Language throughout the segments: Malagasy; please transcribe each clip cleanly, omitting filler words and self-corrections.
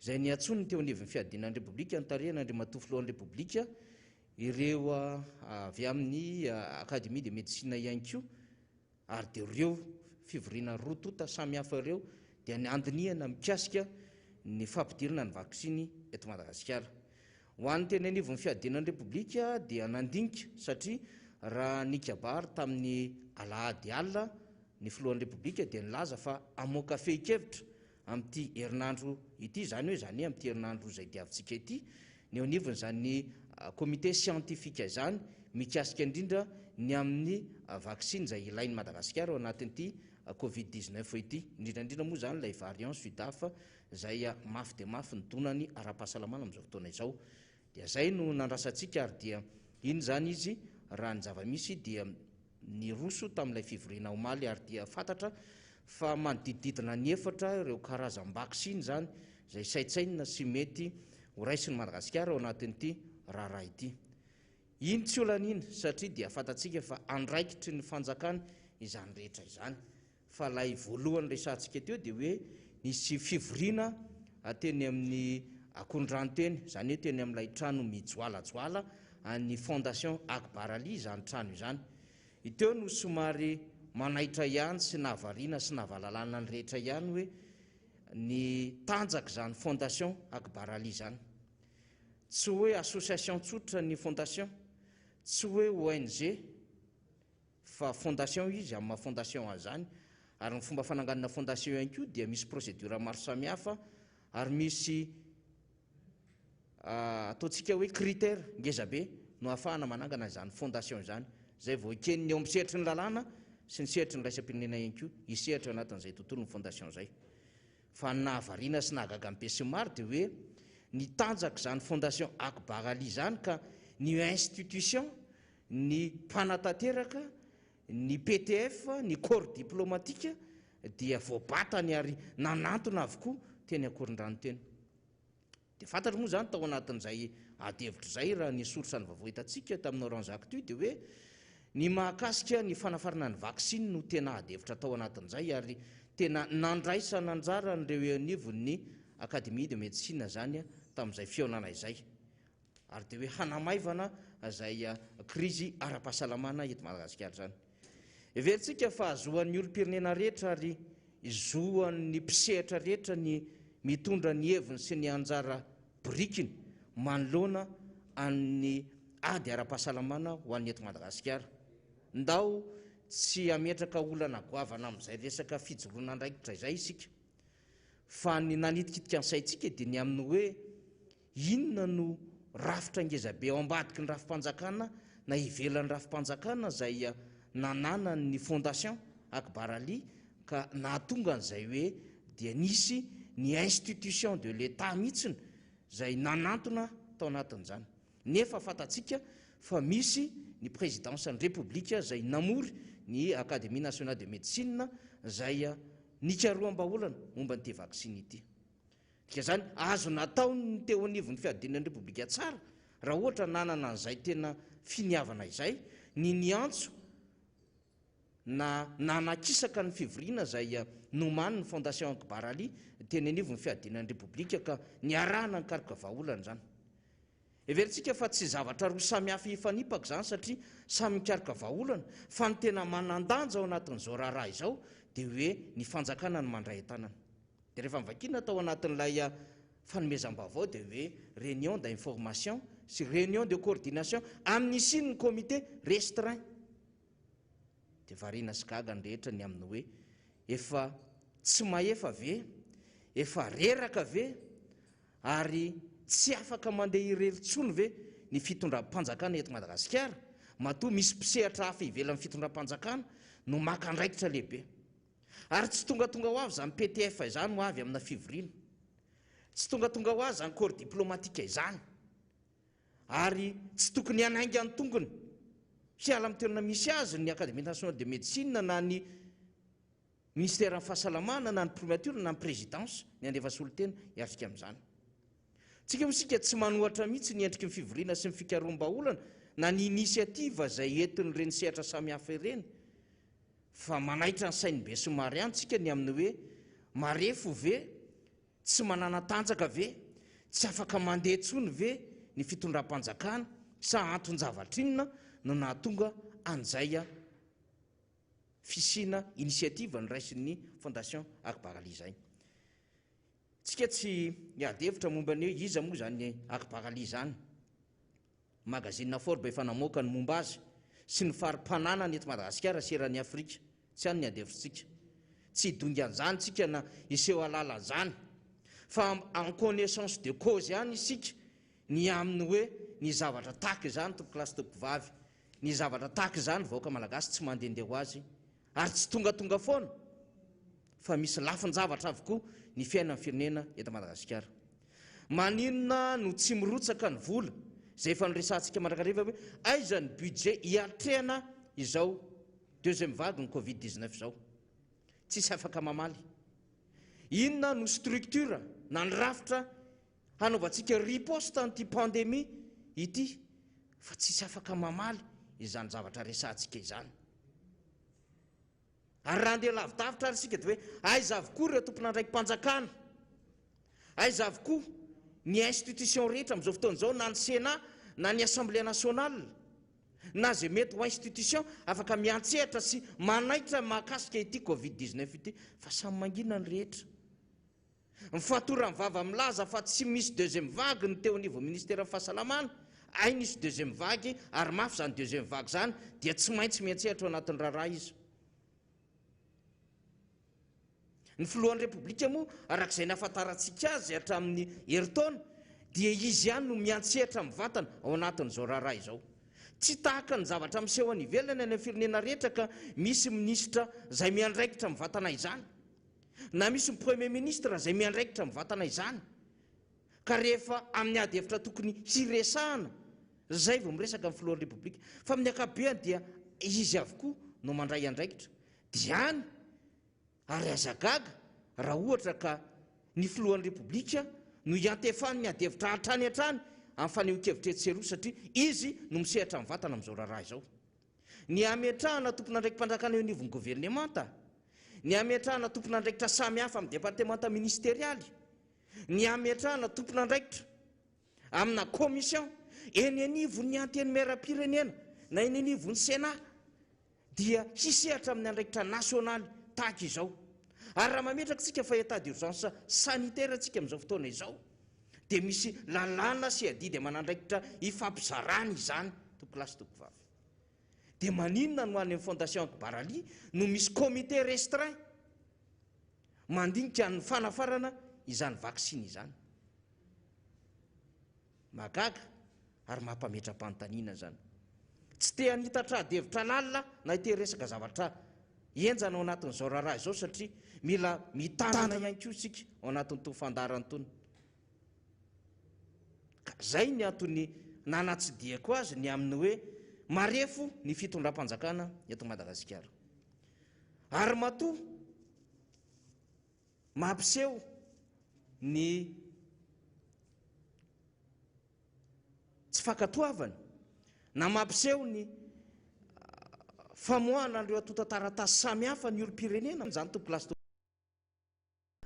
izay niantsoan'ny teo anivon'ny Fiadiana ny Repoblika notarihan'Andriamatoa Filohan'ny Repoblika ireo avy amin'ny Académie de Médecine ihany koa ary dia ireo fivoriana roa tonta samy hafa ireo dia ny handinihana mikasika ny fampidirana ny vaksiny eto Madagasikara. Ho an'ny teny anivon'ny Fiadiana ny Repoblika dia nandinika satria raha nikabary tamin'ny alahady alina ny Filohan'ny Repoblika dia nilaza fa hamoaka fehin-kevitra amin'ity herinandro ity, izany hoe izany amin'ity herinandro izay diavintsika ity, ny eo anivon'izany comité scientifique izany mikasika indrindra ny amin'ny vaksiny izay ilain'i Madagasikara ao anatin'ity covid 19 ity, indrindra indrindra moa izany ilay variant sudaf izay mafy dia mafy ny donany ara-pahasalamana amin'izao fotoana izao. Dia izay no nandrasantsika ary dia iny izany izy raha ny zava-misy dia niroso tamin'ilay fivoriana omaly ary dia fantatra fa manodidididina ny efatra ireo karazam-baksiny izany izay saintsainina sy mety ho raisin'i Madagasikara ao anatin'ity raharaha ity. Iny tsy olana iny satria dia fantatsika fa andraikitry ny fanjakana izany rehetra izany. Fa ilay voalohany resahantsika teo dia hoe nisy fivoriana teny amin'ny Akorondrano teny, izany hoe teny amin'ilay trano mijoalajoala an'ny Fondation Akbar Ali izany trano izany. Teo no somary manaitra ihany sy nahavariana sy nahavalalana ny rehetra ihany hoe ny tanjak'izany Fondation Akbar Ali izany. Tsy hoe association tsotra ny fondation, tsy hoe ONG, Fa fondation izy amin'ny maha fondation azy izany, ary ny fomba fananganana fondation ihany koa dia misy procédure maro samihafa ary misy ataontsika hoe critère ngeza be no ahafahana manangana izany fondation izany, izay vao eken'ny eo amin'ny sehatry ny lalàna sy ny sehatry ny iraisam-pirenena ihany koa hisehatra ao anatin'izay tontolon'ny fondation izay. Fa ny nahavariana sy nahagaga ny besinimaro dia hoe ny tanjak'izany fondation Akbar Ali izany ka ny institution Ny mpanatanteraka, ny PTF, ny corps diplomatique dia voabatany ary nanantona avokoa teny Ankorondrano teny. Dia fantatro moa izany tao anatin'izay ady hevitra izay raha ny source ny vaovao hitantsika tamin'ny Orange Actu dia hoe ny mahakasika ny fanafarana ny vaksiny no tena ady hevitra tao anatin'izay ary tena nandraisana anjara an'ireo eo anivon'ny Académie de médecine izany tamin'izay fihaonana izay. Ary dia hoe hanamaivana izay krizy ara-pahasalamana eto Madagasikara izany. Heverintsika fa zoan'ny olom-pirenena rehetra ary zoan'ny mpisehatra rehetra ny mitondra ny heviny sy ny anjara birikiny manoloana an'ny ady ara-pahasalamana ho an'ny eto Madagasikara. Ndao tsy hametraka olana goavana amin'izay resaka fijoroana andraikitra izay isika fa ny nanitikitika ny saintsika dia ny amin'ny hoe Inona no rafitra ngezabe ao ambadiky ny rafi-panjakana na ivelan'ny rafi-panjakana izay nananany ny Fondation Akbar Ali ka nahatonga an'izay hoe dia nisy ny institution de l'Etat mihitsiny izay nanantona tao anatin'izany. Nefa fantatsika fa misy ny présidence ny Repoblika izay namory ny Académie nationale de médecine izay nikaroham-bahaolana momba an'ity vaksiny ity. Dika izany, azo natao ny teo anivon'ny fiadiana ny Repoblika tsara, raha ohatra nanana an'izay tena finiavana izay, ny niantso na nanakisaka ny fivoriana izay nomanin'ny Fondation Akbar Ali teny anivon'ny fiadiana ny Repoblika ka niarahana nikaroka vahaolana izany. Heverintsika fa tsy zavatra roa samy hafa hifanipaka izany satria samy mikaroka vahaolana, fa ny tena manan-danja ao anatin'izao raharaha izao dia hoe ny fanjakana no mandray an-tanana. Dia rehefa novakiana tao anatin'ilay fanomezam-baovao dia hoe réunion d'information sy réunion de coordination amin'ny hisian'ny comité restreint. Dia variana sy gaga ny rehetra ny amin'ny hoe efa tsy mahefa ve, efa reraka ve ary tsy afaka mandeha irery intsony ve ny fitondram-panjakana eto Madagasikara matoa misy mpisehatra hafa ivelan'ny fitondram-panjakana no maka andraikitra lehibe. Ary tsy tongatonga ho avy izany PTF izany ho avy amina fivoriana. Tsy tongatonga ho azy izany corps diplomatique izany. Ary tsy tokony hanainga ny tongony hiala amin'ny toerana misy azy ny Académie nationale de médecine na ny ministeran'ny fahasalamana na ny primature na ny présidence ny handefa solontena hiatrika amin'izany. Tsika hoy isika tsy manohatra mihitsy ny endriky ny fivoriana sy ny fikaroham-bahaolana na ny initiative izay entin'ireny sehatra samihafa ireny. Fa manaitra ny sain'ny besinimaro ihany tsika ny amin'ny hoe marefo ve? Tsy manana tanjaka ve? Tsy afaka mandeha intsony ve ny fitondram-panjakana sa anton-javatra inona no nahatonga an'izay fisiana initiative noraisin'ny Fondation Akbar Ali izay? Tsika tsy hiady hevitra momba ny hoe iza moa izany Akbar Ali izany. Magazine Forbes efa namoaka ny momba azy sy ny fari-pananany eto Madagasikara sy eran'i Afrika. Tsy any ny adihevitsika. Tsy hidongy an'izany tsika na hiseho halala an'izany. Fa en connaissance de cause ihany isika ny amin'ny hoe ny zavatra tahaka izany tompokolahy sy tompokovavy, ny zavatra tahaka izany vahoaka malagasy tsy mandehandeha ho azy ary tsy tongatonga foana fa misy lafin-javatra avokoa ny fiainan'ny firenena eto Madagasikara. Maninona no tsy mirotsaka ny vola izay efa noresahantsika mandrakariva hoe aiza ny budget hiatrehana izao deuxième vague ny covid 19 izao? Tsisy afaka mamaly. Inona no structure na ny rafitra hanaovantsika riposte an'ity pandemie ity fa tsisy afaka mamaly izany zavatra resahantsika izany. Ary raha handeha lavidavitra ary isika dia hoe aiza avokoa ireo tompon'andraiki-panjakana? Aiza avokoa ny institution rehetra amin'izao fotoana izao na ny Sénat na ny Assemblée nationale na izay mety ho institution afaka miantsehatra sy manaitra mahakasika ity covid 19 ity fa samy mangina ny rehetra. Ny fatoran'ny vava milaza fa tsy misy deuxième vague ny teo anivon'ny ministeran'ny fahasalamana, hay nisy deuxième vague ary mafy izany deuxième vague izany dia tsy maintsy miantsehatra ao anatin'ny raharaha izy. Ny filohan'ny Repoblika moa araka izay nahafantarantsika azy hatramin'ny herintaona dia izy ihany no miantsehatra mivantana ao anatin'izao raharaha izao. Tsy tahaka ny zavatra miseho any ivelany any amin'ny firenena rehetra ka misy minisitra izay miandraikitra mivantana izany. Na misy ny Premier Ministre izay miandraikitra mivantana izany, ka rehefa amin'ny ady hevitra tokony hiresahana izay vao miresaka ny Filohan'ny Repoblika, fa amin'ny ankapobeany dia izy avokoa no mandray andraikitra. Dia any, ary aza gaga raha ohatra ka ny Filohan'ny Repoblika no iantefan'ny ady hevitra hatrany hatrany amin'ny fanehoan-kevitra etsy sy eroa satria izy no misehatra mivantana amin'izao raharaha izao. Ny hametrahana tompon'andraiki-panjakana eo anivon'ny governemanta, ny hametrahana tompon'andraikitra samihafa amin'ny departemanta ministerialy, ny hametrahana tompon'andraikitra amina commission eny anivon'ny antenimierampirenena na eny anivon'ny Sénat dia hisehatra amin'ny andraikitra nasionaly tahaka izao. Ary raha mametraka isika fa état d'urgence sanitaire isika amin'izao fotoana izao dia misy lalàna sy adidy aman'andraikitra ifampizarana izany, tompokolahy sy tompokovavy. Dia maninona no any amin'ny Fondation Akbar Ali no misy comité restreint mandinika ny fanafarana izany vaksiny izany? Mahagaga ary mampametra-panontaniana izany. Tsy te hanitatra ady hevitra lalina na te hiresaka zavatra henjana ao anatin'izao raharaha izao satria mila mitandrina ihany koa isika ao anatin'itony fandaharana itony. Ka izay ny antony nanatsidihako azy ny amin'ny hoe marefo ny fitondram-panjakana eto Madagasikara. Ary matoa mampiseho ny tsy fankatoavany na mampiseho ny famoahana an'ireo antontan-taratasy samihafa ny olom-pirenena izany tompokolahy sy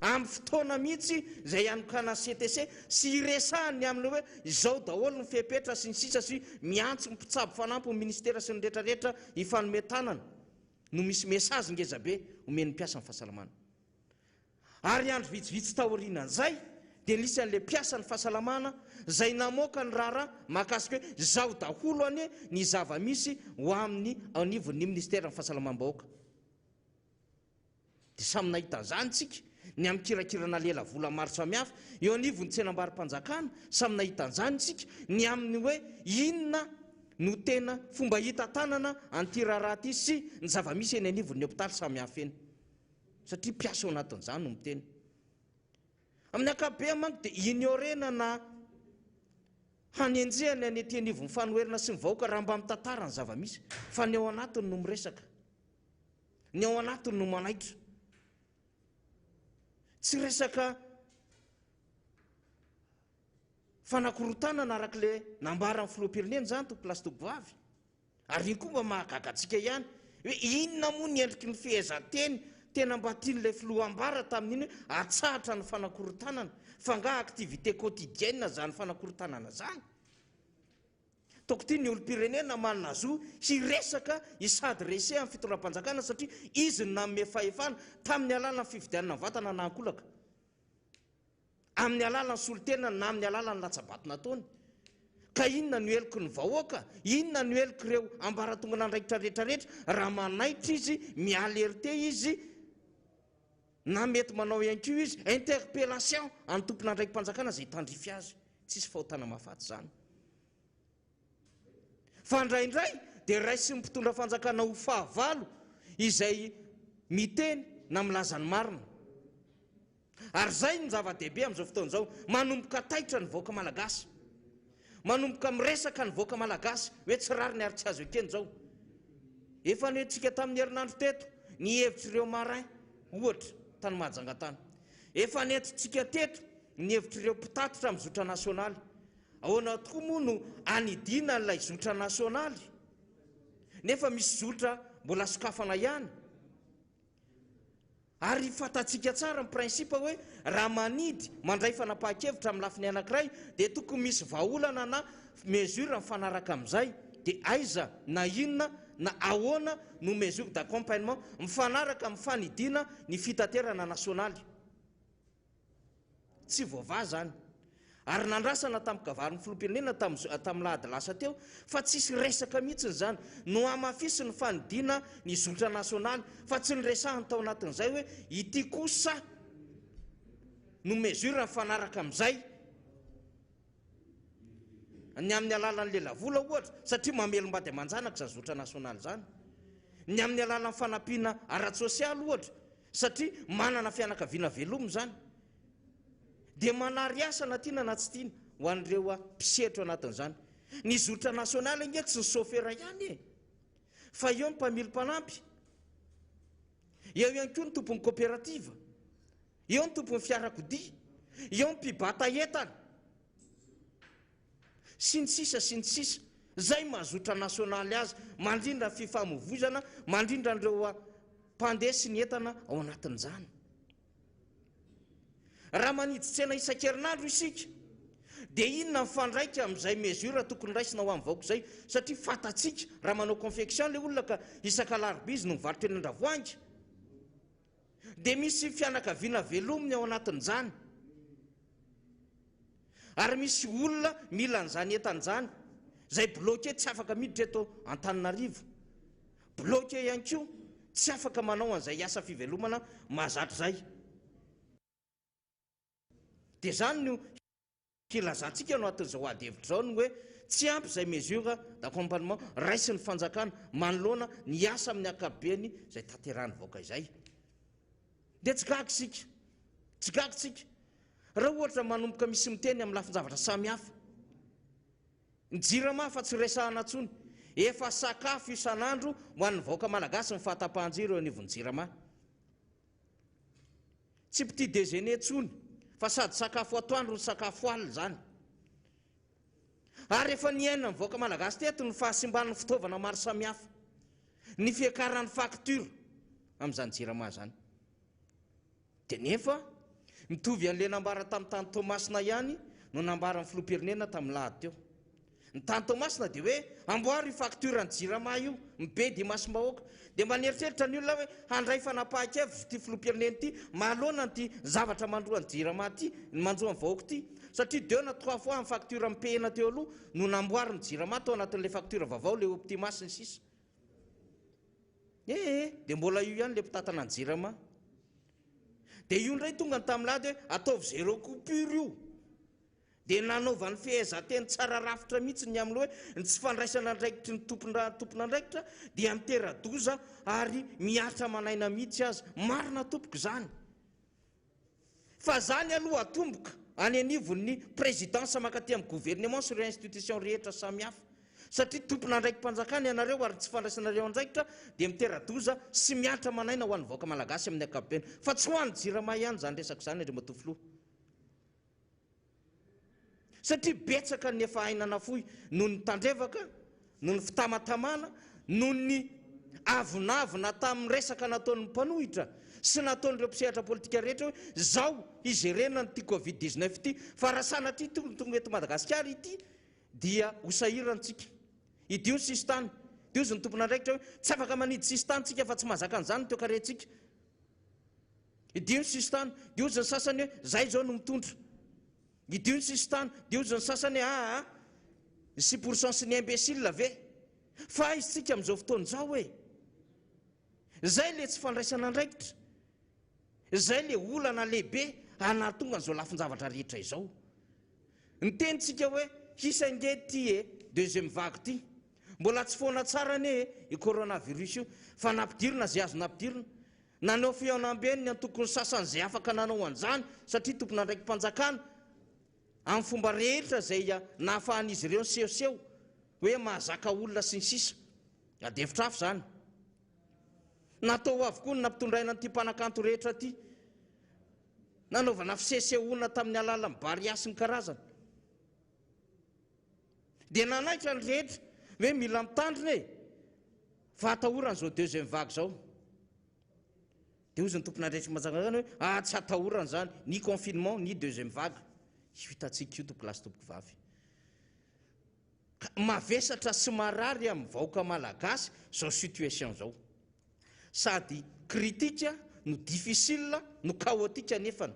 Amin'ny fotoana mihitsy izay hanokanan'ny CTC sy hiresahany ny amin'ny hoe izao daholo ny fepetra sy ny sisa sy miantso ny mpitsabo fanampiny ministera sy ny rehetra rehetra hifanome tanana no misy message ngezabe omen'ny mpiasan'ny fahasalamana. Ary andro vitsivitsy taorianan'izay dia nisy an'ilay mpiasan'ny fahasalamana izay namoaka ny raharaha mahakasika hoe izao daholo anie ny zava-misy ho amin'ny anivon'ny ministeran'ny fahasalamam-bahoaka. Dia samy nahita an'izany isika, ny amin'ny kirakirana lelavola maro samihafa eo anivon'ny tsenambaro-panjakana, samy nahita an'izany isika, ny amin'ny hoe inona no tena fomba hitantanana an'ity raharaha ity sy ny zava-misy eny anivon'ny hopitaly samihafa eny. Satria mpiasa ao anatin'izany no miteny. Amin'ny ankapobeny manko dia ignorena na hanenjehana ny ety anivon'ny fanoherana sy ny vahoaka raha mba mitantara ny zava-misy, fa ny ao anatiny no miresaka. Ny ao anatiny no manaitra. Tsy resaka fanakorontanana araka ilay nambaran'ny filoham-pirenena izany tompokolahy sy tompokovavy. Ary iny koa mba mahagaga antsika ihany hoe inona moa ny endriky ny fehezanteny tena mba tian'ilay filoha ambara tamin'iny hoe atsahatra ny fanakorontanana, fa angaha activité quotidienne izany fanakorontanana izany? Toko ity ny olom-pirenena manana zo hiresaka hi-s'adresser amin'ny fitondram-panjakana satria izy no nanome fahefana tamin'ny alalan'ny fifidianana mivantana na ankolaka, amin'ny alalan'ny solontenany na amin'ny alalan'ny latsa-bato nataony. Ka inona no heloky ny vahoaka? Inona no helok'ireo ambaratongan'andraikitra rehetrarehetra raha manaitra izy, mi-alerter izy, na mety manao ihany koa izy interpellation an'ny tompon'andraiki-panjakana izay tandrify azy. Tsisy fahotana mahafaty izany. Fa indraindray dia raisin'ny mpitondra fanjakana ho fahavalo izay miteny na milaza ny marina. Ary izay no zava-dehibe amin'izao fotoana izao, manomboka taitra ny vahoaka malagasy. Manomboka miresaka ny vahoaka malagasy hoe tsy rariny ary tsy azo ekena izao. Efa nohentsika tamin'ny herinandro teto ny hevitr'ireo marin, ohatra, tany Mahajanga tany. Efa nentintsika teto ny hevitr'ireo mpitatitra amin'ny zotra nasionaly. Ahoana tokoa moa no anidiana an'ilay zotra nasionaly nefa misy zotra mbola sokafana ihany? Ary fantatsika tsara ny principe hoe raha manidy mandray fanapahan-kevitra amin'ny lafiny anankiray dia tokony misy vahaolana na mesure mifanaraka amin'izay, dia aiza na inona na ahoana no mesure d'accompagnement mifanaraka amin'ny fanidiana ny fitaterana nasionaly. Tsy voavaha izany. Ary nandrasana tamin'ny kavarin'ny filoham-pirenena tamin'ny lahady lasa teo fa tsisy resaka mihitsy izany. Nohamafisiny ny fanidiana ny zotra nasionaly fa tsy niresahany tao anatin'izay hoe ity kosa no mesure mifanaraka amin'izay. Ny amin'ny alalan'ny lelavola ohatra, satria mamelom-bady aman-janaka izany zotra nasionaly izany. Ny amin'ny alalan'ny fanampiana ara-tsosialy ohatra, satria manana fianakaviana velomina izany. Dia manary asa na tiana na tsy tiana ho an'ireo mpisehatra ao anatin'izany. Ny zotra nasionaly ange tsy ny sôfera ihany e! Fa eo ny mpamily mpanampy, eo ihany koa ny tompon'ny koperativa, eo ny tompon'ny fiarakodia, eo ny mpibata entana, sy ny sisa sy ny sisa. Izay maha zotra nasionaly azy, mandrindra ny fifamoivoizana, mandrindra an'ireo mpandeha sy ny entana ao anatin'izany. Raha manidy tsena isan-kerinandro isika dia inona mifandraika amin'izay mesure tokony raisina ho an'ny vahoaka izay satria fantatsika raha manao confection ilay olona ka isak'alarobia izy no mivarotra eny Andravoahangy dia misy fianakaviana velominy ao anatin'izany ary misy olona mila an'izany entana izany izay bloqué tsy afaka miditra eto Antananarivo. Bloqué ihany koa, tsy afaka manao an'izay asa fivelomana mahazatra izay. Dia izany no hilazantsika no atin'izao ady hevitra izao ny hoe tsy ampy izay mesure d'accompagnement raisin'ny fanjakana manoloana ny asa amin'ny ankapobeny izay tanterahan'ny vahoaka izay. Dia tsy gaga isika, tsy gaga isika raha ohatra manomboka misy miteny amin'ny lafin-javatra samihafa. Ny jirama fa tsy resahana intsony. Efa sakafo isan'andro ho an'ny vahoaka malagasy ny fahatapahan-jiro eo anivon'ny jirama. Tsy petit déjeuner intsony fa sady sakafo atoandro no sakafo alina izany. Ary efa niainan'ny vahoaka malagasy teto ny fahasimban'ny fitaovana maro samihafa, ny fiakaran'ny facture amin'izany jirama izany. Dia nefa, mitovy an'ilay nambara tamin'ny tany Toamasina ihany no nambaran'ny filoham-pirenena tamin'ny lahady teo. Ny tany Toamasina dia hoe amboaro io facture ny Jirama io, mibedy imasom-bahoaka. Dia mba nieritreritra ny olona hoe handray fanapahan-kevitra ity filoham-pirenena ity manoloana an'ity zavatra mandroa ny Jirama ity, ny manjo ny vahoaka ity. Satria deux na trois fois ny facture nipehina teo aloha no namboarin'ny Jirama tao anatin'ilay facture vaovao, ilay Optima sy ny sisa. Ee, dia mbola io ihany ilay mpitantana ny Jirama. Dia io indray tonga ny tamin'ny lahady hoe ataovy zéro coupure io. Dia nanaovany fehezanteny tsara rafitra mihitsy ny amin'ny hoe ny tsy fandraisana andraikitry ny tompon'andraikitra dia mitera-doza ary mihatra aman'aina mihitsy aza. Marina tompoko izany. Fa zany aloha atomboka any anivon'ny présidence mankaty amin'ny gouvernement sy ireo institutions rehetra samihafa. Satria tompon'andraiki-panjakana ianareo ary ny tsy fandraisanareo andraikitra dia mitera-doza sy mihatra aman'aina ho an'ny vahoaka malagasy amin'ny ankapobeny. Fa tsy ho an'ny jirama ihany izany resaka izany Andriamatoa Filoha. Satria betsaka ny efa aina nafoy noho ny tandrevaka, noho ny fitamatamana, noho ny avonavona tamin'ny resaka nataon'ny mpanohitra. sy nataon'ireo mpisehatra politika rehetra hoe zao hijerena an'ity covid 19 ity fa raha sanatria tonga eto Madagasikara ity dia ho sahirana tsika. Idio ny sisintany. Dia hozy ny tompon'andraikitra hoe tsy afaka manidy sisintany tsika fa tsy mahazaka an'izany ny toekarentsika. Idio ny sisintany. Dia hozy ny sasany hoe zay izao no mitondra. Idio ny sisintany. Dia hozy ny sasany hoe aa ny six pour cent sy ny imbécile ve? Fa aiza tsika amin'izao fotoana izao e? Zay le tsy fandraisana andraikitra. Zay le olana lehibe anahatonga an'izao lafin-javatra rehetra izao. Niteny tsika hoe hisy ange ity e deuxième vague ity. Mbola tsy foana tsara anie e io coronavirus io fa nampidirina ze azo nampidirina. Nanao fihaonambe ny antokony sasany ze afaka nanao an'izany satria tompon'andraiki-panjakana amin'ny fomba rehetra izay nahafahan'izy ireo nisehoseho hoe mahazaka olona sy ny sisa. Adihevitra hafa izany. Natao avokoa ny nampitondraina an'ity mpanakanto rehetra ity. Nanaovana fisesehoana tamin'ny alalan'ny Barea sy ny karazany. Dia nanaitra ny rehetra hoe mila mitandrina e! Fa atahorana izao deuxième vague izao. Dia hozy ny tompon'andraikitry ny fanjakana hoe ah tsy atahorana izany, ni confinement ni deuxième vague. Io hitantsika io tompokolahy sy tompokovavy. Ka mavesatra sy marary amin'ny vahoaka malagasy izao situation izao. Sady critique no difficile no chaotique anefany.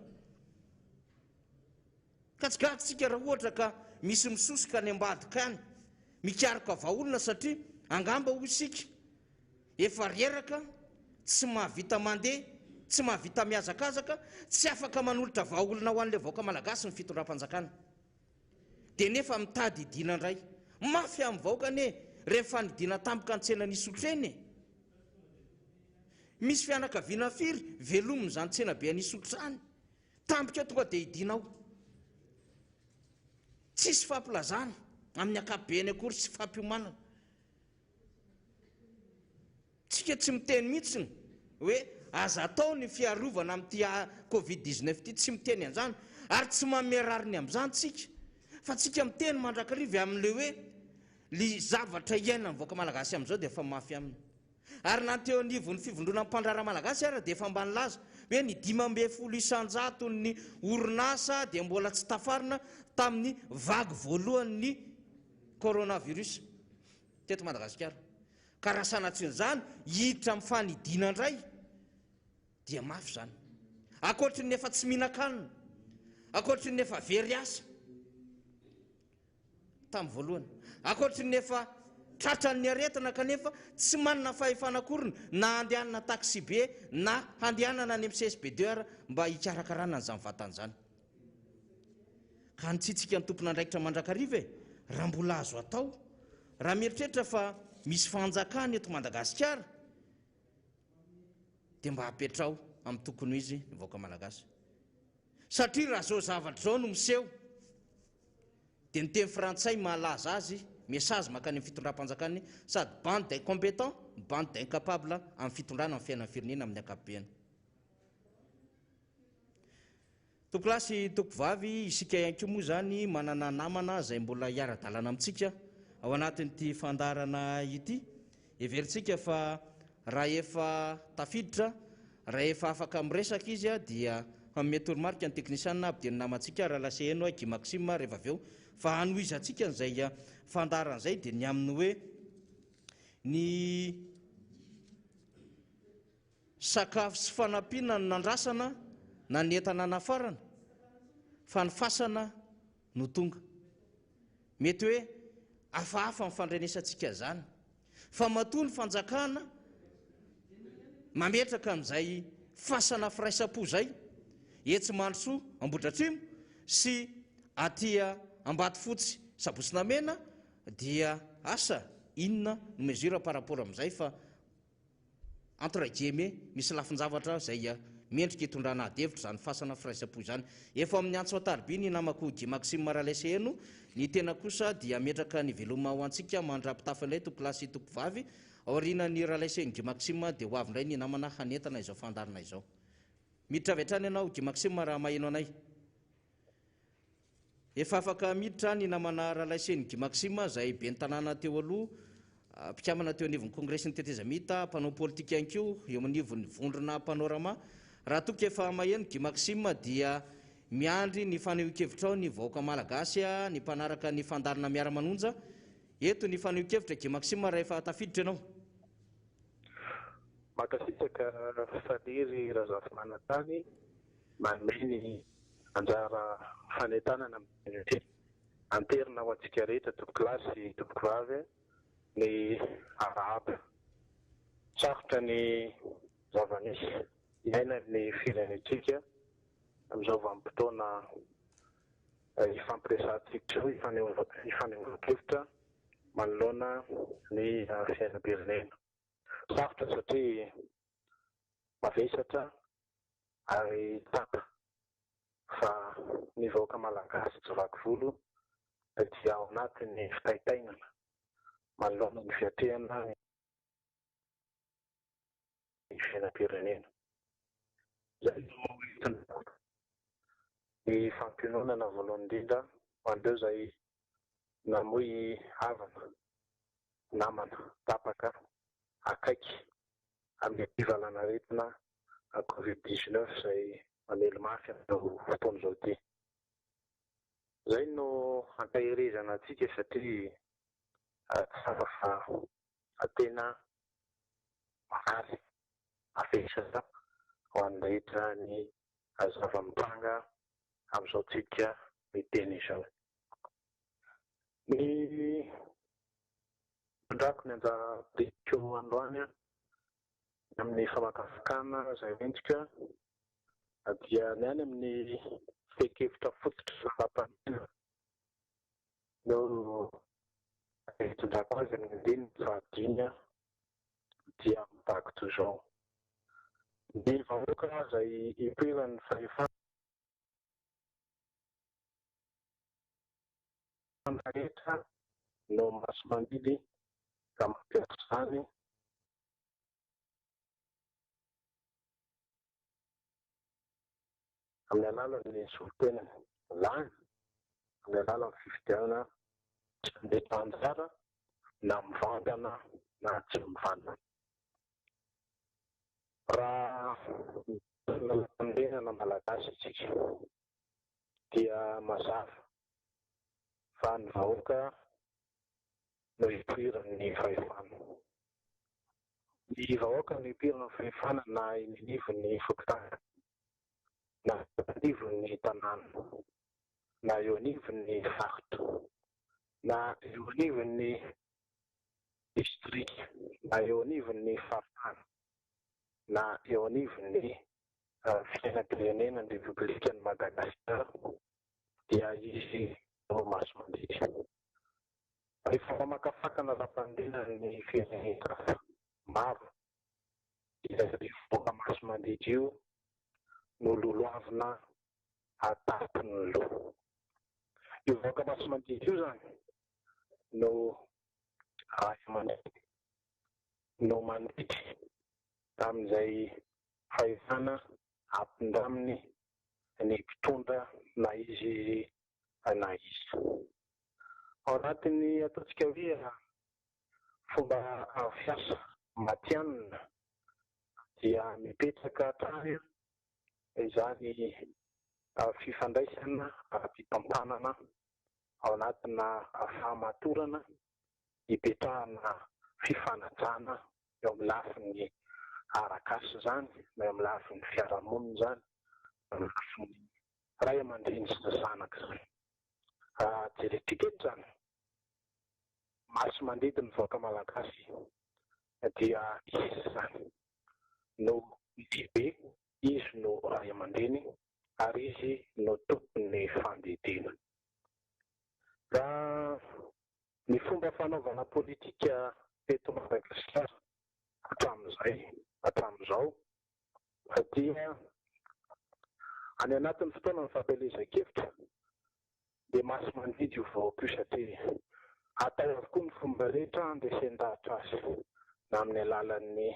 Ka tsy gaga tsika raha ohatra ka misy misosoka any ambadika any mikaroka vahaolana satria angamba hoy isika efa reraka, tsy mahavita mandeha, tsy mahavita mihazakazaka, tsy afaka manolotra vahaolana ho an'ilay vahoaka malagasy ny fitondram-panjakana. Dia nefa mitady hidiana indray. Mafy amin'ny vahoaka anie ireny fanidiana tampoka ny tsenan'Isotry ireny e! Misy fianakaviana firy velomin'izany tsenabe an'Isotry izany? Tampoka eo tonga dia hidiana ao. Tsisy fampilazana amin'ny ankapobeny akory sy fampiomanana. Tsika tsy miteny mihitsiny hoe aza atao ny fiarovana amin'ity covid 19 ity, tsy miteny an'izany ary tsy manome rariny amin'izany tsika fa tsika miteny mandrakariva amin'ilay hoe ny zavatra iainan'ny vahoaka malagasy amin'izao dia efa mafy aminy. Ary na ny teo anivon'ny fivondronan'ny mpandraharaha malagasy ara dia efa mba nilaza hoe ny 15 isan-jaton'ny orinasa dia mbola tsy tafarina tamin'ny vague voalohan'ny coronavirus teto Madagasikara. Ka raha sanatrin'izany hiditra amin'ny fanidiana indray dia mafy izany. Ankoatry ny efa tsy mihinan-kanina, ankoatry ny efa very asa tamin'ny voalohany, ankoatry ny efa tratran'ny aretina kanefa tsy manana fahefana akoriny na handehanana taxi-be na handehanana any amin'ny CSB deux ara mba hikarakarana an'izany vatana izany. Ka antsitsika ny tompon'andraikitra mandrakariva e! Raha mbola azo atao. Raha mieritreritra fa misy fanjakana eto Madagasikara dia mba apetraho amin'ny tokony ho izy ny vahoaka malagasy. Satria raha izao zavatra izao no miseho dia ny teny frantsay mahalaza azy, message mankany amin'ny fitondram-panjakana sady bande d'incompetents, bande d'incapables amin'ny fitondrana ny fiainan'ny firenena amin'ny ankapobeny. Tompokolahy sy tompokovavy, isika ihany koa moa izany manana namana izay mbola hiara-dalana amintsika ao anatin'ity fandaharana ity. Heverintsika fa raha efa tafiditra, raha efa afaka miresaka izy dia hanome toromarika ny teknisianina hampidin'ny namantsika Ralaseheno Guy Maxime rehefa avy eo. Fa hanohizantsika an'izay fandaharana izay dia ny amin'ny hoe ny Sakafo sy fanampiana no nandrasana na ny entana nafarana fa ny fasana no tonga. Mety hoe hafahafa ny fandrenesantsika izany fa matoa ny fanjakana mametraka an'izay fasana firaisam-po izay etsy Mandrosoa Ambohidratrimo sy aty Ambatofotsy Sabotsy Namehana dia asa inona no mesure par rapport amin'izay fa Entre guillemets, misy lafin-javatra izay mendrika hitondrana ady hevitra izany fasana firaisam-po izany. Efa ao amin'ny antso an-tariby ny namako Guy Maxime Ralaiseheno, ny tena kosa dia hametraka ny veloma ho antsika mandra-pitafa indray tompokolahy sy tompokovavy. Aorianan'ny Ralaiseheno Guy Maxime dia ho avy indray ny namana hanentana izao fandaharana izao. Miditra avy hatrany ianao Guy Maxime raha maheno anay. Efa afaka miditra ny namana Ralaiseheno Guy Maxime izay ben'ny tanàna teo aloha. Mpikambana teo anivon'ny Kongresin'ny Tetezamita, mpanao politika ihany koa eo anivon'ny vondrona Panorama. Raha toa ka efa maheno Guy Maxime dia miandry ny fanehoan-kevitrao ny vahoaka malagasy, ny mpanaraka ny fandaharana Miara-manonja. Eto ny fanehoan-kevitra Guy Maxime raha efa tafiditra ianao. Mankasitraka Faniry Razafimanantany manome ny anjara fanentanana amin'ny Anterina ho antsika rehetra tompokolahy sy tompokovavy ny arahaba. Sarotra ny zava-misy iainan'ny firenentsika amin'izao vanim-potoana ifampiresahantsika izao, ifanehoan-kevitra manoloana ny fiainam-pirenena. Sarotra satria mavesatra ary tsapa fa ny vahoaka Malagasy tsy vaky volo dia ao anatin'ny fitaintainana manoloana ny fiatrehana ny fiainam-pirenena. Izay no hitondrako ny fampiononana voalohany indrindra ho an'ireo izay namoy havana, namana, tapaka akaiky amin'ity valanaretina Covid 19 izay mamely mafy amin'izao fotoana izao ity. Izay no ankaherezana antsika satria tsapa fa tena marary, mavesatra ho an'ny rehetra ny zava-mitranga amin'izao tsika miteny izao. Ny Tondrako ny anjara birikiko androany ny amin'ny famakafakana izay hoentiko dia ny any amin'ny fehin-kevitra fototra lalàmpanorenana no hitondrako azy amin'ny andininy fahadimy dia mitaky toy izao, Ny vahoaka izay ipoiran'ny fahefana rehetra no masi-mandidy ka mampiasa izany amin'ny alalan'ny solontenany lany amin'ny alalan'ny fifidianana tsy handray anjara na mivantana na tsy mivantana. Raha lalàmpanorenana malagasy isika dia mazava fa ny vahoaka no ipoiran'ny fahefana. Ny vahoaka no ipoiran'ny fahefana na eny anivon'ny fokontany, na eo anivon'ny tanàna, na eo anivon'ny faritra, na eo anivon'ny distrika, na eo anivon'ny faritany, na eo anivon'ny fiainam-pirenena ny Repoblikan'i Madagasikara dia izy no masi-mandidy. Rehefa mamakafaka ny lalàmpanorenana ny firenena maro dia io vahoaka masi-mandidy io no lolohavina an-tampon'ny loha. Io vahoaka masi-mandidy io izany no ray aman-dreny no mandidy amin'izay fahefana ampindraminy ny mpitondra na iza izy na iza. Ao anatin'ny ataontsika hoe fomba fiasa matihanina dia mipetraka hatrany izany fifandraisana ara-pitantanana ao anatina fahamatorana ipetrahana fifanajana eo amin'ny lafiny arak'asa izany na eo amin'ny lafiny fiarahamonina izany na eo amin'ny lafiny ray aman-dreny sy ny zanaka izany. Raha jerentsika eto izany, masi-mandidy ny vahoaka malagasy dia izy izany no lehibe, izy no ray aman-dreny ary izy no tompon'ny fandidiana. Raha Ny fomba fanaovana politika teto Madagasikara hatramin'izay hatramin'izao dia any anatin'ny fotoanan'ny fampielezan-kevitra dia masi-mandidy io vahoaka io satria atao avokoa ny fomba rehetra handresen-dahatra azy na amin'ny alalan'ny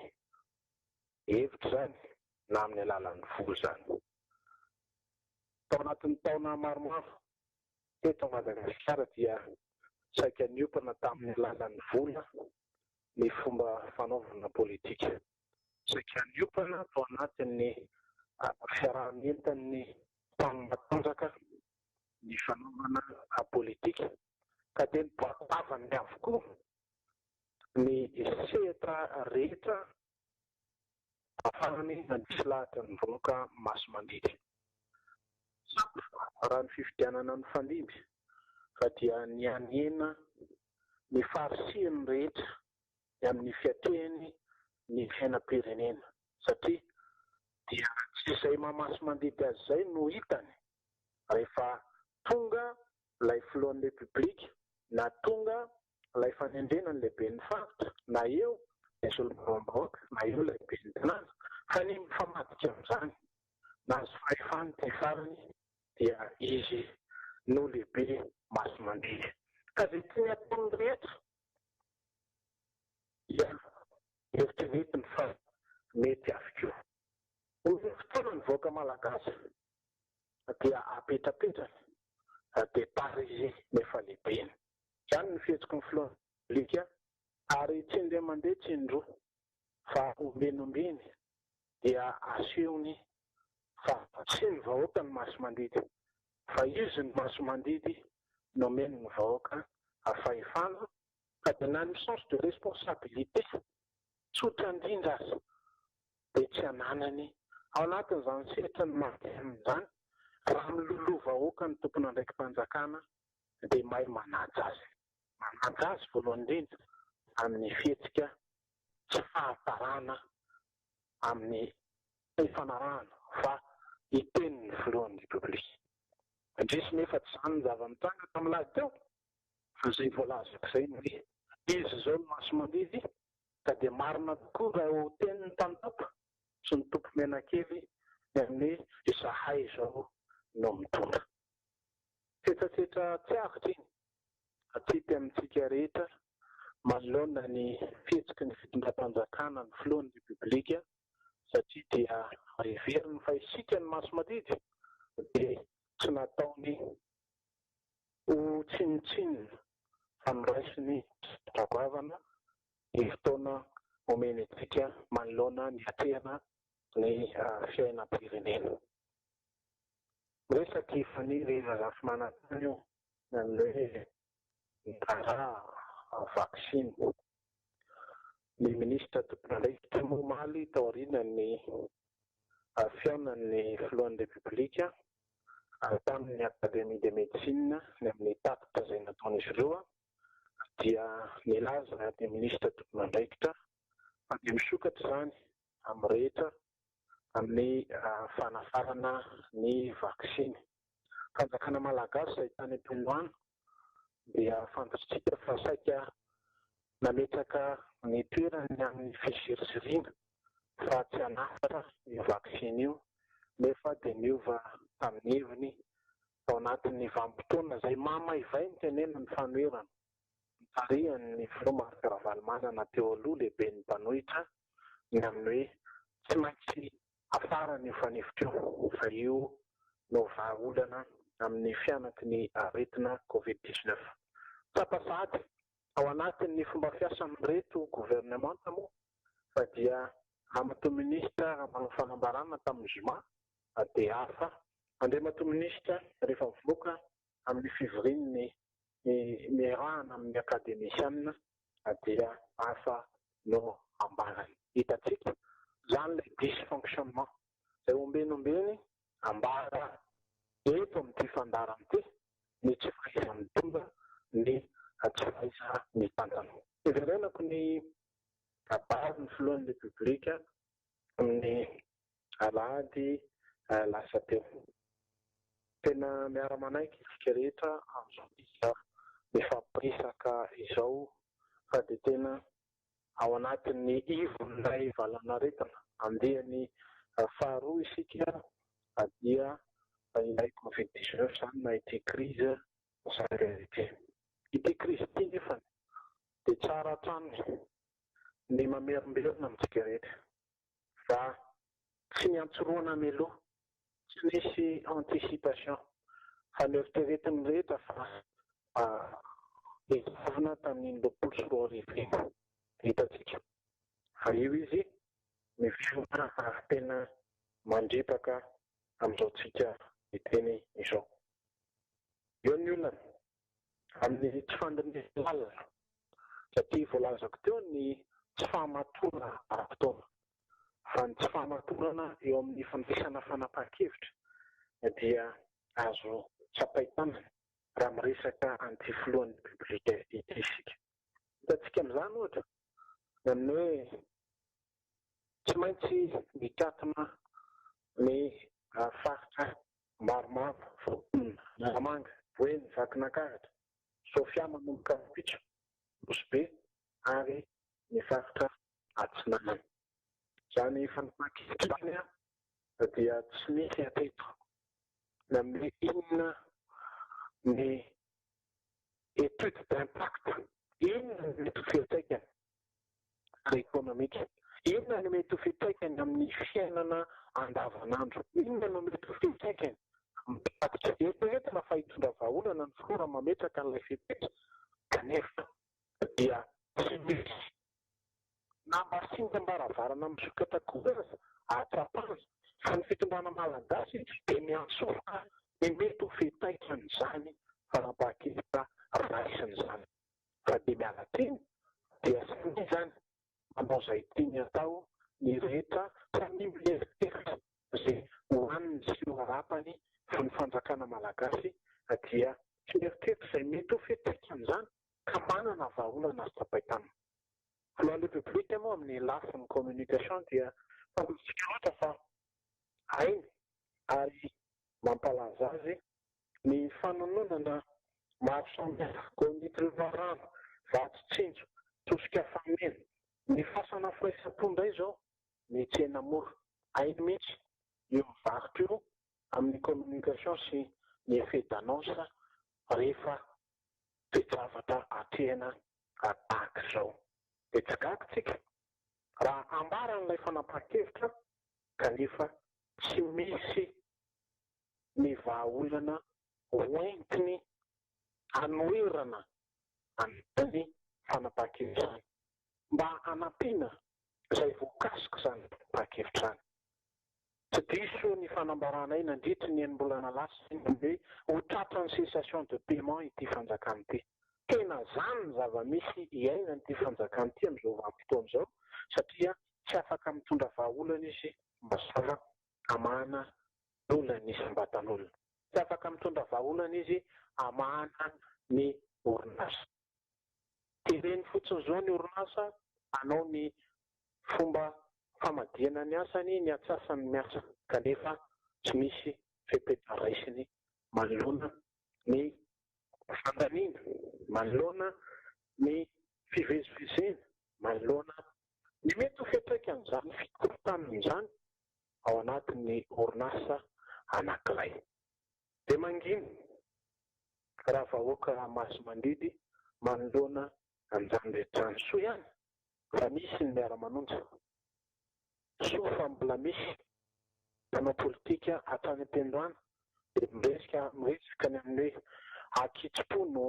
hevitra izany na amin'ny alalan'ny vola izany. Tao anatin'ny taona maromaro Teto Madagasikara dia saika niompana tamin'ny alalan'ny vola ny fomba fanaovana politika. Saika niompana tao anatin'ny fiaraha-mientan'ny mpano matanjaka ny fanaovana politika ka dia nobatabavany avokoa ny sehatra rehetra ahafahany nandresy lahatra ny vahoaka masi-mandidy. Tsapa raha ny fifidianana nifandimby fa dia nihanihena ny faharisihany rehetra ny amin'ny fiatrehany ny fiainam-pirenena satria dia tsy izay maha-masi-mandidy azy izay no hitany rehefa tonga ilay filohan'ny Repoblika na tonga ilay fanendrena ny lehiben'ny faritra na eo ilay solombavambahoaka na eo ilay ben'ny tanàna fa ny mifamadika amin'izany nahazo fahefana ity farany dia izy no lehibe masi-mandidy ka izay tiany ataon'ny rehetra dia eritreretiny fa mety avokoa. Omeny fotoana ny vahoaka malagasy dia apetrapetrany dia tara izy nefa lehibeny. Izany ny fihetsiky ny filohan'ny Repoblika ary tsy indray mandeha tsy indroa fa ombieny ombieny dia asehony fa tsy ny vahoaka no masi-mandidy fa izy no masi-mandidy nomeny ny vahoaka fahefana ka dia na ny sens de responsabilité tsotra indrindra aza dia tsy ananany. Ao anatin'izany sehatra ny maha-PM izany, raha miloloha vahoaka ny tompon'andraiki-panjakana dia mahay manaja azy. Manaja azy voalohany indrindra amin'ny fihetsika tsy fahatarana amin'ny fifanarahana fa hiteny ny filohan'ny Repoblika. Indrisy nefa tsy izany ny zava-nitranga tamin'ny lahady teo fa izay voalazako izay ny hoe izy izao no masi-mandidy ka dia marina tokoa ireo tenin'ny tantapa sy ny tompomenakely ny amin'ny hoe izahay izao no mitondra. Tsetsatsetra tsy avotra iny atsipy amintsika rehetra manoloana ny fihetsiky ny fitondram-panjakana ny filohan'ny Repoblika satria dia heveriny fa isika no masi-mandidy dia tsy nataony ho tsinontsinona fa noraisiny zavatra goavana ny fotoana omeny antsika manoloana ny atrehana ny fiainam-pirenena. Miresaka i Faniry Razafimanantany io ny amin'ny hoe ny raharaha vaksiny. Ny minisitra tompon'andraikitra moa omaly taorian'ny fihaonan'ny filohan'ny Repoblika tamin'ny Académie de médecine ny amin'ny tatitra izay nataon'izy ireo dia nilaza ny minisitra tompon'andraikitra fa dia misokatra izany amin'ny rehetra amin'ny fanafarana ny vaksiny. Fanjakana malagasy izay tany am-piandohana dia fantatsika fa saika nametraka ny toerany amin'ny fiziriziriana fa tsy hanafatra io vaksiny io nefa dia niova tamin'ny heviny tao anatin'ny vanim-potoana izay mamaivay ny tenena ny fanoherana notarihan'ny filoha Marc Ravalomanana teo aloha lehiben'ny mpanohitra ny amin'ny hoe tsy maintsy hafarana io fanefitra io fa io no vahaolana amin'ny fihanaky ny aretina Covid 19. Tsapa sahady ao anatin'ny fomba fiasan'ireto governemanta moa fa dia Ramatoa Minisitra raha manao fanambarana tamin'ny zoma dia hafa Andriamatoa Minisitra rehefa mivoaka amin'ny fivorian'ny niarahana amin'ny akademisiana dia hafa no ambarany. Hitantsika izany ilay dysfonctionnement izay ombieny ombieny ambara eto amin'ity fandaharana ity, ny tsy fahaiza-mitondra, ny tsy fahaiza-mitantana. Hiverenako ny kabarin'ny filohan'ny Repoblika amin'ny alahady lasa teo. Tena miara-manaiky isika rehetra amin'izao isika mifampiresaka izao fa dia tena ao anatin'ny ivon'ilay valanaretina andiany faharoa isika dia ilay Covid 19 izany na ity crise sanitaire ity. Ity crise ity nefany dia tsara hatrany ny mamerimberina amintsika rehetra fa tsy niantsorohana mialoha, tsy nisy anticipation fa noeritreretin'ny rehetra fa niravona tamin'iny 2020 iny. Hitantsika fa io izy miverina ary tena mandripaka amin'izao tsika miteny izao. Eo ny olana amin'ny tsy fandinihana lalina satria voalazako teo ny tsy fahamatorana ara-potoana fa ny tsy fahamatorana eo amin'ny fandraisana fanapahan-kevitra dia azo tsapain-tanana raha miresaka an'ity filohan'ny Repoblika ity isika. Hitantsika amin'izany ohatra ny amin'ny hoe tsy maintsy mikatona ny faritra maromaro voatonona, Analamanga, Boeny, Vakinankaratra, Sofia manomboka rahampitso, Nosy Be ary ny faritra Atsinanana. Izany fanapahan-kevitra izany dia tsy misy hatreto ny amin'ny hoe inona ny étude d'impact, inona no mety ho fiantraikany ara-ekonomika, inona no mety ho fiantraikany amin'ny fiainana andavanandro, inona no mety ho fiantraikany mpitatitra. Eritreretina fa hitondra vahaolana ny filoha raha mametraka an'ilay fepetra kanefa dia tsy misy na mba singam-baravarana misokatra akory aza ahatsapana fa ny fitondrana malagasy dia miantsoroka ny mety ho fiantraikan'izany fanapahan-kevitra raisiny izany. Fa dia miala tsiny dia samia izany manao izay tiany atao ny rehetra, samia mieritreritra izay hohaniny sy ho harapany fa ny fanjakana malagasy dia tsy mieritreritra izay mety ho fiantraikan'izany ka manana vahaolana azo tsapain-tanana. Filohan'ny Repoblika moa amin'ny lafiny communication dia fantatsika loatra fa hainy ary mampalaza azy ny fanononana maro samihafa, gônity loharano, vato tsinjo, tosika fameno, ny fasana firaisam-po indray izao, ny tsena mora. Hainy mihitsy io mivarotra io amin'ny communication sy ny effet d'annonce rehefa toe-javatra atrehina tahaka izao. Dia tsy gaga tsika raha ambaran'ilay fanapahan-kevitra kanefa tsy misy ny vahaolana hoentiny hanoherana an'izany fanapahan-kevitra izany mba hanampiana izay voakasik'izany fanapahan-kevitra izany. Tsy diso ny fanambaranay nandritry ny enim-bolana lasa iny hoe ho tratran'ny cessation de paiement ity fanjakana ity. Tena zany ny zava-misy iainan'ity fanjakana ity amin'izao vanim-potoana izao satria tsy afaka mitondra vahaolana izy mazava hamahana ny olan'ny isam-batan'olona. Tsy afaka mitondra vahaolana izy hamahana ny orinasa. Tereny fotsiny izao ny orinasa hanao ny fomba famadihana ny asany ny antsasany miasa kanefa tsy misy fepetra raisiny manoloana ny fandaniana, manoloana ny fivezivezena, manoloana ny mety ho fiantraikan'izany fikorontanana izany ao anatin'ny orinasa anankiray. Dia mangina raha vahoaka masi-mandidy manoloana an'izany rehetra izany. Soa ihany fa misy ny miara-manonja. Soa fa mbola misy mpanao politika hatrany am-piandohana dia miresaka miresaka ny amin'ny hoe ankitsim-po no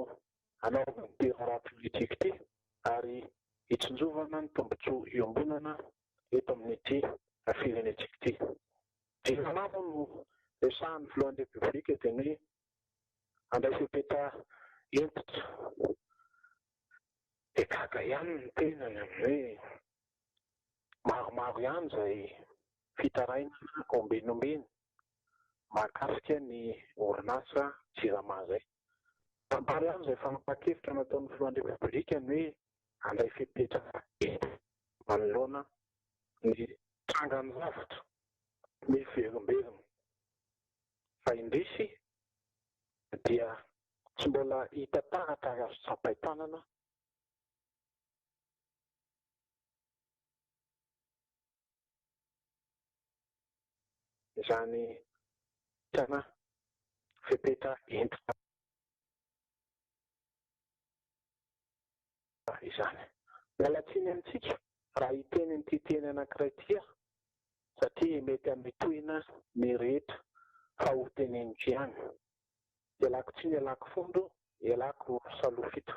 anaovana ity raharaha politika ity ary hitsinjovana ny tombontsoa iombonana eto amin'ity firenentsika ity. Jirama moa no resahan'ny filohan'ny Repoblika dia ny hoe handray fepetra hentitra. Dia gaga ihany ny tenany amin'ny hoe maromaro ihany izay fitarainana ombieny ombieny mahakasika ny orinasa Jirama izay. Maromaro ihany izay fanapahan-kevitra nataon'ny filohan'ny Repoblika ny hoe handray fepetra hentitra manoloana ny trangan-javatra miverimberina fa indrisy dia tsy mbola hita taratra ary azo tsapain-tanana izany tena fepetra hentitra izany. Miala tsiny amintsika raha hiteny an'ity teny anankiray ity aho satria mety hamitohina ny rehetra fa ho teneniko ihany. Ialako tsiny ialako fondro, ialako salofito.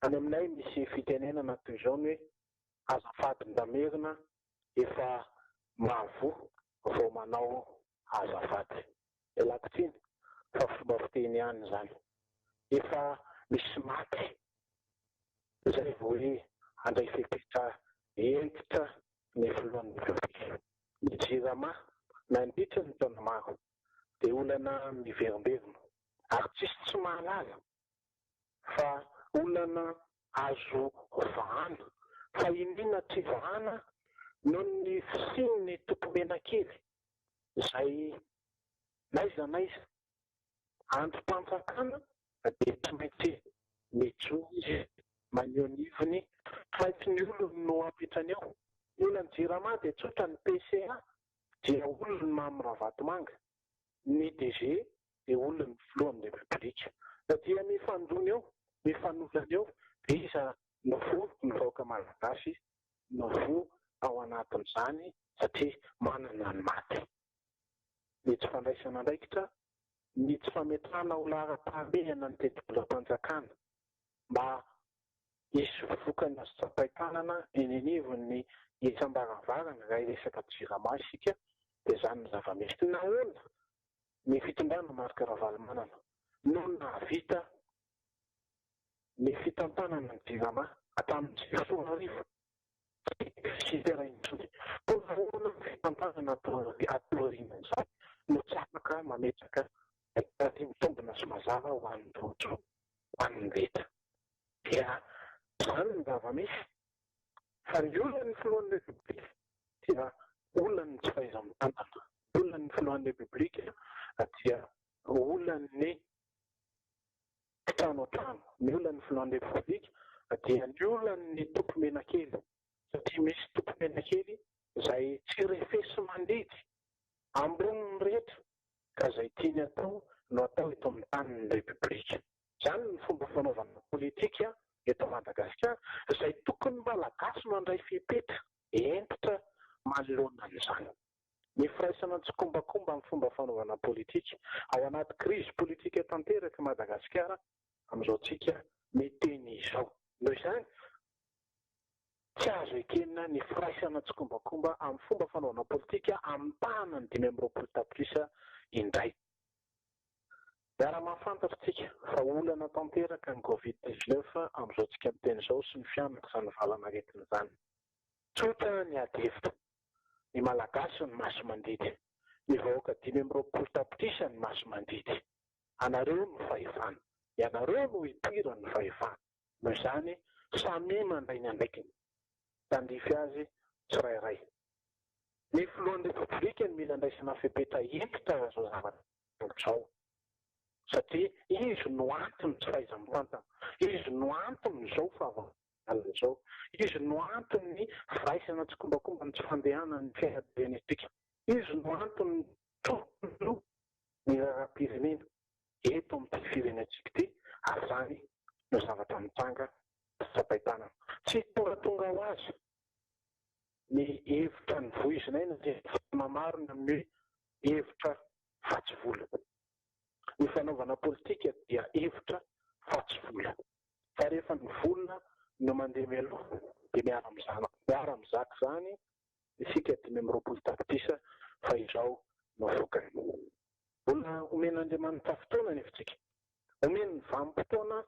Any aminay misy fitenenana toy izao ny hoe. Azafady Ndamerina efa mahavoa vao manao azafady. Ialako tsiny fa fomba fiteny ihany izany. Efa misy maty izay vao hoe handray fepetra hentitra ny filohan'ny Repoblika. Ny Jirama nandritra ny taona maro dia olana miverimberina ary tsisy tsy mahalala fa olana azo vahana fa iniana tsy vahana noho ny fisian'ny tompomenakely izay n'aiza n'aiza andrim-panjakana dia tsy maintsy mijoro izy maneho ny heviny, tsy maintsy ny olony no apetrany ao. Ny olan'ny Jirama dia tsotra, ny PCA dia olon'ny Mamy Ravatomanga, ny DG dia olon'ny filohan'ny Repoblika. Dia mifandona eo, mifanolana eo, dia iza no voa? Ny vahoaka malagasy no voa ao anatin'izany satria manana ny maty. Ny tsy fandraisana andraikitra, ny tsy fametrahana ho laharam-pahamehana ny tetibolam-panjakana mba hisy vokany azo tsapain-tanana eny anivon'ny isam-baravarana raha hiresaka Jirama isika dia izany no zava-misy. Nahoana ny fitondrana Marc Ravalomanana no nahavita ny fitantanana ny Jirama hatramin'ny 2009? Tsy déficitaire intsony. Koa nahoana ny fitantanana atorian'izany no tsy afaka mametraka paikady mitombina sy mazava ho an'ny rojo, ho an'ny rehetra? Dia izany ny zava-misy. Fa ny olan'ny filohan'ny Repoblika dia olan'ny tsy fahaiza-mitantana. Ny olan'ny filohan'ny Repoblika dia olan'ny mpitrano an-trano. Ny olan'ny filohan'ny Repoblika dia ny olan'ny tompomenakely satria misy tompomenakely izay tsy refesi-mandidy ambonin'ny rehetra ka izay tiany atao no atao eto amin'ny tanin'ny Repoblika. Izany ny fomba fanaovana politika eto Madagasikara izay tokony Malagasy mandray fepetra hentitra manoloana an'izany. Ny firaisana tsikombakomba amin'ny fomba fanaovana politika. Ao anaty krizy politika tanteraka i Madagasikara amin'izao tsika miteny izao. Noho izany, tsy azo ekena ny firaisana tsikombakomba amin'ny fomba fanaovana politika ampahana ny 25 tapitrisa indray. Miara-mahafantatra isika fa olana tanteraka ny Covid 19 amin'izao tsika miteny izao sy ny fianak'izany valan'aretina izany. Tsotra ny ady hevitra. Ny Malagasy ny masi-mandidy. Ny vahoaka 25 tapitrisa ny masi-mandidy. Anareo no fahefana. Ianareo no ipoiran'ny fahefana. Noho izany, samia mandray ny andraikiny. Tandrify azy tsirairay. Ny filohan'ny Repoblika no mila andraisana fepetra hentitra raha izao zavatra izao. Satria izy no antony tsy fahaiza-mitantana. Izy no anton'izao fahavalana izao. Izy no anton'ny firaisana tsikombakomba ny tsy fandehanan'ny fiainam-pirenentsika. Izy no anton'ny tokony ny raharaham-pirenena eto amin'ity firenentsika ity ary izany no zavatra mitranga tsy tsapain-tanana. Tsy tongatonga ho azy ny hevitra nivoizinay na dia mamarina amin'ny hoe hevitra fa tsy vola. Ny fanaovana politika dia hevitra fa tsy vola. Fa rehefa ny vola no mandeha mialoha dia miara-mizaka izany isika 25 tapitrisa fa izao no vokany. Mbola omen'Andriamanitra fotoana anefa isika. Omeny vanim-potoana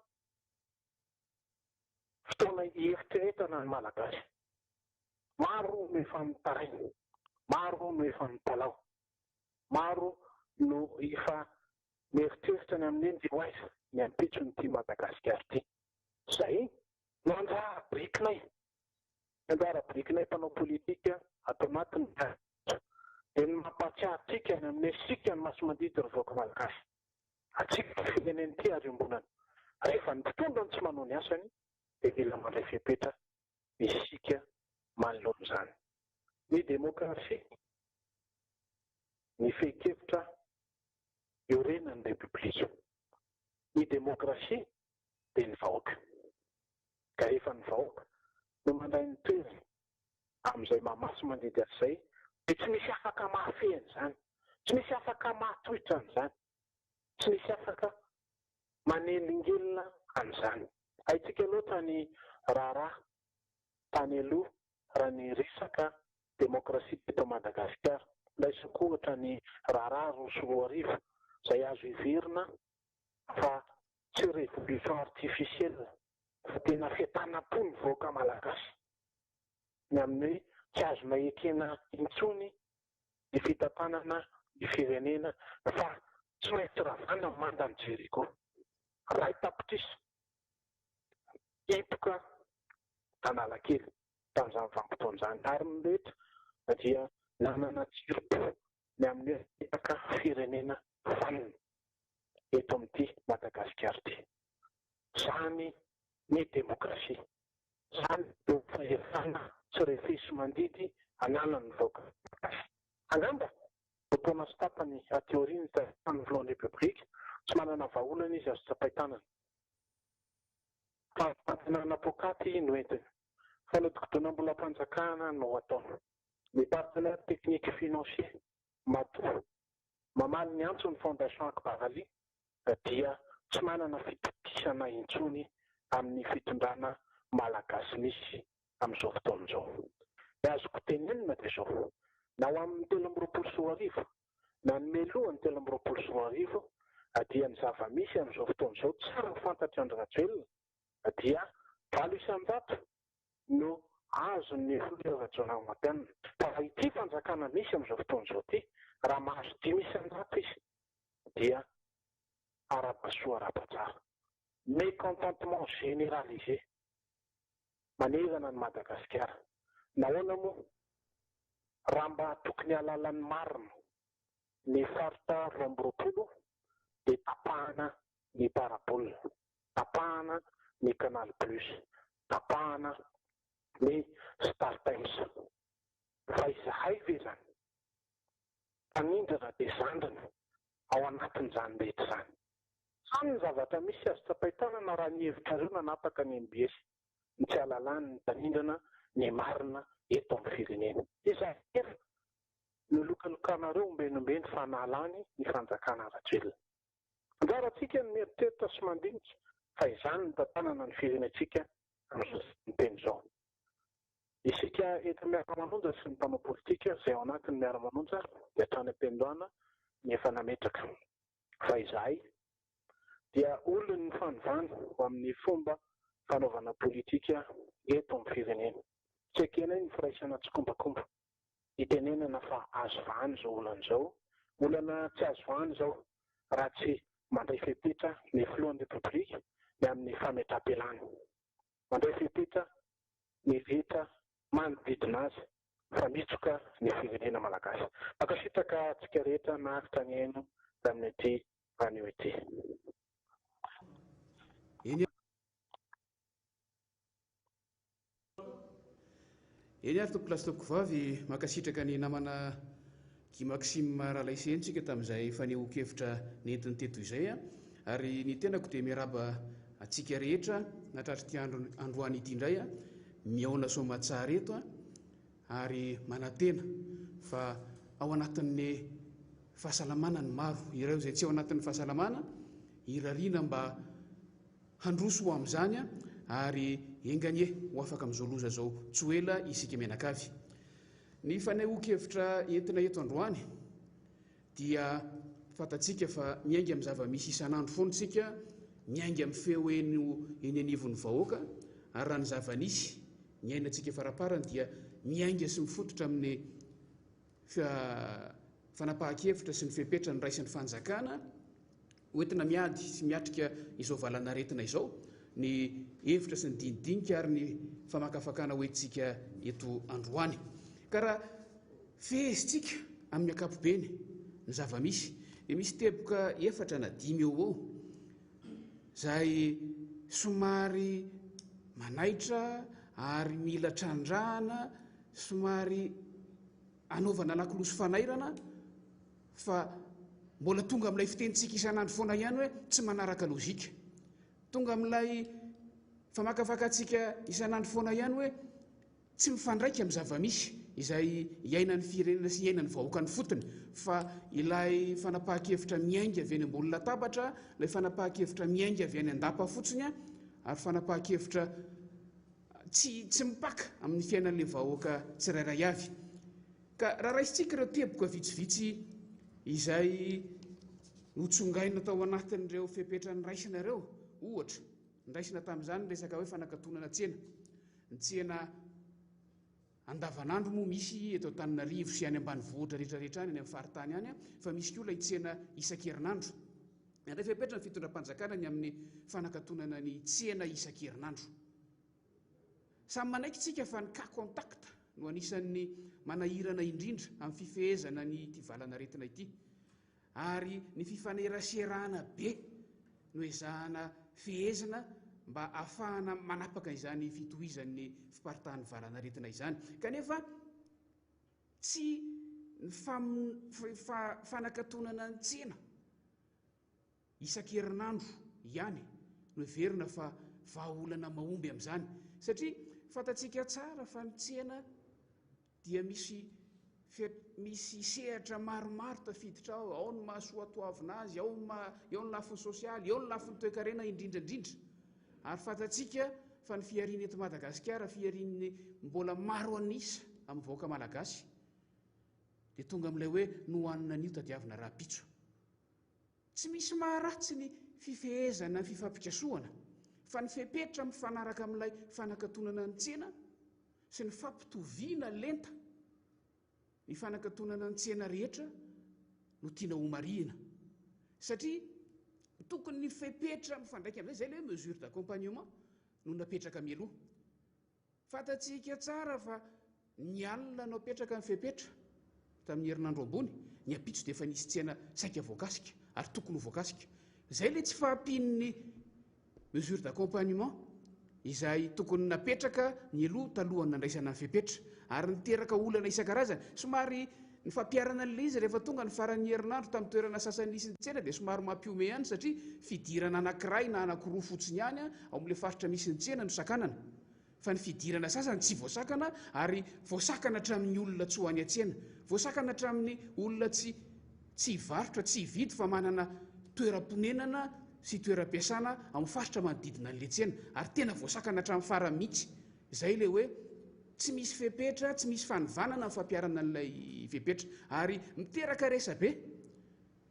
fotoana hieritreretana ny Malagasy. Maro no efa mitaraina, maro no efa mitalaho, maro no efa mieritreritra ny amin'ny hoe ndeha ho aiza ny ampitson'ity Madagasikara ity. Izay no anjara birikinay, ny anjara birikinay mpanao politika ato anatin'ny dia ny mampahatsiahy antsika ny amin'ny hoe isika no masi-mandidy ry vahoaka Malagasy. Antsika ity firenena ity ary iombonana. Rehefa ny mpitondra no tsy manao ny asany dia mila mandray fepetra isika manoloana izany. Ny demokrasia, ny fehin-kevitra iorenan'ny Repoblika. Ny demokrasia dia ny vahoaka. Ka rehefa ny vahoaka no mandray ny toerany amin'izay maha-masi-mandidy azy izay dia tsy misy afaka mahafehy an'izany, tsy misy afaka mahatohitra an'izany, tsy misy afaka manelingelina an'izany. Haintsika loatra ny raharaha tany aloha. raha ny resaka demokrasia teto Madagasikara. Raisiko ohatra ny raharaha 2002 izay azo heverina fa tsy révolution artificielle fa tena fientanam-po ny vahoaka malagasy ny amin'ny hoe tsy azonay ekena intsony ny fitantanana ny firenena fa tsy maintsy ravana ny mandan'i Jeriko. 1 tapitrisa hipoka Analakely tamin'izany vanim-potoana izany ary ny rehetra dia nanana tsirim-po ny amin'ny hoe petaka firenena vanona eto amin'ity Madagasikara ity. Izany ny demokrasia, izany no fahefana tsy refesi-mandidy ananan'ny vahoaka malagasy. Angamba 2 taona sy tapany aty aoriana ny filohan'ny Repoblika, tsy manana vahaolana izy azo tsapain-tanana. Fampanantenana poakaty no entiny. Fanodikodinam-bolam-panjakana no ataony. Ny partenaire technique financier matoa mamaly ny antso ny Fondation Akbaraly dia tsy manana fitokisana intsony amin'ny fitondrana malagasy misy amin'izao fotoana izao. Ny azoko tenenina dia izao, na ho amin'ny 2023 na ny mialohan'ny 2023 dia ny zava-misy amin'izao fotoana izao tsara fantatry Andry Rajoelina dia 8% no azon'ny filoha Rajaonarimampianina. Fa ity fanjakana misy amin'izao fotoana izao ity, raha mahazo 5% izy dia arahaba-soa arahaba-tsara. Mécontentement généralisé manerana ny Madagasikara. Nahoana moa? Raha mba tokony hahalala ny marina ny faritra 22 dia tapahana ny parabole, tapahana ny Canal Plus, tapahana ny Star Times. Fa izahay ve zany mpanindrana dia zandriny ao anatin'izany rehetra izany? Izany ny zavatra misy azo tsapain-tanana raha ny hevitrareo nanapaka ny MBS ny tsy hahalalany ny mpanindrana ny marina eto amin'ny firenena. Izahay nefa nolokalokanareo ombenombeny fa nahalany ny fanjakana Rajoelina. Anjarantsika ny mieritreritra sy mandinika fa izany ny tantanana ny firenentsika amin'izao miteny izao. Isika eto Miara-manonja sy ny mpanao politika izay ao anatin'ny Miara-manonja dia hatrany am-piandohana ny efa nametraka fa izahay dia olon'ny fanovana ho amin'ny fomba fanaovana politika eto amin'ny firenena. Tsy ekenay ny firaisana tsikombakomba hitenenana fa azo vahana izao olana izao. Olana tsy azo vahana izao raha tsy mandray fepetra ny filohan'ny Repoblika ny amin'ny fametraham-pialana. Mandray fepetra ny rehetra manodidina azy fa mitsoka ny firenena malagasy. Mankasitraka antsika rehetra naharitra nihaino tamin'ity anio ity. Eny Eny ary tompoko lahy sy tompoko vavy, mankasitraka ny namana Guy Maxime Ralaiseheno tsika tamin'izay fanehoan-kevitra nentiny teto izay ary ny tenako dia miarahaba antsika rehetra nahatratra ity andro androany ity indray mihaona soamatsara eto ary manantena fa ao anatin'ny fahasalamana ny maro, ireo izay tsy ao anatin'ny fahasalamana irariana mba Handroso ho amin'izany ary enga anie ho afaka amin'izao loza izao tsy ho ela isika mianakavy. Ny fanehoan-kevitra entina eto androany dia fantatsika fa miainga amin'ny zava-misy isan'andro foana isika, miainga amin'ny feo heno eny anivon'ny vahoaka ary raha ny zava-nisy niainantsika faraparany dia miainga sy mifototra amin'ny fanapahan-kevitra sy ny fepetra noraisin'ny fanjakana Hoentina miady sy miatrika izao valan'aretina izao ny hevitra sy ny dinidinika ary ny famakafakana hoentintsika eto androany. Ka raha fehezintsika amin'ny ankapobeny ny zava-misy dia misy teboka efatra na dimy eo ho eo izay somary manaitra ary mila trandrahana, somary anaovana lakolosy fanairana, Fa mbola tonga amin'ilay fitenintsika isan'andro foana ihany hoe tsy manaraka lojika. Tonga amin'ilay famakafakantsika isan'andro foana ihany hoe tsy mifandraika amin'ny zava-misy izay iainan'ny firenena sy iainan'ny vahoaka ny fotony fa ilay fanapahan-kevitra miainga avy eny ambony latabatra, ilay fanapahan-kevitra miainga avy any an-dapa fotsiny ary fanapahan-kevitra. tsy tsy mipaka amin'ny fiainan'ilay vahoaka tsirairay avy. Ka raha raisintsika ireo teboka vitsivitsy izay notsongaina tao anatin'ireo fepetra noraisina ireo, ohatra, noraisina tamin'izany ny resaka hoe fanakatonana tsena. Ny tsena andavanandro moa misy eto Antananarivo sy any ambanivohitra rehetrarehetra any, any amin'ny faritany any, fa misy koa ilay tsena isan-kerinandro. Nandray fepetra ny fitondram-panjakana ny amin'ny fanakatonana ny tsena isan-kerinandro. Samy manaiky isika fa ny cas contact no anisan'ny manahirana indrindra amin'ny fifehezana ny ity valan'aretina ity. Ary ny fifaneraserana be no ezahana fehezina mba ahafahana manapaka izany fitohizan'ny fiparitahan'ny valan'aretina izany. Kanefa tsy ny fanakatonana ny tsena isan-kerinandro ihany no heverina fa vahaolana mahomby amin'izany satria fantatsika tsara fa ny tsena dia misy misy sehatra maromaro tafiditra ao, ao ny maha soatoavina azy, ao ny maha, eo ny lafiny sosialy, eo ny lafiny toekarena indrindra indrindra. Ary fantatsika fa ny fihariana eto Madagasikara fiharian'ny mbola maro an'isa amin'ny vahoaka malagasy dia tonga amin'ilay hoe nohanina anio tadiavina rahampitso. Tsy misy maharatsy ny fifehezana ny fifampikasohana fa ny fepetra mifanaraka amin'ilay fanakatonana ny tsena sy ny fampitoviana lenta ny fanakatonana ny tsena rehetra no tiana homarihina satria tokony ny fepetra mifandraika amin'izay, izay ilay hoe mesure d'accompagnement no napetraka mialoha. Fantatsika tsara fa ny alina no apetraka ny fepetra tamin'ny herinandro ambony, ny ampitso dia efa nisy tsena saika voakasika ary tokony ho voakasika. Izay ilay tsy fahampian'ny mesure d'accompagnement izay tokony napetraka nialoha talohan'ny nandraisana ny fepetra ary niteraka olana isan-karazany. Somary ny fampiharana an'ilay izy rehefa tonga ny faran'ny herinandro tamin'ny toerana sasany nisy ny tsena dia somary mampihomehy ihany satria fidirana anankiray na anankiroa fotsiny ihany ao amin'ilay faritra misy ny tsena no sakanana fa ny fidirana sasany tsy voasakana ary voasakana hatramin'ny olona tsy ho any an-tsena, voasakana hatramin'ny olona tsy tsy hivarotra, tsy hividy fa manana toeram-ponenana sy toeram-piasana ao amin'ny faritra manodidina an'ilay tsena ary tena voasakana hatramin'ny farany mihitsy. Izay ilay hoe tsy misy fepetra, tsy misy fanivanana ny fampiharana an'ilay fepetra ary miteraka resabe.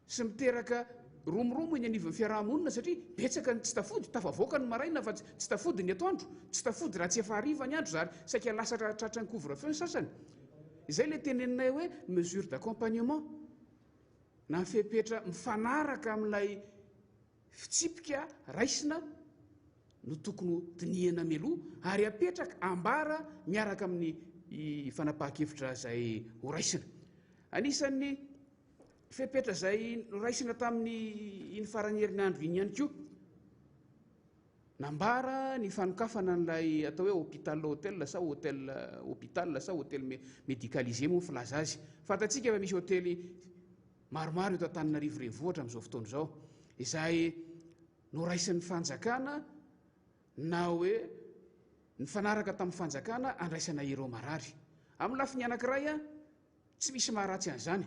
sy miteraka romoromo eny anivon'ny fiaraha-monina satria betsaka ny tsy tafody, tafavoaka ny maraina fa tsy tafody ny atoandro, tsy tafody raha tsy efa hariva ny andro zary saika lasa tratran'ny couvre feu ny sasany. Izay ilay teneninay hoe mesure d'accompagnement na ny fepetra mifanaraka amin'ilay fitsipika raisina no tokony ho dinihana mialoha ary apetraka ambara miaraka amin'ny fanapahan-kevitra izay horaisina. Anisan'ny Fepetra izay noraisina tamin'ny iny faran'ny herinandro iny ihany koa. Nambara ny fanokafana an'ilay atao hoe hôpital hôtel sa hôtel hôpital sa hôtel médicalisé moa ny filaza azy. Fantatsika fa misy hôtely maromaro eto Antananarivo renivohitra amin'izao fotoana izao izay noraisin'ny fanjakana na hoe nifanaraka tamin'ny fanjakana andraisana ireo marary. Amin'ny lafiny anankiray, Tsy misy maharatsy an'izany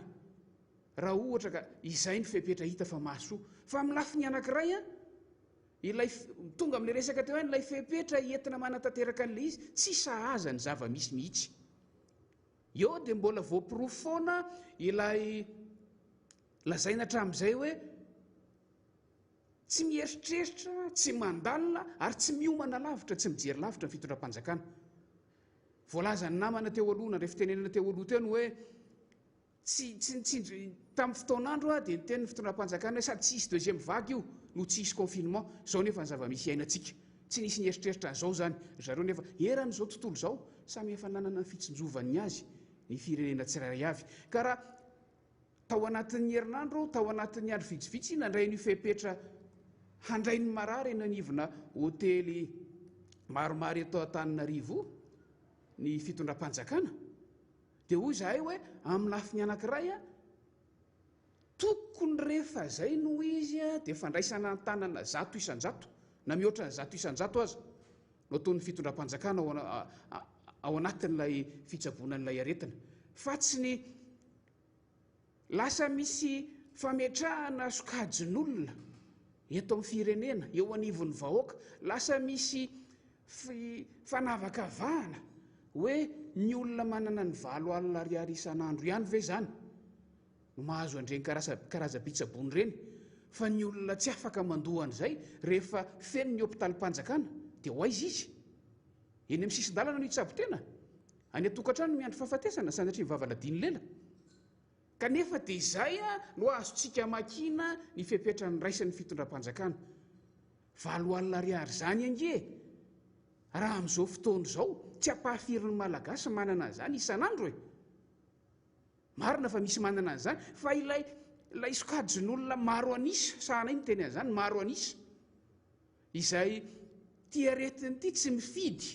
raha ohatra ka izay no fepetra hita fa mahasoa. Fa amin'ny lafiny anankiray an, ilay tonga amin'ilay resaka teo ihany, ilay fepetra entina manatanteraka an'ilay izy tsy sahaza ny zava-misy mihitsy. Eo dia mbola voaporofo foana ilay lazaina hatramin'izay hoe tsy mieritreritra, tsy mandalina ary tsy miomana lavitra, tsy mijery lavitra ny fitondram-panjakana. Voalazan'ny namana teo aloha, nandray fitenenana teo aloha teo ny hoe tsy tsy nitsinjo tamin'ny fotoan'andro aho dia niteny ny fitondram-panjakana hoe sady tsy hisy deuxième vague io no tsy hisy confinement. Izao nefa ny zava-misy iainantsika. Tsy nisy nieritreritra an'izao izany ry zareo nefa eran'izao tontolo izao samy efa nanana ny fitsinjovany ny azy ny firenena tsirairay avy. Ka raha Tao anatin'ny herinandro, tao anatin'ny andro vitsivitsy, nandray ny fepetra handray ny marary eny anivona hotely maromaro eto Antananarivo ny fitondram-panjakana. Dia hoy izahay hoe amin'ny lafiny anankiray, tokony rehefa izay no izy dia fandraisana an-tanana 100% na mihoatra ny 100% aza no ataon'ny fitondram-panjakana ao anatin'ilay fitsaboana an'ilay aretina fa tsy ny Lasa misy fametrahana sokajin'olona eto amin'ny firenena, eo anivon'ny vahoaka. Lasa misy Fanavakavahana hoe ny olona manana ny 8000 ariary isan'andro ihany ve izany no mahazo an'ireny karazam-pitsaboana ireny fa ny olona tsy afaka mandoa an'izay rehefa feno ny hopitalim-panjakana dia ho aiza izy? Eny amin'ny sisin-dalana no hitsabo tena? Any an-tokantrano no miandry fahafatesana sanatria ny vava ladin'ny lela? Kanefa dia izay no azontsika amakiana ny fepetra niraisan'ny fitondram-panjakana. 8000 ariary izany ange e! Raha amin'izao fotoana izao, tsy ampahafirin'ny Malagasy manana an'izany isan'andro e! Marina fa misy manana an'izany, fa ilay ilay sokajin'olona maro an'isa, sahanay miteny an'izany, maro an'isa, izay ity aretina ity tsy mifidy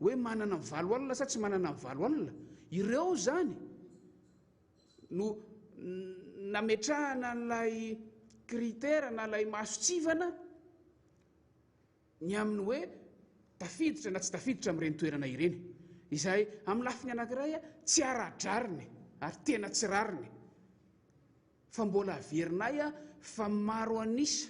hoe manana ny 8000 sa tsy manana ny 8000, ireo izany no nametrahana an'ilay critère na ilay mason-tsivana ny amin'ny hoe tafiditra na tsy tafiditra amin'ireny toerana ireny, izay amin'ny lafiny anankiray tsy ara-drariny ary tena tsy rariny. Fa mbola averinay fa maro an'isa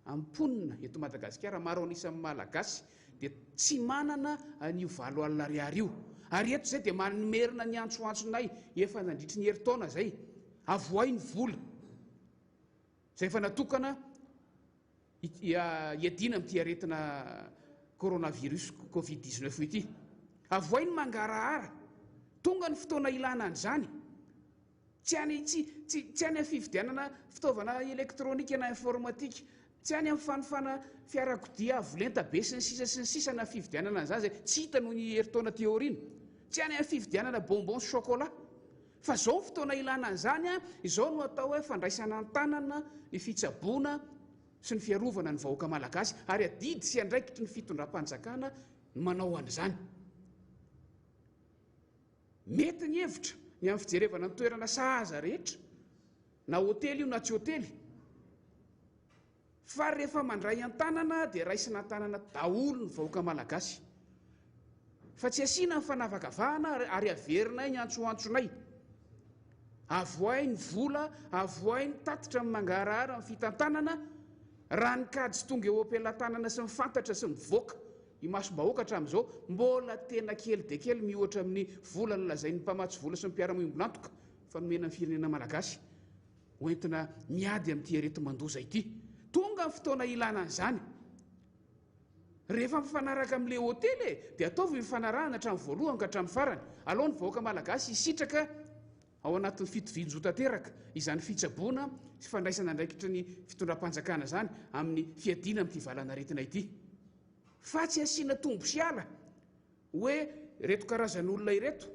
amin'ny mponina eto Madagasikara, maro an'isa amin'ny Malagasy dia tsy manana an'io 8000 ariary io. Ary eto izay dia mamerina ny antsoantsonay efa nandritry ny herintaona izay, avoahy ny vola izay efa natokana hiadiana amin'ity aretina coronavirus covid 19 ity. Avoahy ny mangarahara, tonga ny fotoana ilana an'izany. Tsy any tsy tsy tsy any amin'ny fividianana fitaovana elektronika na informatika, tsy any amin'ny fanofana fiarakodia avo lenta be sy ny sisa sy ny sisa na fividianana an'izany izay tsy hita noho ny herintaona aty aoriana. Tsy any amin'ny fividianana bonbons sy chocolat. Fa izao ny fotoana ilana an'izany an, izao no atao hoe fandraisana an-tanana ny fitsaboana sy ny fiarovana ny vahoaka malagasy ary adidy sy andraikitry ny fitondram-panjakana ny manao an'izany. Mety ny hevitra ny amin'ny fijerevana ny toerana sahaza rehetra, na hotely io na tsy hotely, fa rehefa mandray an-tanana dia raisina an-tanana daholo ny vahoaka malagasy, fa tsy asiana ny fanavakavahana ary averinay ny antsoantsonay. Avoahy ny vola, avoahy ny tatitra amin'ny mangarahara ny fitantanana, raha ny kajy tonga eo am-pelatanana sy ny fantatra sy mivoaka imasom-bahoaka hatramin'izao, mbola tena kely dia kely miohatra amin'ny vola nolazain'ny mpamatsy vola sy ny mpiara-miombon'antoka fa nomena ny firenena malagasy hoentina miady amin'ity areti-mandoza ity. Tonga ny fotoana ilana an'izany. Rehefa mifanaraka amin'ilay hotely e, dia ataovy ny fanarahana hatramin'ny voalohany ka hatramin'ny farany. Alao ny vahoaka malagasy hisitraka ao anatin'ny fitovian-jo tanteraka izany fitsaboana sy fandraisana andraikitry ny fitondram-panjakana izany amin'ny fiadiana amin'ity valan'aretina ity. Fa tsy asiana tombo sy ala hoe ireto karazan'olona ireto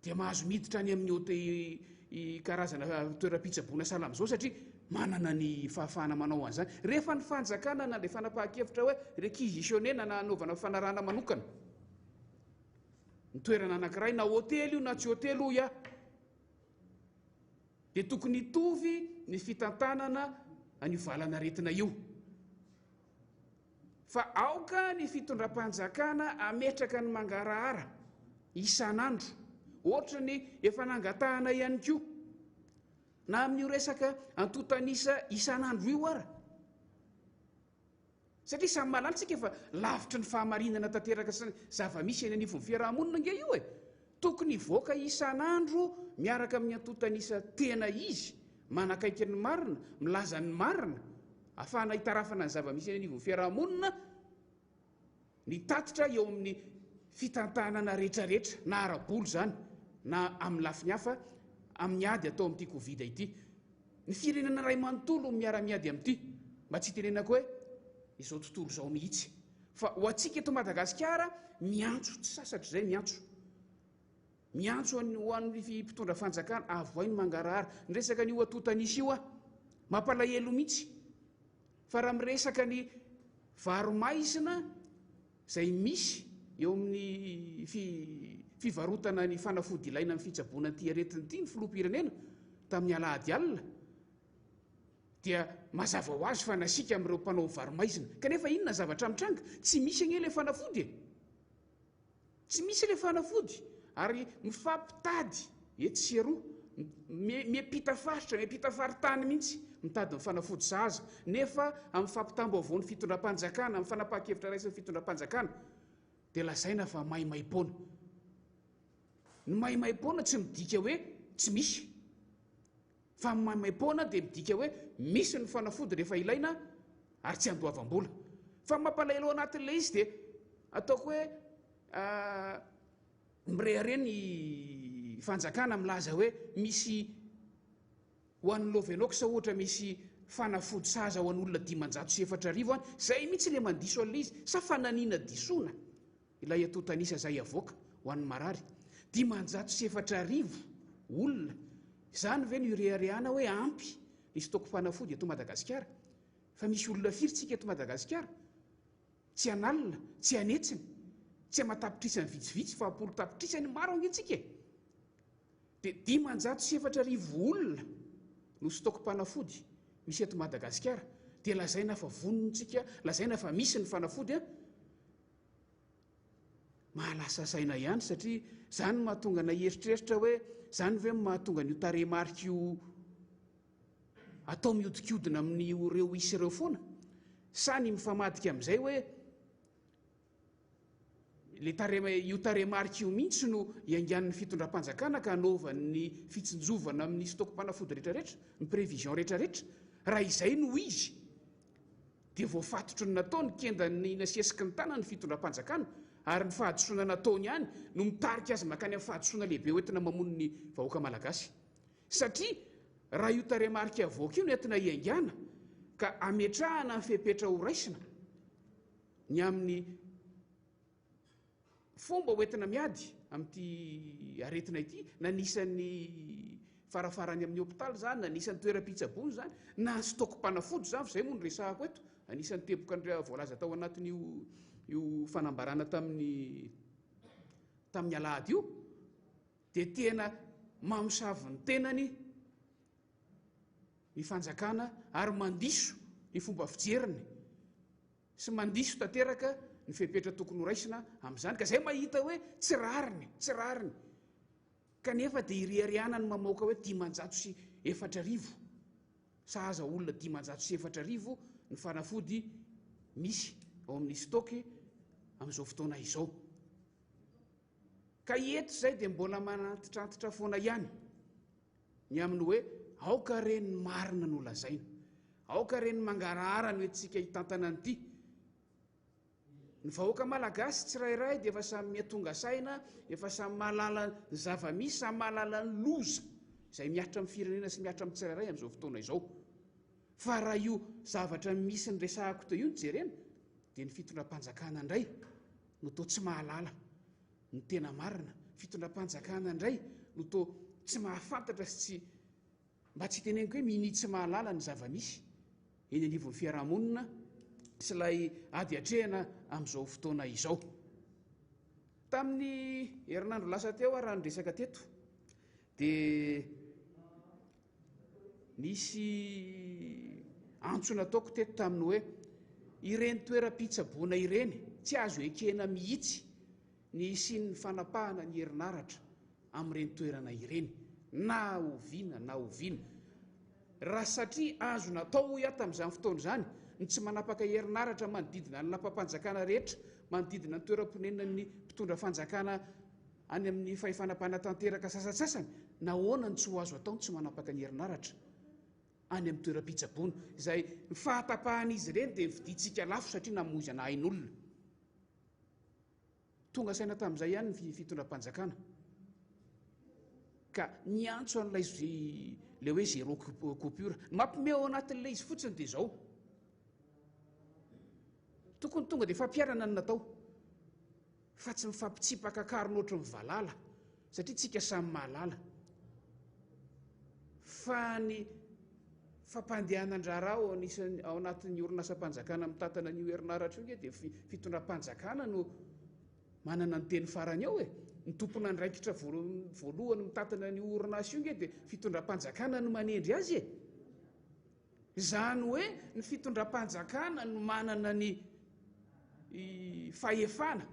dia mahazo miditra any amin'ny hotely karazana toeram-pitsaboana sahala amin'izao satria manana ny fahafahana manao an'izany. Rehefa ny fanjakana nandray fanapahan-kevitra hoe réquisitionner-na na hanaovana fanarahana manokana ny toerana anankiray na hotely io na tsy hotely hoy aho, dia tokony hitovy ny fitantanana an'io valan'aretina io. Fa aoka ny fitondram-panjakana hametraka ny mangarahara isan'andro, ohatry ny efa nangatahana ihany koa, na amin'io resaka antontan'isa isan'andro io ara. Satria samy mahalala isika fa lavitry ny fahamarinana tanteraka sy ny zava-misy eny anivon'ny fiaraha-monina ange io e! Tokony hivoaka isan'andro miaraka amin'ny antontan'isa tena izy, manakaiky ny marina, milaza ny marina, ahafahana hitarafana ny zava-misy eny anivon'ny fiaraha-monina, ny tatitra eo amin'ny fitantanana rehetrarehetra, na ara-bola izany, na amin'ny lafiny hafa, amin'ny ady atao amin'ity Covid ity. Ny firenena iray manontolo no miara-miady amin'ity, mba tsy hitenenako hoe izao tontolo izao mihitsy. Fa ho antsika eto Madagasikara, miantso tsy sasatra izay miantso. Miantso an'ny ho an'ny mpitondra fanjakana, avohay ny mangarahara. Niresaka an'io antontan'isa io aho. Mampalahelo mihitsy. Fa raha miresaka ny varo-maizina izay misy eo amin'ny fivarotana ny fanafody ilaina amin'ny fitsaboana ity aretina ity ny filoham-pirenena tamin'ny alahady alina dia mazava ho azy fa nasiaka amin'ireo mpanao varo-maizina. Kanefa inona ny zavatra mitranga? Tsy misy anie ilay fanafody e! Tsy misy ilay fanafody ary mifampitady etsy sy eroa. Miampita faritra, miampita faritany mihitsy mitady ny fanafody sahaza. Nefa amin'ny fampitam-baovaon'ny fitondram-panjakana, amin'ny fanapahan-kevitra raisin'ny fitondram-panjakana dia lazaina fa maimaim-poana. Ny maimaim-poana tsy midika hoe tsy misy. Fa ny maimaim-poana dia midika hoe misy ny fanafody rehefa ilaina ary tsy andoavam-bola. Fa ny mampalahelo ao anatin'ilay izy dia ataoko hoe mirehareha ny fanjakana milaza hoe misy ho an'ny Lovenox ohatra misy fanafody sahaza ho an'olona 4500 any, izay mihitsy ilay mandiso an'ilay izy, sa fananiana disoana ilay antontan'isa izay avoaka ho an'ny marary? 4500 olona, izany ve no ireharehana hoe ampy ny stock-panafody eto Madagasikara? Fa misy olona firy tsika eto Madagasikara? Tsy an'alina, tsy an'hetsiny, tsy aman-tapitrisany vitsivitsy fa am-polo tapitrisany maro ange tsika e! Dia 4500 olona no stock-panafody misy eto Madagasikara, dia lazaina fa vonona tsika, lazaina fa misy ny fanafody an! Mahalasa saina ihany satria izany no mahatonga anay hieritreritra hoe izany ve no mahatonga an'io tarehimarika io atao mihodinkodina amin'ireo isa ireo foana? Sa ny mifamadika amin'izay hoe le tare, io tarehimarika io mihitsy no iaingan'ny fitondram-panjakana ka anaovany ny fitsinjovana amin'ny stock-panafody rehetrarehetra, ny prévision rehetrarehetra? Raha izay no izy, dia voafatotry ny nataony, kendan'ny nasesiky ny tanany ny fitondram-panjakana, ary ny fahadisoana nataony ihany no mitarika azy mankany amin'ny fahadisoana lehibe hoentina mamono ny vahoaka malagasy. Satria raha io tarehimarika avoaka io no entina hiaingàna ka ametrahana ny fepetra horaisina ny amin'ny fomba hoentina miady amin'ity aretina ity, na ny isan'ny farafarany amin'ny hopitaly izany, na ny isan'ny toeram-pitsaboana izany, na ny stock-panafody izany, fa izay moa no resahako eto, anisan'ny teboka voalaza tao anatin'io io fanambarana tamin'ny tamin'ny alahady io. dia tena mamosavy ny tenany ny fanjakana ary mandiso ny fomba fijeriny sy mandiso tanteraka ny fepetra tokony horaisina amin'izany ka izay mahita hoe tsy rariny, tsy rariny kanefa dia ireharehana ny mamoaka hoe 4500 sahaza olona 4500 ny fanafody misy ao amin'ny stock amin'izao fotoana izao. Ka eto izay dia mbola manantitrantitra foana ihany ny amin'ny hoe aoka re ny marina no lazaina. Aoka re ny mangarahara no entintsika hitantana an'ity. Ny vahoaka malagasy tsirairay dia efa samy miha tonga saina, efa samy mahalala ny zava-misy, samy mahalala ny loza izay mihatra amin'ny firenena sy mihatra amin'ny tsirairay amin'izao fotoana izao. Fa raha io zavatra misy niresahako teo io no jerena dia ny fitondram-panjakana indray no toa tsy mahalala ny tena marina, fitondram-panjakana indray no toa tsy mahafantatra sy tsy, mba tsy hiteneniko hoe minia tsy mahalala ny zava-misy eny anivon'ny fiarahamonina sy ilay ady atrehina amin'izao fotoana izao. Tamin'ny herinandro lasa teo aho raha niresaka teto dia Nisy antso nataoko teto tamin'ny hoe ireny toeram-pitsaboana ireny tsy azo ekena mihitsy ny hisian'ny fanapahana ny herinaratra amin'ireny toerana ireny na oviana na oviana. Raha satria azo natao hoy aho tamin'izany fotoana izany ny tsy manapaka herinaratra manodidina ny lapam-panjakana rehetra, manodidina ny toeram-ponenan'ny mpitondra fanjakana Any amin'ny fahefana mpanatanteraka sasantsasany, nahoana no tsy ho azo atao ny tsy manapaka ny herinaratra any amin'ny toeram-pitsaboana? Izay ny fahatapahan'izy ireny dia vidintsika lafo satria namoizana ain'olona. Tonga saina tamin'izay ihany ny fitondram-panjakana ka niantso an'ilay ilay hoe zéro coupure. Ny mampime ao anatin'ilay izy fotsiny dia izao. Tokony tonga dia fampiharana ny natao. Fa tsy mifampitsipaka karona ohatry ny valala satria tsika samy mahalala fa ny fampandehanan-draharaha ao anisan'ny ao anatin'ny orinasam-panjakana mitantana an'io herinaratra io nge dia fitondram-panjakana no manana ny teny farany ao e. Ny tompon'andraikitra voalohany mitantana an'io orinasa io nge dia fitondram-panjakana no manendry azy e. Izany hoe ny fitondram-panjakana no manana ny fahefana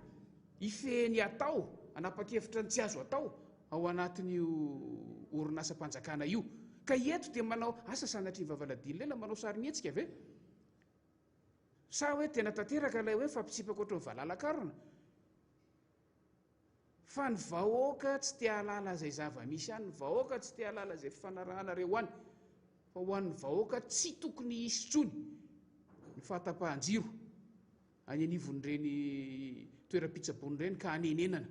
hifehy ny atao, hanapa-kevitra ny tsy azo atao ao anatin'io. orinasam-panjakana io. Ka eto dia manao, asa sanatria ny vavaladiny lela manao sarimihetsika ve? Sa hoe tena tanteraka ilay hoe fampitsipaka ohatran'ny valala-karona? Fa ny vahoaka tsy te hahalala izay zava-misy any, ny vahoaka tsy te hahalala izay fifanarahanareo any, fa ho an'ny vahoaka tsy tokony hisy intsony ny fahatapahan-jiro any anivon'ireny toeram-pitsaboana ireny ka hanenenana.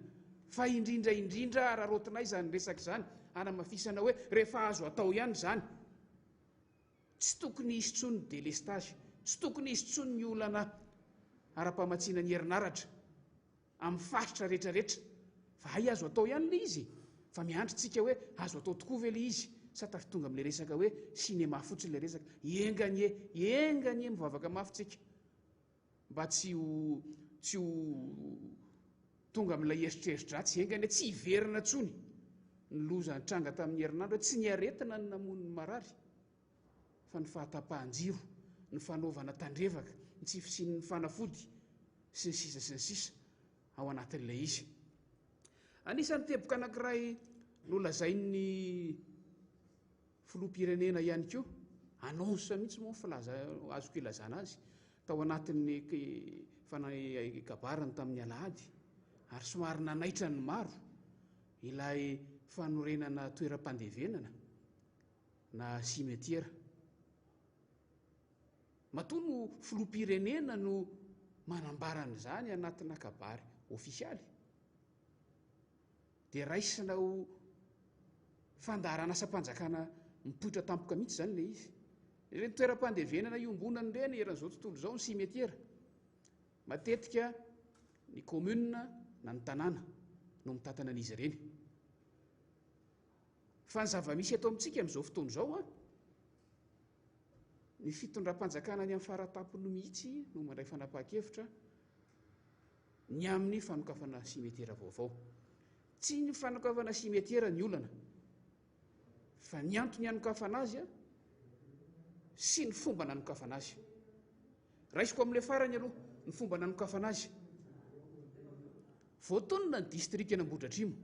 Fa indrindra indrindra araraotinay izany resaka izany hanamafisana hoe rehefa azo atao ihany izany, tsy tokony hisy intsony ny délestage, tsy tokony hisy intsony ny olana ara-pamatsiana ny herinaratra. Amin'ny faritra rehetra rehetra. Fa hay azo atao ihany ilay izy e! Fa miandry tsika hoe azo atao tokoa ve ilay izy sa tafitonga amin'ilay resaka hoe cinéma fotsiny ilay resaka. Enga anie, enga anie mivavaka mafy tsika mba tsy ho tsy ho tonga amin'ilay eritreri-dratsy. Enga anie tsy hiverina intsony ny loza nitranga tamin'ny herinandro hoe tsy ny aretina no namono ny marary fa ny fahatapahan-jiro, ny fanaovana tandrevaka, ny tsy fisian'ny fanafody, sy ny sisa sy ny sisa ao anatin'ilay izy. Anisan'ny teboka anankiray nolazain'ny filoham-pirenena ihany koa, annonce mihitsy moa ny filaza azoko ilazana azy, tao anatin'ny kabariny tamin'ny alahady, ary somary nanaitra ny maro ilay fanorenana toeram-pandevenana na cimetière. Matoa no filoham-pirenena no manambara an'izany anatina kabary ofisialy dia raisina ho fandaharan'asam-panjakana mipoitra tampoka mihitsy izany ilay izy. Ireny toeram-pandevenana iombonana ireny eran'izao tontolo izao ny cimetière. Matetika ny commune na ny tanàna no mitantana an'izy ireny. Fa ny zava-misy eto amintsika amin'izao fotoana izao an, Ny fitondram-panjakana any amin'ny faratampony mihitsy no mandray fanapahan-kevitra ny amin'ny fanokafana simetiera vaovao. Tsy ny fanokafana simetiera ny olana, fa ny antony hanokafana azy sy ny fomba nanokafana azy. Raisiko amin'ilay farany aloha, ny fomba nanokafana azy. Voatonona ny distrikan'Ambohidratrimo.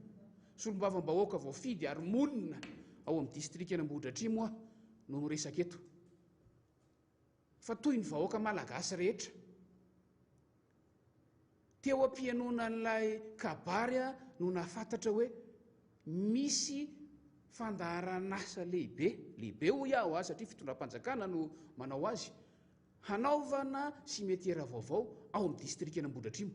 Solombavambahoaka voafidy ary monina ao amin'ny distrikan'Ambohidratrimo aho no miresaka eto. Fa toy ny vahoaka malagasy rehetra, teo am-pihainoana an'ilay kabary aho no nahafantatra hoe misy fandaharan'asa lehibe, lehibe hoy aho satria fitondram-panjakana no manao azy, hanaovana cimetière vaovao ao amin'ny distrikan'Ambohidratrimo.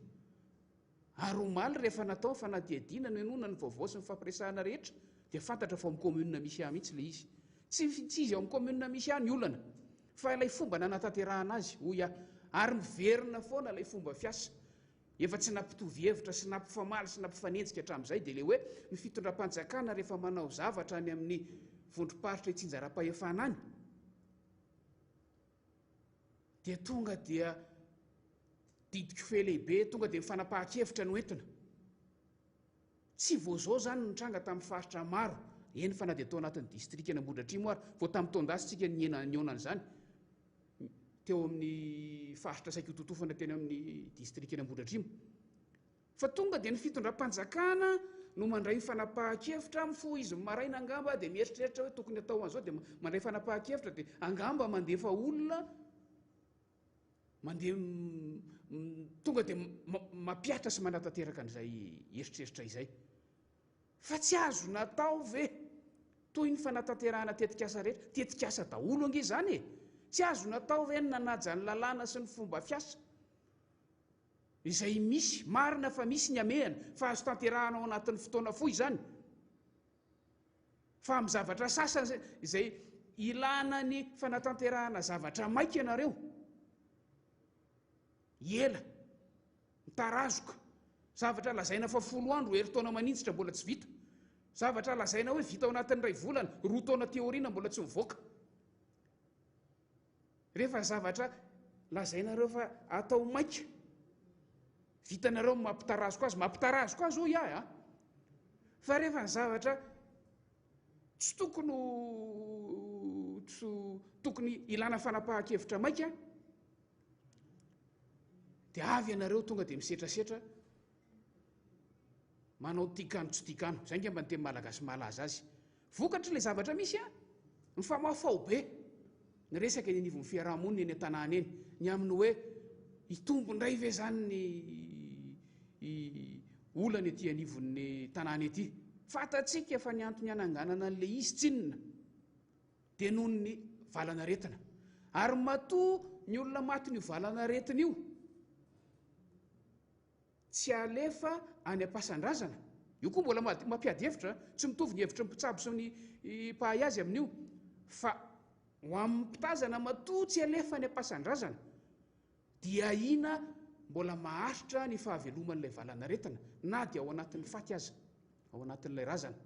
Ary omaly rehefa natao ny fanadihadiana nohenoina ny vaovao sy ny fampiresahana rehetra dia fantatra fa ao amin'ny commune misy ahy mihitsy ilay izy. Tsy tsy izy ao amin'ny commune misy ahy ny olana fa ilay fomba nanatanterahana azy hoy aho. Ary miverina foana ilay fomba fiasa efa tsy nampitovy hevitra sy nampifamaly sy nampifanenjika hatramin'izay dia ilay hoe ny fitondram-panjakana rehefa manao zavatra any amin'ny vondrom-paritra itsinjaram-pahefana any dia tonga dia didiko-fe lehibe, tonga dia ny fanapahan-kevitra no entina. Tsy vao izao izany no nitranga tamin'ny faritra maro, eny fa na dia tao anatin'ny distrikan'Ambohidratrimo ary, vao tamin'ny taon-dasa isika niena nihaona an'izany, teo amin'ny faritra saika hototofana teny amin'ny distrikan'Ambohidratrimo. Fa tonga dia ny fitondram-panjakana no mandray ny fanapahan-kevitra, mifoha izy ny maraina angamba dia mieritreritra hoe tokony atao an'izao dia mandray fanapahan-kevitra dia angamba mandefa olona mandeha tonga dia mampihatra sy manatanteraka an'izay eritreritra izay. Fa tsy azo natao ve toy ny fanatanterahana tetikasa rehetra, tetikasa daholo ange izany e! Tsy azo natao ve ny nanaja ny lalàna sy ny fomba fiasa? Izay misy, marina fa misy ny hamehana, fa azo tanterahana ao anatin'ny fotoana fohy izany. Fa amin'ny zavatra sasany izay ilana ny fanatanterahana zavatra maika ianareo, ela, mitarazoka, zavatra lazaina fa folo andro, herintaona maninjitra mbola tsy vita, zavatra lazaina hoe vita ao anatin'ny iray volana, roa taona aty aoriana mbola tsy mivoaka. Rehefa zavatra lazainareo fa atao maika, vitanareo ny mampitarazoka azy, mampitarazoka azy hoy ahy a! Fa rehefa ny zavatra tsy tokony ho, tsy tokony ilana fanapahan-kevitra maika, dia avy ianareo tonga dia misetrasetra, manao tiakano tsy tiakano. Izay angamba ny teny malagasy mahalaza azy. Vokatr'ilay zavatra misy an, mifamahofaho be ny resaka eny anivon'ny fiaraha-monina eny an-tanàna eny, ny amin'ny hoe hitombo indray ve izany ny olana ety anivon'ny tanàna ety. Fantatsika fa ny antony hananganana an'ilay izy tsinona dia noho ny valanaretina. Ary matoa ny olona matin'io valanaretina io, Tsy alefa any am-pasan-drazana. Io koa mbola mampiady hevitra, tsy mitovy ny hevitry ny mpitsabo sy ny mpahay azy amin'io. Fa ho amin'ny mpitazana matoa tsy alefa any am-pasan-drazana dia ahiana mbola maharitra ny fahaveloman'ilay valanaretina na dia ao anatin'ny faty aza, ao anatin'ilay razana.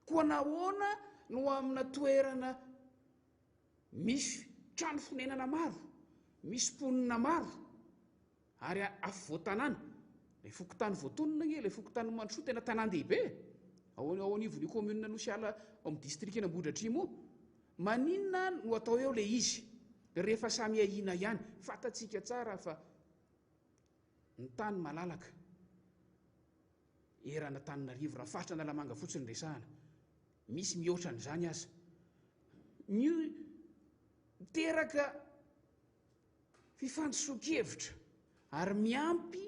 Koa nahoana no amina toerana misy trano fonenana maro, misy mponina maro, Ary afovoan-tanàna, ilay fokontany voatonona ange, ilay fokontanin'i Mandrosoa tena tanàn-dehibe e! Ao ao anivon'io commune Anosiala ao amin'ny distrikan'Ambohidratrimo io. Maninona no atao eo ilay izy rehefa samy ahiana ihany? Fantatsika tsara fa ny tany malalaka eran'Antananarivo, raha faritra Analamanga fotsiny resahana, misy mihoatra an'izany aza. Ny miteraka Fifandisoan-kevitra ary miampy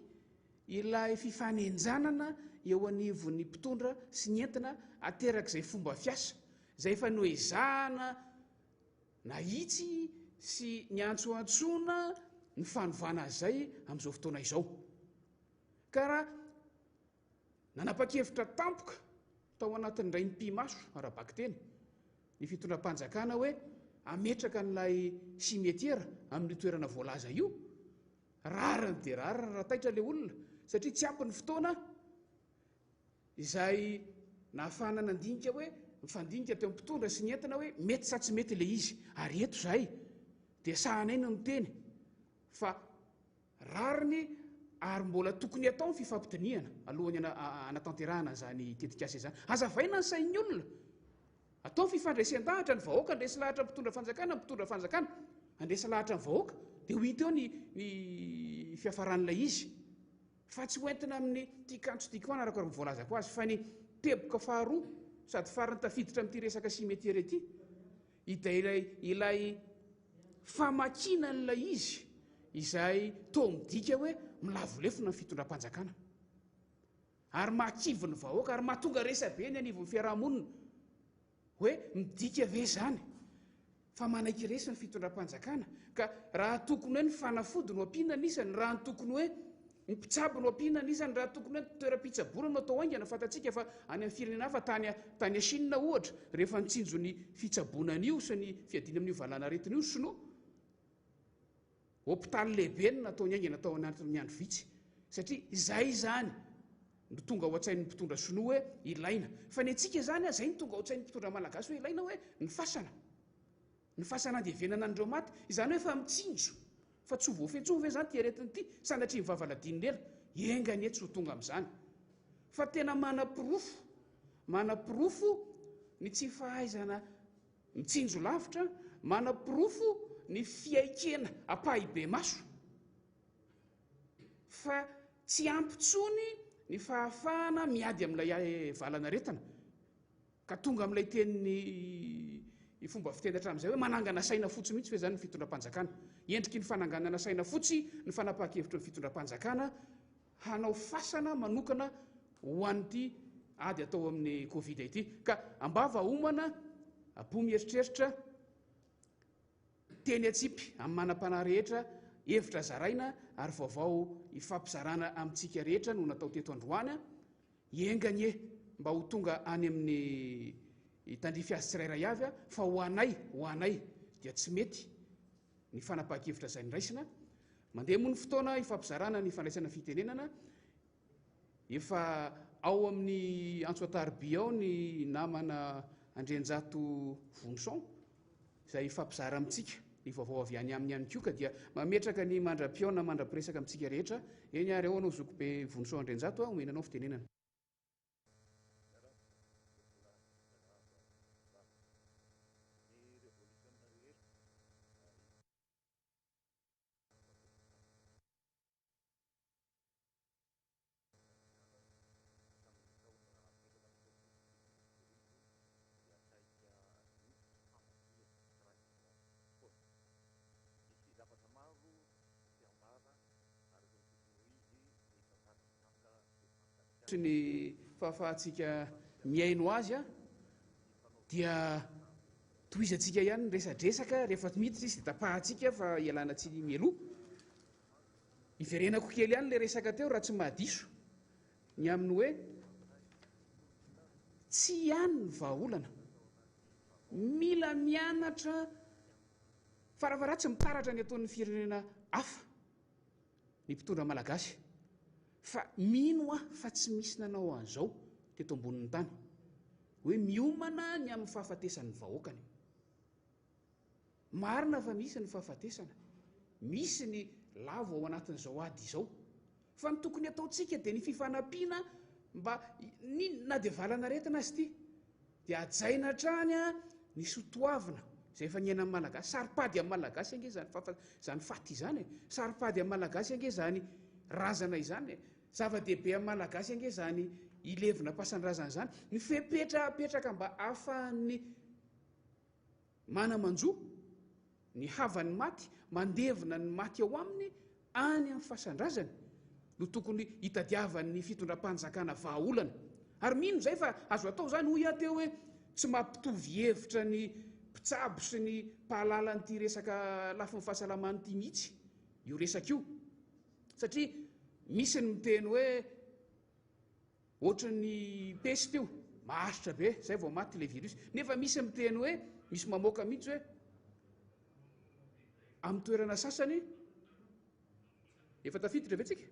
ilay fifanenjanana eo anivon'ny mpitondra sy ny entina aterak'izay fomba fiasa izay efa noezahana nahitsy sy niantsoantsoana ny fanovana azy izay amin'izao fotoana izao. Ka raha Nanapa-kevitra tampoka tao anatin'ny indray mipi-maso, ara-bakiteny, ny fitondram-panjakana hoe hametraka an'ilay cimetière amin'io toerana voalaza io. Rariny dia rariny raha taitra ilay olona satria tsy ampy ny fotoana izay nahafahana nandinika hoe nifandinika teo amin'ny mpitondra sy ny entina hoe mety sa tsy mety ilay izy. Ary eto izahay dia sahanay no miteny fa Rariny ary mbola tokony hatao ny fifampidinihana alohan'ny hanatanterahana an'izany tetikasa izany. Hazavaina ny sain'ny olona. Atao fifandresen-dahatra ny vahoaka, handresy lahatra ny mpitondra fanjakana, ny mpitondra fanjakana handresy lahatra ny vahoaka, dia ho hita eo ny ny fiafaran'ilay izy. Fa tsy ho entina amin'ny tian-kanto sy tian-kohanina araka ny voalazako azy. Fa ny teboka faharoa sady farany tafiditra amin'ity resaka cimetière ity, Ilay ilay famakiana an'ilay izy izay toa midika hoe milavo lefona ny fitondram-panjakana. Ary mahakivy ny vahoaka ary mahatonga resabe eny anivon'ny fiarahamonina hoe midika ve izany fa manaiky resy ny fitondram-panjakana ka raha tokony hoe ny fanafody no ampiana anisany, raha ny tokony hoe Ny mpitsabo no ampiana anisany raha tokony hoe ny toeram-pitsaboana no atao haingana, fantatsika fa any amin'ny firenena hafa tany tany Chine ohatra rehefa nitsinjo ny fitsaboana an'io sy ny fiadiana amin'io valanaretina io ny sinoa, hopitaly lehibe no nataony haingana tao anatin'ny andro vitsy satria izay izany no tonga ao an-tsain'ny mpitondra sinoa hoe ilaina, fa ny antsika izany izay no tonga ao an-tsain'ny mpitondra malagasy hoe ilaina hoe ny fasana. Ny fasana andevenana an'ireo maty, izany hoe efa mitsinjo fa tsy ho voafehy intsony ve izany ity aretina ity? Sanatria ny vava ladin'ny lela, enga anie tsy ho tonga amin'izany. Fa tena manaporofo, manaporofo ny tsy fahaizana mitsinjo lavitra, manaporofo ny fiaikena ampahibemaso fa tsy ampy intsony ny fahafahana miady amin'ilay valanaretina. Ka tonga amin'ilay tenin'ny fomba fiteny hatramin'izay hoe manangana saina fotsy mihitsy ve izany ny fitondram-panjakana? Endriky ny fananganana saina fotsy ny fanapahan-kevitry ny fitondram-panjakana hanao fasana manokana ho an'ity ady atao amin'ny Covid ity. Ka ambava homana, am-po mieritreritra, teny atsipy amin'ny manam-panahy rehetra, hevitra zaraina ary vaovao ifampizarana amintsika rehetra no natao teto androany. Enga anie mba ho tonga any amin'ny tandrify azy tsirairay avy fa ho anay, ho anay dia tsy mety ny fanapahan-kevitra izay noraisina. Mandeha moa ny fotoana ifampizarana ny fandraisana fitenenana. Efa ao amin'ny antso an-tariby ao ny namana Andrianjato Vonison. Izay hifampizara amintsika ny vaovao avy any aminy ihany koa ka dia mametraka ny mandra-pihaona mandra-piresaka amintsika rehetra. Eny ary ao anao zokibe Vonisoa Andrianjato a, omena anao fitenenana. Ny fahafahantsika mihaino azy dia tohizantsika ihany ny resadresaka, rehefa miditra izy dia tapahantsika fa ialana tsiny mialoha. Iverenako kely ihany ilay resaka teo raha tsy mahadiso ny amin'ny hoe tsy ihany ny vahaolana. Mila mianatra farafaharatsy mitaratra ny ataon'ny firenena hafa ny mpitondra malagasy. Fa mino aho fa tsy misy nanao an'izao teto ambonin'ny tany. Hoe miomana ny amin'ny fahafatesan'ny vahoakany. Marina fa misy ny fahafatesana, misy ny lavo ao anatin'izao ady izao. Fa ny tokony hataontsika dia ny fifanampiana mba ny na dia valan'aretina aza ity dia hajaina hatrany ny sotoavina izay efa niainan'ny Malagasy. Saro-pady amin'ny Malagasy ange izany fahafa- izany faty izany e. Saro-pady amin'ny Malagasy ange izany razana izany e. Zava-dehibe amin'ny Malagasy ange izany hilevina am-pasan-drazana izany. Ny fepetra apetraka mba ahafahan'ny Mana-manjo, ny havan'ny maty, mandevina ny maty ao aminy any amin'ny fasan-drazany no tokony hitadiavan'ny fitondram-panjakana vahaolana. Ary mino izay fa azo atao izany, hoy aho teo hoe tsy mampitovy hevitra ny mpitsabo sy ny mpahalala an'ity resaka lafiny fahasalamana ity mihitsy io resaka io. Satria misy ny miteny hoe Ohatran'ny peste io, maharitra be, zay vao maty ilay virus. Nefa misy miteny hoe, misy mamoaka mihitsy hoe, amin'ny toerana sasany, efa tafiditra ve tsika?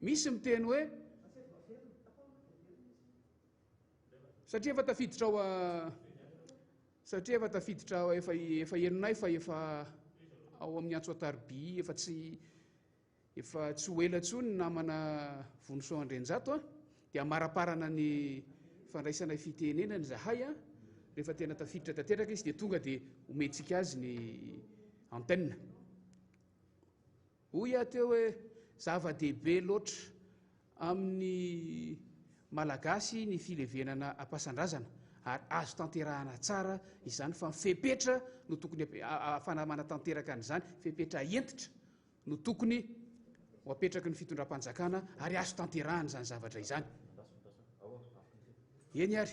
Misy miteny hoe, satria efa tafiditra ao satria efa tafiditra ao, efa efa henonay fa efa ao amin'ny antso an-tariby efa tsy Efa tsy ho ela intsony ny namana Vonisoa Andrianjato a! Dia hamaraparana ny fandraisanay fitenenana izahay a! Rehefa tena tafiditra tanteraka izy dia tonga dia omentsika azy ny antenne. Hoy aho teo hoe zava-dehibe loatra amin'ny Malagasy ny filevenana am-pasandrazana ary azo tanterahana tsara izany fa ny fepetra no tokony ahafahana manatanteraka an'izany, fepetra hentitra no tokony ho apetraky ny fitondram-panjakana ary azo tanterahana izany zavatra izany. Eny ary,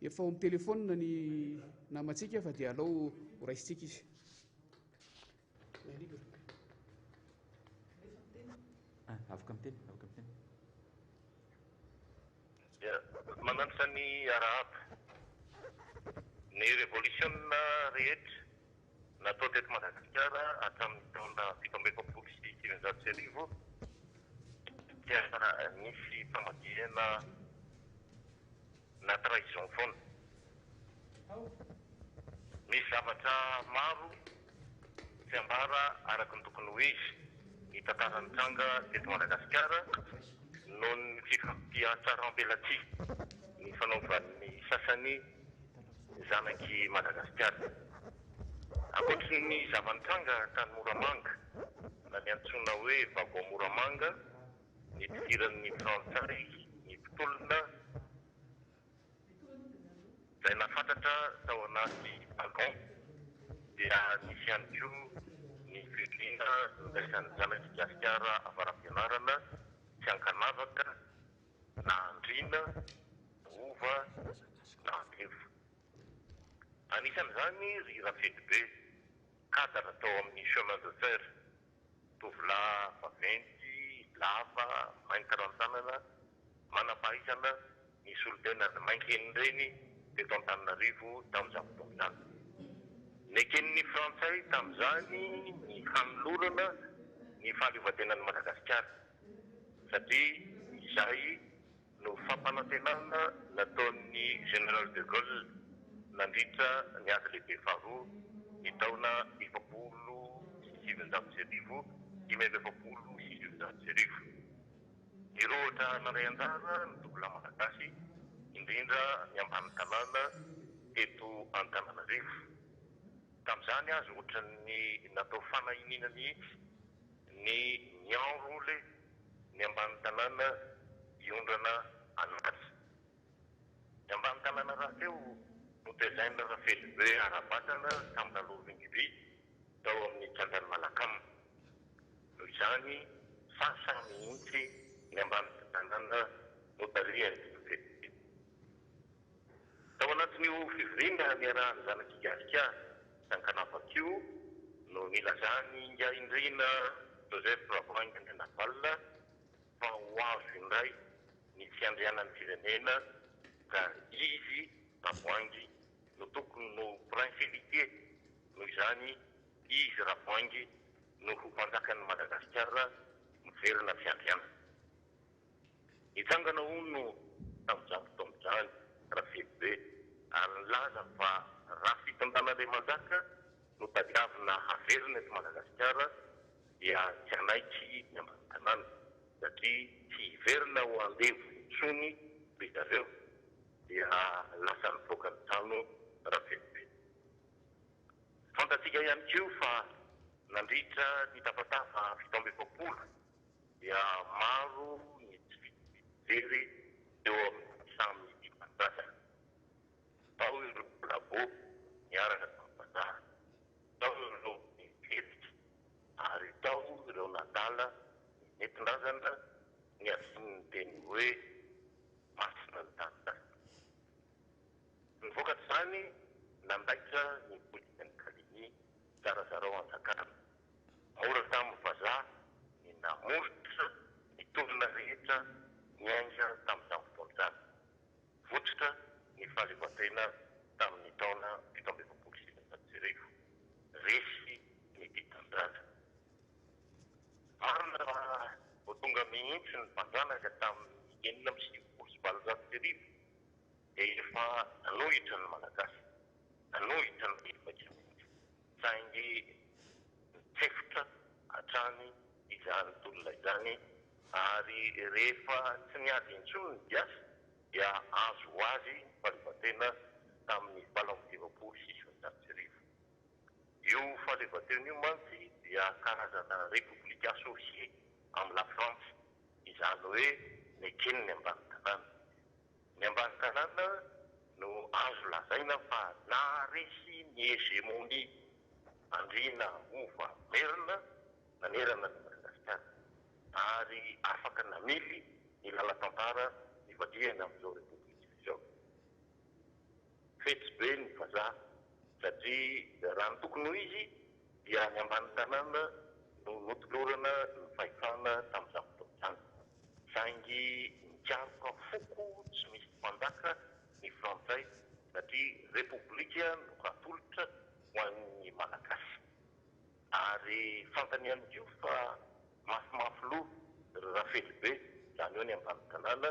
efa ao amin'ny telefaonina ny namantsika fa dia alao ho raisintsika izy. Ah, afaka miteny, afaka miteny. Manantitra ny arahaba. Ny revolisiona rehetra natao teto Madagasikara hatramin'ny taona 1947 dia nisy famadihana na trahison foana. Misy zavatra maro tsy ambara araka ny tokony ho izy ny tantara nitranga teto Madagasikara noho ny fifampihatsaram-belatsihy nifanaovan'ny sasany zanak'i Madagasikara. Ankoatry ny zava-nitranga tany Moramanga na ny antsoina hoe Wagon Moramanga, nitifiran'ny Frantsay ny mpitolona izay nafatratra tao anaty wagon dia nisy ihany koa ny fivoriana niraisan'ny zanak'i Gasikara avara-pianarana tsy ankanavaka na andriana, hova na andevo. Anisan'izany ry Rafedibe, cadre tao amin'ny chemin de fer, tovolahy vaventy, lava, mainty rantsanana, manam-pahaizana, nisolo tena ny mainkenireny teto Antananarivo tamin'izany fotoana izany. Neken'ny Frantsay tamin'izany ny hanolorana ny fahaleovantenan'i Madagasikara. Satria izay no fampanantenana nataon'ny Général de Gaulle nandritra ny ady lehibe faharoa ny taona 1940, 1945. Nirohotra nandray anjara ny tovolahy malagasy, indrindra ny ambany tanàna teto Antananarivo. Tamin'izany aza ohatran'ny natao fanahiniana mihitsy ny ni-enroler ny ambany tanàna hiondrana an'azy. Ny ambany tanàna rahateo notezaina Rafelibe ara-batana tamin'ny lalao rugby tao amin'ny kianjan'i Malacam. Noho izany, Sasa mihitsy ny ambany tanàna notarihan'i Felipe. Tao anatin'io fivoriana niarahan'ny zanak'i Gasikara sy Ankanavaka io no nilazan'i Ingahindriana Joseph Ravoahangy Andrianavalona fa ho azo indray ny fiandrianan'ny firenena ka izy, Ravoahangy, no tokony ho Prince héritier, noho izany izy, Ravoahangy, no ho mpanjakan'i Madagasikara miverina fiandrianana. Nitsangana hono tamin'izany fotoana izany Rafelibe ary nilaza fa raha fitondrana Andriamanjaka no tadiavina haverina eto Madagasikara dia tsy hanaiky ny ambany tanàna satria tsy hiverina ho andevo intsony ry zareo dia lasa nivoaka ny trano Rafelibe. Fantatsika ihany koa fa nandritra ny tafatava 47 dia maro ny tsy fitoviam-pijery teo amin'ny samy mpitanindrazana. Tao ireo collabo niaraka tamin'ny vazaha, tao ireo nihetsika ary tao ireo nandala ny nentin-drazana niavian'ny teny hoe masina ny tanindrazana. Ny vokatr'izany, nandaitra ny politikan'i Kalemie zarazarao hanjakana. Mora tamin'ny vazaha ny namoritra ny tolona rehetra niainga tamin'izany fotoana izany. Votsotra ny fahaleovantena tamin'ny taona 1947. Resy ny tia tanindrazana. Marina fa vao tonga mihitsy ny mpanjanaka tamin'ny 1896 dia efa nanohitra ny Malagasy, nanohitra ny Repoblika mihitsy, saingy nitsefotra hatrany izany tolona izany ary rehefa tsy niady intsony ny Gasy dia azo ho azy ny fahaleovantena tamin'ny 1958. Io fahaleovantena io mantsy dia karazana République associée amin'i Lafrantsa, izany hoe neken'ny ambany tanàna. Ny ambany tanàna no azo lazaina fa naharesy ny hégémonie andriana hova merina nanerana an'i Madagasikara ary afaka namily ny lalan-tantara nivadihana amin'izao Repoblika izao. Fetsy be ny vazaha satria raha ny tokony ho izy dia ny ambany tanàna no notolorana ny fahefana tamin'izany fotoana izany. Saingy nikaroka foko tsy misy mpanjaka ny frantsay satria repoblika no hatolotra ho an'ny Malagasy. Ary fantany ihany koa fa mafimafy loha ry Rafelibe, izany hoe ny ambany tanàna,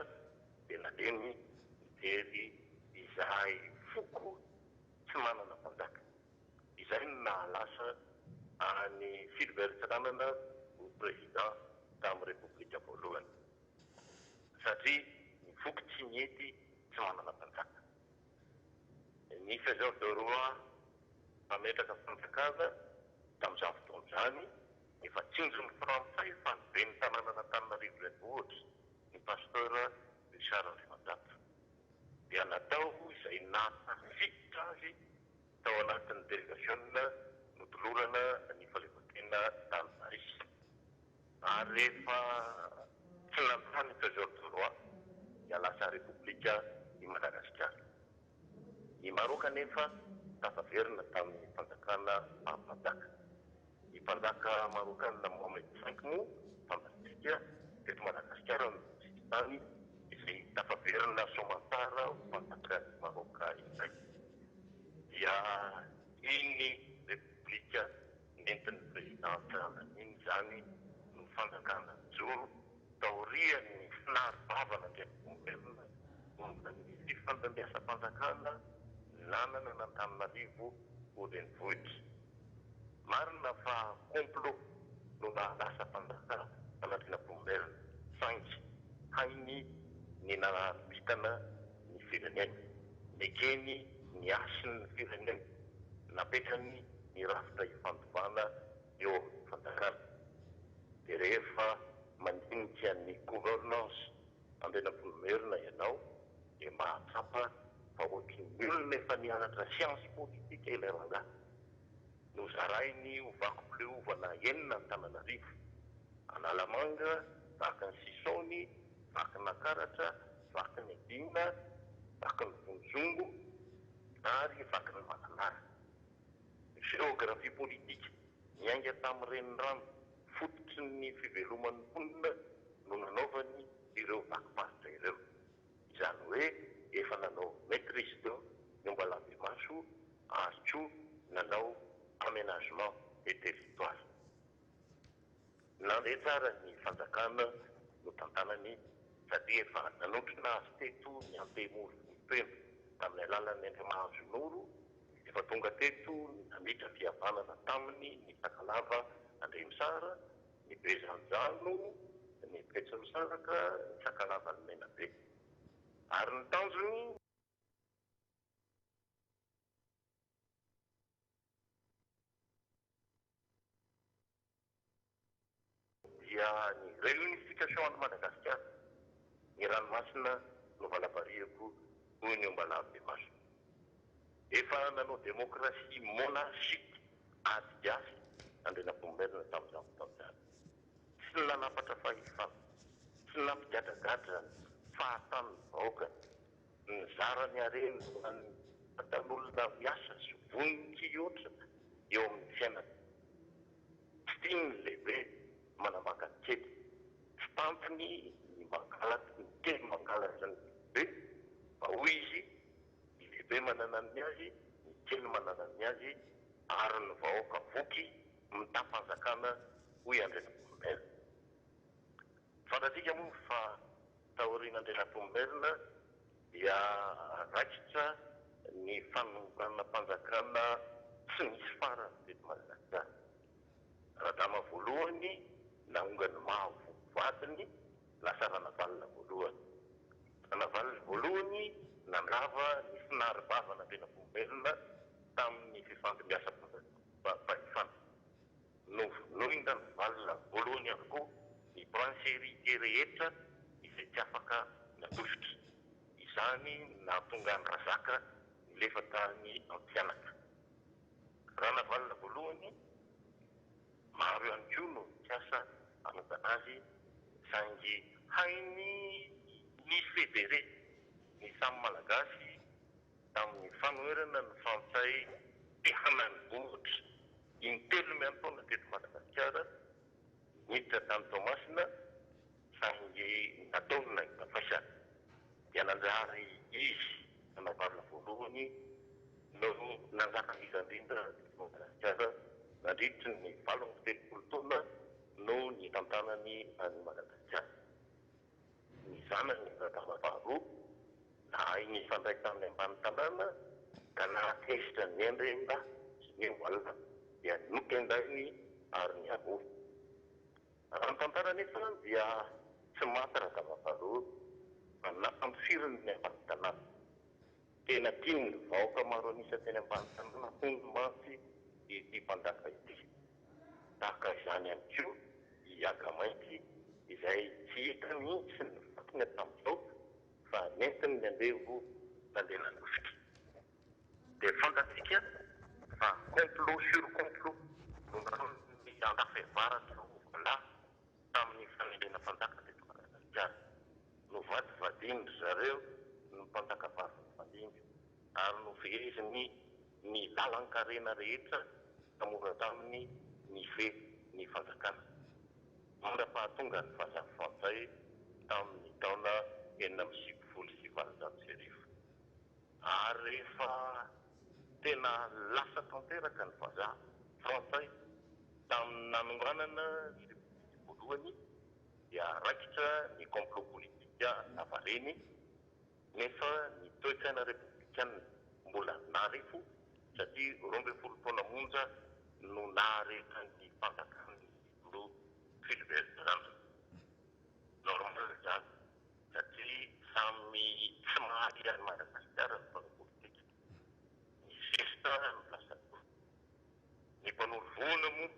dia nalemy nijery izahay foko tsy manana mpanjaka. Izay no nahalasa an'i Philbert Tsiranana ho président tamin'ny Repoblika voalohany. Satria ny foko tsy mety tsy manana mpanjaka. Ny faiseur de roi mpametraka fanjakana tamin'izany fotoana izany efa tsinjon'ny frantsay fa ny ben'ny tanànan'Antananarivo renivohitra, ny pasteur Richard Andriamanjato. Dia natao izay nahatafiditra azy tao anatin'ny delegasiona notolorana ny fahaleovantena tany Paris. Ary rehefa tsy nandà ny faiseur de roi dia lasa Repoblika i Madagasikara. I Maroc anefa tafaverina tamin'ny fanjakana faha-mpanjaka. Ny mpanjaka marokanina Mohamed V moa fantatsika teto Madagasikara no sisintany izay tafaverina soamantsara ho mpanjakan'i Maroc indray. Dia iny Repoblika nentin'ny Président Tsiranana iny izany no fanjakana nijoro taorian'ny finari-bavan'Andriampoinimerina momba ny fifandimbiasam-panjakana nanana an'Antananarivo ho renivohitra. Marina fa complot no nahalasa mpanjaka an'Andrianampoinimerina, saingy hainy ny nahavitana ny firenena. Nekeny ny hasin'ny firenena, napetrany ny rafitra ifandovana eo amin'ny fanjakana. Dia rehefa mandinika ny gouvernance Andrianampoinimerina ianao dia mahatsapa fa ohatry ny olona efa nianatra science politique ilay rangahy. Nozarainy ho vakim-pileovana enina Antananarivo. Analamanga, vakin'i Sisaony, vakin'Ankaratra, vakin'i Adina, vakin'i Vonizongo ary vakin'i Mananara. Géographie politique niainga tamin'ny renirano fototry ny fiveloman'ny mponina no nanaovany ireo vakim-paritra ireo. Izany hoe efa nanao maitrise teo ny Ombalabemaso ary koa nanao aménagement des territoires. Nandeha tsara ny fanjakana notantanany satria efa nanotrona azy teto ny Antemoro Vohipeno tamin'ny alalan'ny Andriamahazonoro, efa tonga teto namita fihavanana taminy ny Sakalava Andriamisara, ny Bezanjano, ny Betsimisaraka, ny Sakalavan'i Menabe. Ary ny tanjony. Dia ny réunification an'i Madagasikara, ny ranomasina no valabarihako hoy ny Ombalahibemaso. Efa nanao démocratie monarchique ady gasy Andrianampoinimerina tamin'izany fotoana izany. Tsy nanapatra fahefana, tsy nampigadragadra ny fahatan'ny vahoakany, nizara ny hareny ho an'ny vatan'olona miasa sy vonon-kihoatra eo amin'ny fiainana. Tsy tiany ny lehibe manambaka ny kely. Tsy tantiny ny mangalatra, ny kely mangalatra ny lehibe fa hoy izy, ny lehibe manana ny azy, ny kely manana ny azy ary ny vahoaka voky mitam-panjakana hoy Andrianampoinimerina. Fantatsika moa fa taorian'Andrianampoinimerina dia raikitra ny fanonganam-panjakana tsy nisy farany teto Madagasikara. Radama voalohany naongan'i Mavo vadiny lasa Ranavalona voalohany. Ranavalona voalohany nandrava ny finari-bavan'Andrianampoinimerina tamin'ny fifandimbiasam-pahefana. Novonoin-dRanavalona voalohany avokoa ny prince héritier rehetra izay tsy afaka nandositra. Izany no nahatonga an'i Razaka nilefa tany Antsihanaka. Ranavalona voalohany, maro ihany koa no nikasa hanongana azy saingy hainy ni-fédérer ny samy Malagasy tamin'ny fanoherana ny Frantsay te hanani-bohitra intelo miantaona teto Madagasikara, niditra tany Toamasina saingy nataony nahita faisana dia nanjary izy Ranavalona voalohany no nanjaka iza indrindra teto Madagasikara nandritry ny 38 taona no nitantanany an'i Madagasikara. Ny zanany Radama faharoa nahay nifandray tamin'ny ambany tanàna ka nahatezitra ny Andriandahy sy ny Oala dia nokendainy ary niaroa. Raha ny tantara anefa dia tsy maty Radama faharoa fa nampandosiriny ny ambany tanàna. Tena tian'ny vahoaka maro an'isa teny ambany tanàna hono mantsy ity mpanjaka ity. Tahaka izany ihany koa i Iagamainty izay tsy hita mihitsy ny fatiny hatramin'izao fa nentin'ny andevo nandeha nandositra. Dia fantatsika fa complot sur complot no nataon'ny Andafiavaratra roa lahy tamin'ny fanendrena mpanjaka teto Madagasikara. Novadivadian-dry zareo ny mpanjaka vavy nifandimby ary nofeheziny ny lalan-karena rehetra ka mora taminy nifehy ny fanjakana. Mandra-pahatonga ny vazaha frantsay tamin'ny taona 1896. Ary rehefa tena lasa tanteraka ny vazaha frantsay tamin'ny nanonganana ny Repoblika voalohany dia raikitra ny complot politika lavareny nefa ny toe-tsaina repoblikana mbola narefo satria 12 taona monja no naharetan'ny fanjakan'ny filoha Philibert Tsiranana. Normal izany satria samy tsy mahay an'i Madagasikara ny mpanao politika. Ny zesta no lasa loha. Ny mpanoro vohana moa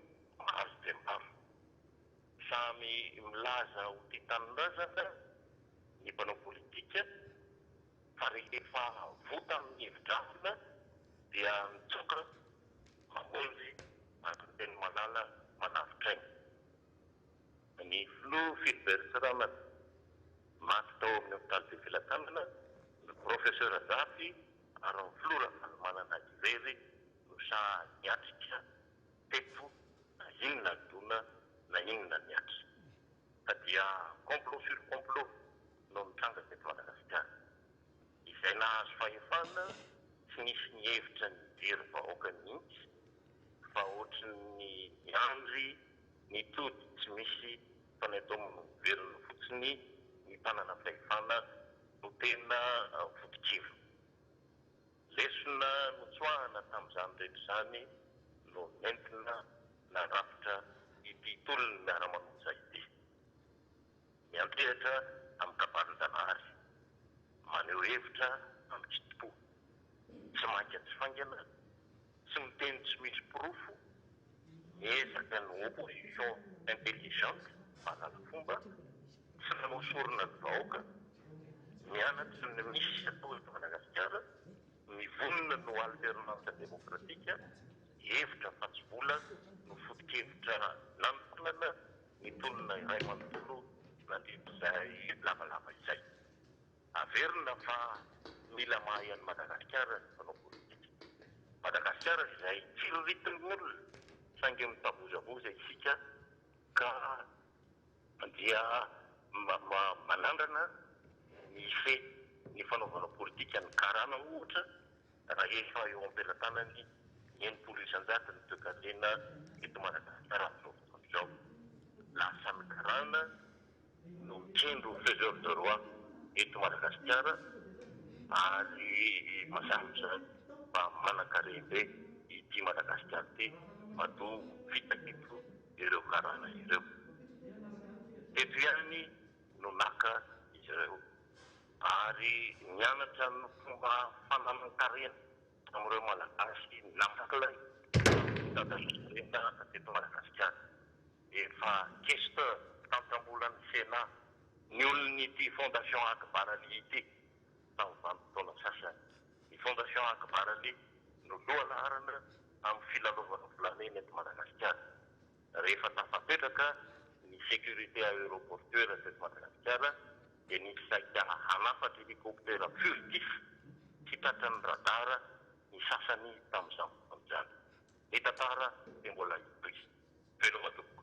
maro dia maro. Samy milaza ho tia tanindrazana ny mpanao politika fa rehefa voa tamin'ny hevi-dravina dia mitsoka mamonjy any Antenimimalala manavotra aina. Ny filoha Philbert Tsiranana maty tao amin'ny hopitaly Befelatanana, ny Professeur Zafy ary ny filoha Ravalomanana irery no sahy niatrika teto na inona dona na inona nihatra. Fa dia complot sur complot no nitranga teto Madagasikara. Izay nahazo fahefana tsy nisy nihevitra ny hijery vahoaka mihitsy fa ohatry ny niandry ny tody tsy misy fa ny atao miverina fotsiny ny mpanana fahefana no tena foto-keviny. Lesona notsoahana tamin'izany rehetra izany no nentina nandrafitra ity tolon'ny miara-manonja ity. Miantehatra amin'ny kabarin-janahary. Maneho hevitra amin-kitsim-po. Tsy maika tsy faingana, tsy miteny tsy misy porofo, miezaka ny opposition intelligente, mahalala fomba, tsy manao sorona ny vahoaka, mianatra ny misy atao eto Madagasikara, mivonona ny ho alternance démocratique, hevitra fa tsy vola no foto-kevitra nanokanana ny tolona iray manontolo nandritra izay lavalava izay. Averina fa mila mahay an'i Madagasikara ny mpanao politika. Madagasikara izay tsiriritin'ny olona saingy mitavozavoza isika ka dia manandrana ny hifehy ny fanaovana politika ny karana ohatra raha efa eo am-pelatanany ny 60% ny toekarena eto Madagasikara amin'izao fotoana izao. Lasa ny karana no mikendry ho faiseur de roi eto Madagasikara ary mazava izany fa manan-karem-be ity Madagasikara ity matoa fitaka eto ireo karana ireo. Teto ihany no naka izy ireo ary nianatra ny fomba fananan-karena tamin'ireo Malagasy namakilay dada sy neny teto Madagasikara. Efa questeur mpitantam-bolan'ny Sénat ny olon'ity Fondation Akbaraly ity tamin'ny vanim-potoana sasany. Ny Fondation Akbaraly no lohalaharana amin'ny filalaovana volamena eto Madagasikara. Rehefa tafapetraka ny sécurité aéroportuaire teto Madagasikara dia nisy saika hanafatra hélicoptère furtif tsy tratran'ny radar ny sasany tamin'izany fotoana izany. Ny tantara dia mbola hitohy. Veloma tompoko.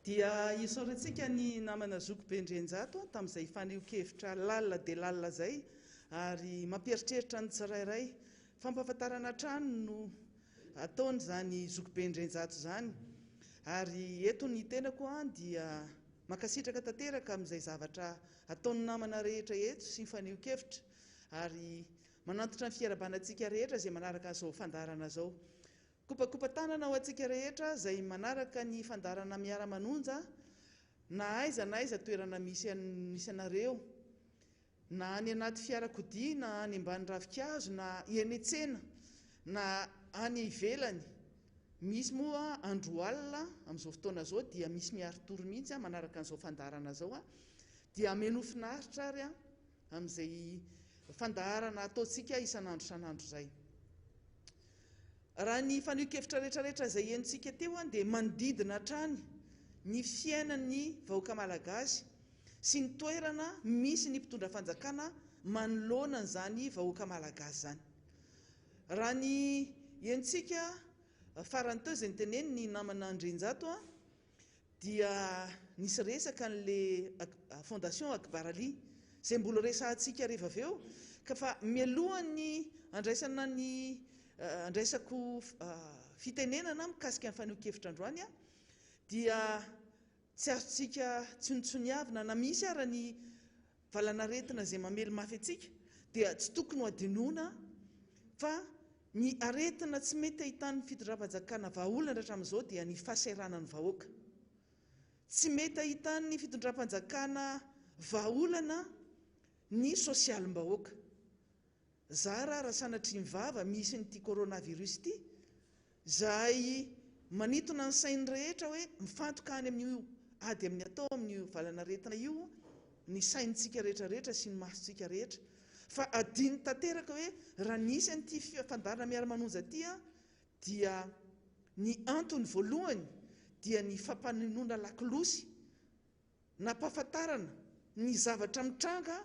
Dia isaorantsika ny namana Zoky Bendrianjato tamin'izay fanehoan-kevitra lalina dia lalina izay ary mampieritreritra ny tsirairay. Fampahafantarana hatrany no ataon'izany Zoky Bendrianjato izany ary eto ny tenako dia mankasitraka tanteraka amin'izay zavatra ataon'ny namana rehetra eto sy ny fanehoan-kevitra ary manantitra ny fiarahabana antsika rehetra izay manaraka an'izao fandaharana izao. Kopakopa-tanana ho antsika rehetra izay manaraka ny fandaharana Miara-manonja na aiza na aiza toerana misy misy anareo, na any anaty fiarakodia na any ambany ravinkazo na eny an-tsena na any ivelany. Misy moa andro alina amin'izao fotoana izao dia misy miari-tory mihitsy manaraka an'izao fandaharana izao dia ameno finaritra ary amin'izay fandaharana ataontsika isan'andro isan'andro izay. Raha ny fanehoan-kevitra rehetrarehetra izay henontsika teo dia manodidina hatrany ny fiainan'ny vahoaka malagasy sy ny toerana misy ny mpitondra fanjakana manoloana an'izany vahoaka malagasy izany. Raha ny henontsika farany teo izay notenenin'ny namana Andrianjato dia nisy resaka an'le fondation Akbaraly izay mbola resahantsika rehefa avy eo ka fa mialohan'ny andraisana ny andraisako fitenenana mikasika ny fanehoan-kevitra androany dia tsy azontsika tsinotsoniavina na misy ara ny valanaretina izay mamely mafy antsika dia tsy tokony ho adinoina fa ny aretina tsy mety ahitan'ny fitondram-panjakana vahaolana hatramin'izao dia ny fahasahiranan'ny vahoaka. Tsy mety ahitan'ny fitondram-panjakana vahaolana ny sosialim-bahoaka. Zara raha sanatria ny vava misy an'ity coronavirus ity, izay manintona ny sain'ny rehetra hoe mifantoka any amin'io ady amin'ny atao amin'io valanaretina io ny saintsika rehetrarehetra sy ny masontsika rehetra. Fa adino tanteraka hoe raha nisy an'ity fandaharana miara-manonja ity. dia ny antony voalohany dia ny fampanenoana lakolosy nampahafantarana ny zavatra mitranga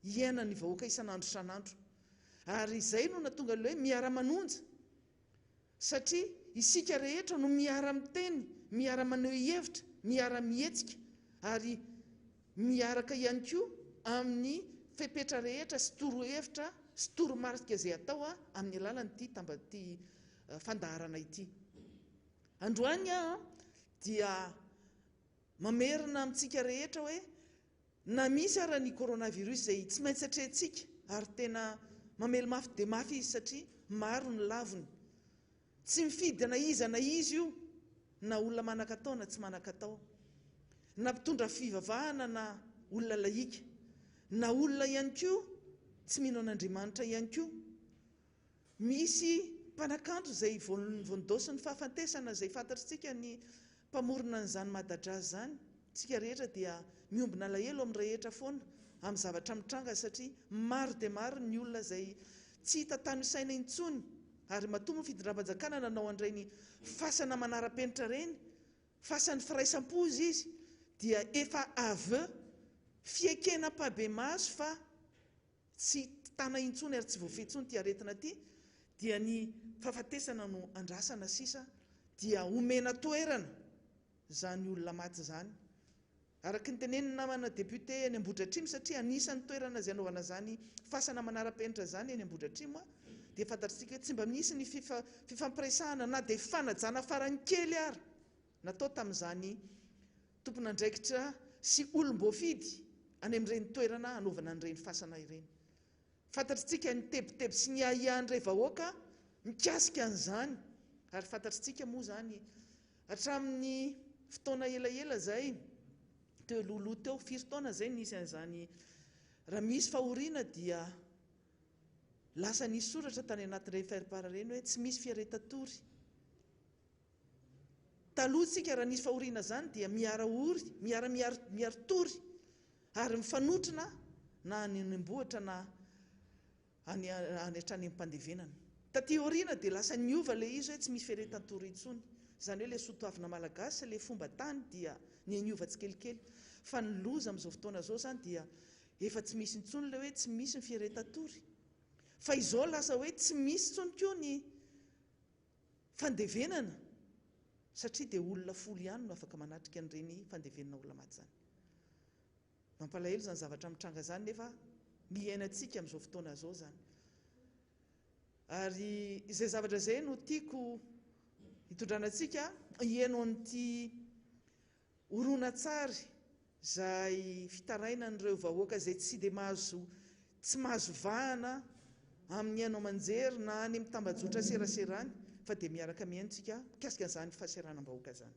iainan'ny vahoaka isan'andro isan'andro. Ary izay no nahatonga ilay hoe miara-manonja satria isika rehetra no miara-miteny, miara-maneho hevitra, miara-mihetsika ary miaraka ihany koa amin'ny fepetra rehetra sy torohevitra sy toromarika izay atao amin'ny alalan'ity tamba ity fandaharana ity. Androany aho dia mamerina amintsika rehetra hoe na misy ara ny coronavirus izay tsy maintsy atrehintsika ary tena mamely mafy dia mafy izy satria maro ny lavony. Tsy mifidy na iza na iza io, na olona manan-katao na tsy manan-katao, na mpitondra fivavahana na olona lahika, na olona ihany koa tsy mino an'Andriamanitra ihany koa. Misy mpanakanto izay voandosin'ny fahafatesana izay fantatr'tsika ny mpamorona an'izany Madajazz izany. Isika rehetra dia miombona alahelo amin'ny rehetra foana amin'ny zavatra mitranga satria maro dia maro ny olona izay tsy hita tanisaina intsony ary matoa moa fitondram-panjakana nanao an'ireny fasana manara-penitra ireny, fasan'ny firaisam-po hozy izy, dia efa aveu, fiekena ampahibemaso fa tsy tana intsony ary tsy voafehy intsony ity aretina ity dia ny fahafatesana no andrasana sisa dia omena toerana izany olona maty izany. Araka ny tenenin'ny namana député eny Ambohidratrimo satria anisan'ny toerana izay anaovana izany fasana manara-penitra izany eny Ambohidratrimo dia fantatr'isika hoe tsy mba misy ny fifampiresahana na dia fanajana farany kely ara natao tamin'izany tompon'andraikitra sy olom-boafidy any amin'ireny toerana hanaovana an'ireny fasana ireny. Fantatr'tsika ny tebiteby sy ny ahiahin'irey vahoaka mikasika an'izany ary fantatr'tsika moa izany hatramin'ny fotoana elaela izay teo alohaloha teo, firy taona izay nisy an'izany, raha misy fahoriana dia lasa nisy soratra tany anatin'ireny faire-part ireny hoe tsy misy fiaretan-tory. Taloha tsika raha nisy fahoriana zany dia miara ory, miara miary tory ary mifanotrona na any ambohitra na any any hatrany am-pandevenana. Taty aoriana dia lasa niova ilay izy hoe tsy misy fiaretan-tory intsony. Izany hoe ilay soatoavina malagasy sy ilay fomba tany dia niha-niova tsikelikely. Fa ny loza amin'izao fotoana izao izany dia efa tsy misy intsony ilay hoe tsy misy ny fiaretan-tory. Fa izao lasa hoe tsy misy intsony koa ny Fandevenana, satria dia olona folo ihany no afaka manatrika an'ireny fandevenana olona maty izany. Mampalahelo izany zavatra mitranga izany nefa miainantsika amin'izao fotoana izao izany. Ary izay zavatra izay no tiako hitondrana antsika hihaino an'ity Horonantsary izay fitarainan'ireo vahoaka izay tsy dia mahazo tsy mahazo vahana amin'ny haino aman-jery na any amin'ny tambajotra serasera any fa dia miaraka mihaino tsika mikasika an'izany fahaseranam-bahoaka izany.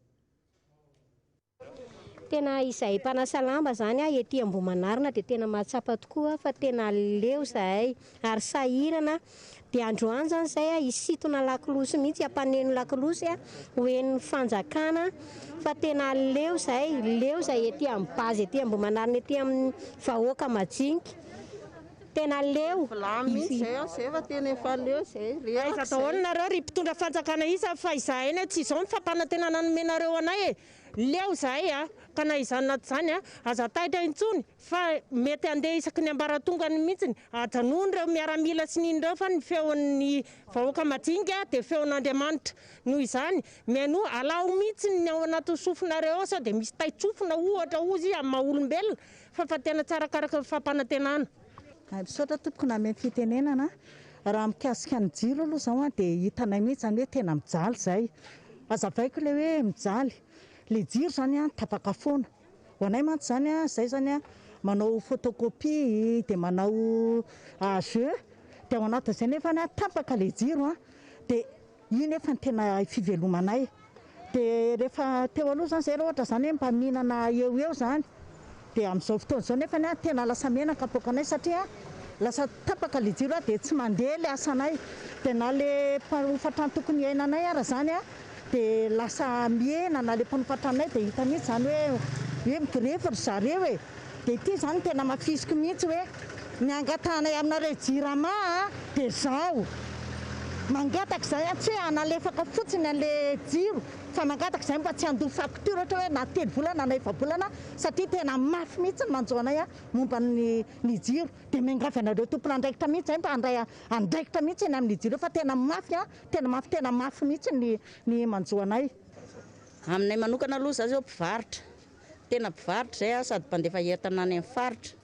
Tena izahay mpanasa lamba izany ety Ambohimanarina dia tena mahatsapa tokoa fa tena leo izahay ary sahirana Dia androany izany izay a, hisintona lakolosy mihitsy, hampaneno lakolosy a, ho henon'ny fanjakana fa tena leo izay, leo izay ety amin'ny base ety Ambohimanarina ety amin'ny vahoaka majinika. Tena leo. Vilany mihitsy izay aho izay fa tena efa leo izay, reraka Aiza izay. daholo nareo ry mpitondra fanjakana isa fa izahay anie tsy izao ny fampanantenana nomenareo anay e! Leo izahay a! Ka na izany na tsy izany a, aza taitra intsony Fa mety handeha isaky ny ambaratongany mihitsiny. Ajanony ireo miaramila sy ny inona ireo fa ny feon'ny vahoaka majinika dia feon'Andriamanitra. Noho izany, mihainoa, alaho mihitsy ny ao anatin'ny sofinareo ao sao dia misy tain-tsofina ohatra hozy amin'ny maha olombelona fa fa tena tsy arakaraka ny fampanantenana. Misaotra tompoko nameno fitenenana. Raha mikasika ny jiro aloha izao dia hitanay mihitsy izany hoe tena mijaly izahay. Hazavaiko ilay hoe mijaly. Ilay jiro izany tapaka foana. Ho anay mantsy izany an, izay izany an, manao photocopie dia manao jeux, dia ao anatin'izay nefa an tapaka ilay jiro an, dia io nefa no tena fivelomanay. Dia rehefa teo aloha izany izay raha ohatra izany hoe mba mihinana eo ho eo izany, dia amin'izao fotoana izao nefa an tena lasa mena ny kapoakanay satria lasa tapaka ilay jiro an, dia tsy mandeha ilay asanay, dia na ilay mpanofa trano tokony hiainanay ara izany an, dia lasa mihena na le mpanofa tranonay dia hita mihitsy izany hoe hoe migrevy ry zareo e! dia ity izany no tena hamafisiko mihitsy hoe ny angatahanay aminareo jirama a dia izao. Mangataka izahay an, tsy hoe hanalefaka fotsiny an'ilay jiro fa mangataka izahay mba tsy handoa facture ohatra hoe na telo volana na efa-bolana satria tena mafy mihitsy ny manjo anay momba ny ny jiro. Dia miangavy anareo tompon'andraikitra mihitsy izahay mba handray andraikitra mihitsy eny amin'ny jiro fa tena mafy an, tena mafy tena mafy mihitsy ny ny manjo anay. Aminay manokana aloha za zao mpivarotra, tena mpivarotra izay aho sady mpandefa entana any amin'ny faritra,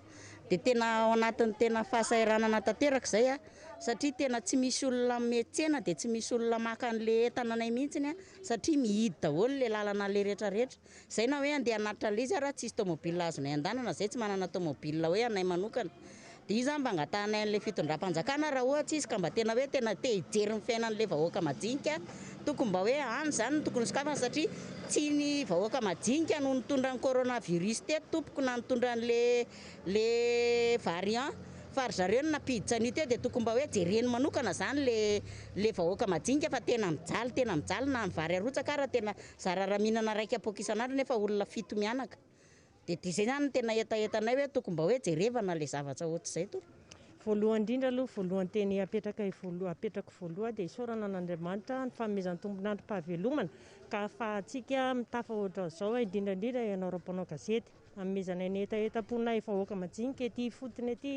dia tena ao anatin'ny tena fahasahiranana tanteraka izay aho satria tena tsy misy olona miantsena dia tsy misy olona maka an'ilay entana anay mihitsiny aho satria mihidy daholo ilay lalana aleha rehetra rehetra, izay na hoe andeha hanatitra an'ilay izy ary tsisy tomobile azonay andanana, izay tsy manana tomobile hoe anay manokana. Dia io izany mba angatahanay an'ilay fitondram-panjakana raha ohatra izy ka mba tena hoe tena te hijery ny fiainan'ilay vahoaka majinika, tokony mba hoe any izany no tokony sokafana satria tsy ny vahoaka majinika no nitondra ny coronavirus teto tompoko na nitondra an'ilay le variant fa ry zareo no nampiditra an'io teo dia tokony mba hoe jereny manokana izany le le vahoaka majinika fa tena mijaly tena mijaly na ny vary arotsaka ara tena zara raha mihinana iray kapoaka isan'andro nefa olona fito mianaka. Dia dia izay izany no tena hetahetanay hoe tokony mba hoe jerevana ilay zavatra ohatr'izay toa. Voalohany indrindra aloha, voalohan-teny apetrakay voaloha, apetrako voaloha dia isaorana an'Andriamanitra ny fanomezany tombon'androm-pahavelomana ka ahafahantsika mitafa ohatran'izao, indrindra indrindra ianareo mpanao gazety, anomezanay ny hetahetam-ponay vahoaka majinika ety ifotony ety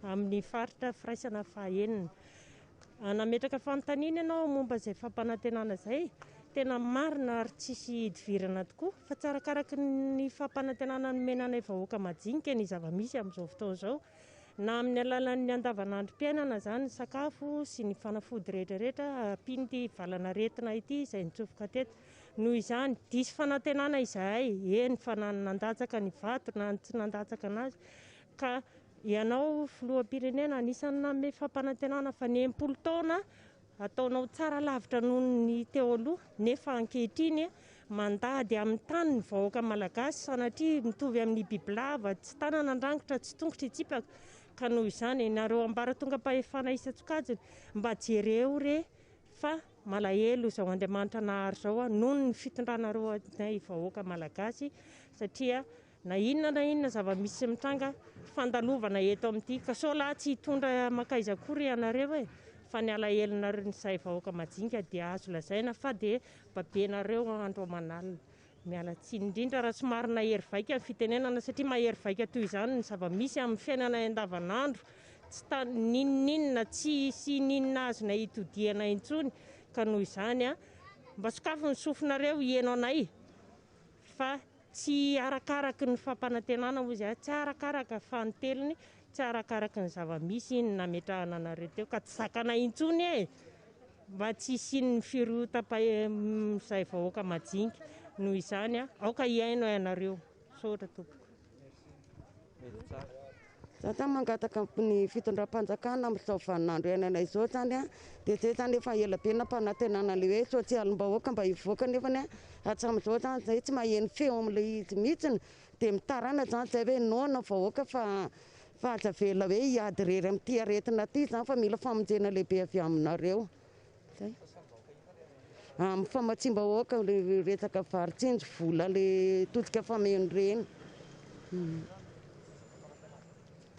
amin'ny faritra firaisana fahenina. Nametraka fanontaniana ianao momba izay fampanantenana izay. Tena marina ary tsisy hidivirana tokoa fa tsy arakaraky ny fampanantenana nomena anay vahoaka majinika ny zava-misy amin'izao fotoana izao. Na amin'ny alalan'ny andavanandrom-piainana izany, ny sakafo sy ny fanafody rehetra rehetra ampian'ity valan'aretina ity izay nitsofoka teto. Noho izany, diso fanantenana izahay, eny fa na ny nandatsaka ny vato na ny tsy nandatsaka anazy ka Ianao filoham-pirenena anisan'ny nanome fampanantenana fa ny 60 taona ataonao tsara lavitra noho ny teo aloha nefa ankehitriny mandady amin'ny tany ny vahoaka malagasy sanatria mitovy amin'ny bibilava tsy tanana an-drangotra tsy tongotra hitsipaka ka noho izany nareo ambaratongam-pahefana isan-tsokajiny mba jereo re fa malahelo izao Andriamanitra nahary izao noho ny fitondranareo anay vahoaka malagasy satria Na inona na inona zava-misy mitranga fandalovana eto amin'ity ka sao lahy tsy hitondra mankaiza akory ianareo e! Fa ny alahelonareo izay vahoaka majinika dia azo lazaina fa dia babenareo andro aman'alina. Miala tsiny indrindra raha somary nahery vaika ny fitenenana satria mahery vaika toy izany ny zava-misy amin'ny fiainanay andavanandro tsy ta n'inon'inona tsy hisy n'inona azonay itodihana intsony ka noho izany mba sokafy ny sofinareo hiheno anay fa Tsy arakaraky ny fampanantenana hozy aho, tsy arakaraka fanintelony, tsy arakaraky ny zava-misy ny nametrahana anareo teo ka tsy zakanay intsony e! Mba tsy hisian'ny firohotam-pahe-izay vahoaka majinika. Noho izany, aoka hihaino ianareo. Misaotra tompoko. Za zany mangataka ny fitondram-panjakana amin'izao vaninandro iainana izao zany a, dia zay zany efa ela be nampanantenana ilay hoe sosialim-bahoaka mba hivoaka nefany a hatramin'izao zany zay tsy maheno feo amin'ilay izy mihitsiny, dia mitaraina zany zay hoe noana vahoaka fa fa aza avela hoe hiady irery amin'ity aretina ity zany fa mila famonjena lehibe avy aminareo. Zay. Amin'ny famatsiam-bahoaka le resaka vary tsinjo, vola le todika fameno ireny.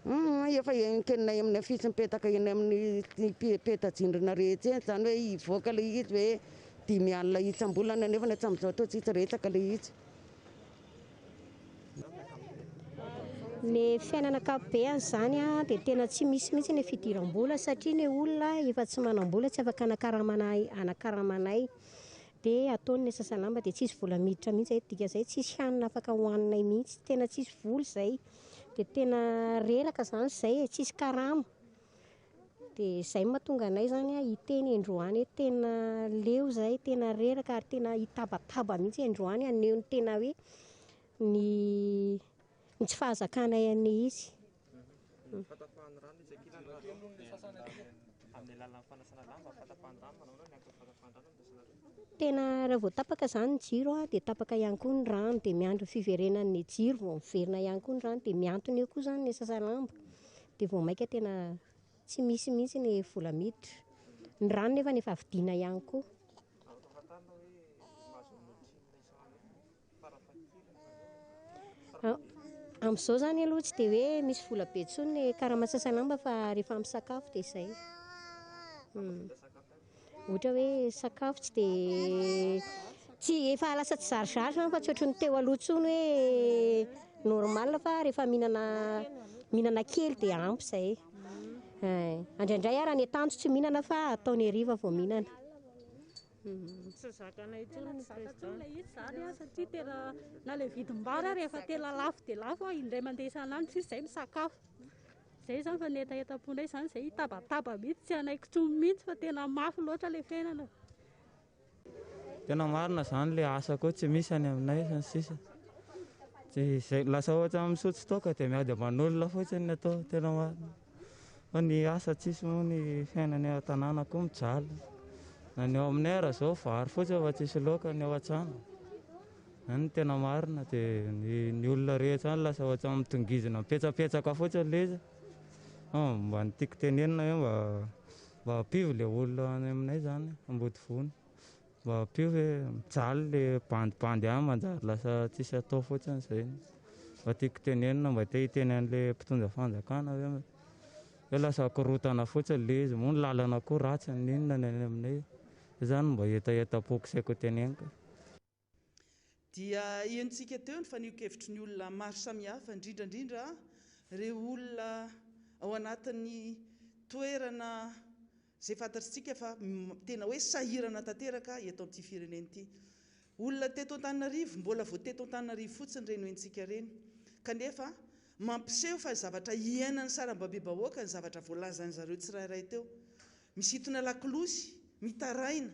Hum, efa enkeninay amin'ny afisy mipetaka eny amin'ny peta-drindrina rehetra eny izany hoe hivoaka ilay izy hoe 50 isam-bolana nefa hatramin'izao toa tsisy resaka ilay izy. Ny fiainana ankapobeany izany dia tena tsy misy mihitsy ny fidiram-bola satria ny olona efa tsy manam-bola tsy afaka hanakaramanay dia ataony ny sasa-lamba dia tsisy vola miditra mihitsy izay, dikan'izay tsisy hanina afaka hohaninay mihitsy, tena tsisy vola izay dia tena reraka izany izay e, tsisy karama. Dia izay no mahatonga anay izany hiteny androany hoe tena leo izahay, tena reraka ary tena hitabataba mihitsy androany haneho ny tena hoe ny ny tsy fahazakanay an'ilay izy. Tena raha vao tapaka izany ny jiro dia tapaka ihany koa ny rano, dia miandry ny fiverenan'ny jiro vao miverina ihany koa ny rano, dia mihantona eo koa izany ny sasa lamba. Dia vao mainka tena tsy misy mihitsy ny vola miditra. Ny rano nefa efa vidiana ihany koa. Amin'izao izany aloha tsy dia hoe misy vola be intsony ny karama sasa lamba fa rehefa misakafo dia izay. Ohatra hoe sakafo tsy dia tsy efa lasa tsy zarizary zany fa tsy ohatran'ny teo aloha intsony hoe normal fa rehefa mihinana mihinana kely dia ampy izay. Indraindray ary any an-tanjo tsy mihinana fa ataony hariva vao mihinana. Tsy zakanay intsony ny président. Ilay izy izany an, satria tena na ilay vidim-bary ary efa tena lafo dia lafo an, indray mandeha isan'andro sisa izay misakafo. Izay izany fa ny hetahetam-ponay izany izay hitabataba mihitsy, tsy hanaiky intsony mihitsy fa tena mafy loatra ilay fiainana. Tena marina izany ilay asa koa tsy misy any aminay sy ny sisa. Tsy izay lasa ohatra misotro toaka dia miady aman'olona fotsiny ny atao, tena marina. Fa ny asa tsisy moa ny fiainana eo an-tanàna koa mijaly. Na ny ao aminay ara zao vary fotsiny fa tsisy laoka ny ao an-trano. Zany no tena marina dia ny ny olona rehetra any lasa ohatran'ny mitongizina mipetsapetsaka fotsiny le izy. Fa mba ny tiako tenenina hoe mba mba ampio le olona any aminay zany Ambodivona. Mba ampio hoe mijaly le bandibandy any manjary lasa tsisy atao fotsiny zay. Mba tiako tenenina mba te hiteny an'le mpitondra fanjakana hoe hoe lasa korontana fotsiny le izy moa ny lalana koa ratsy n'inona ny any aminay. Zay zany mba hetahetam-poko sy haiko teneniko. Dia henontsika teo ny fanehoan-kevitry ny olona maro samihafa, indrindra indrindra ireo olona ao anatin'ny toerana izay fantatritsika fa tena hoe sahirana tanteraka eto amin'ity firenena ity. Olona teto Antananarivo, mbola vao teto Antananarivo fotsiny ireny henontsika ireny, kanefa mampiseho fa zavatra iainan'ny sarambabem-bahoaka ny zavatra voalazan'izareo tsirairay teo. Misintona lakolosy, mitaraina.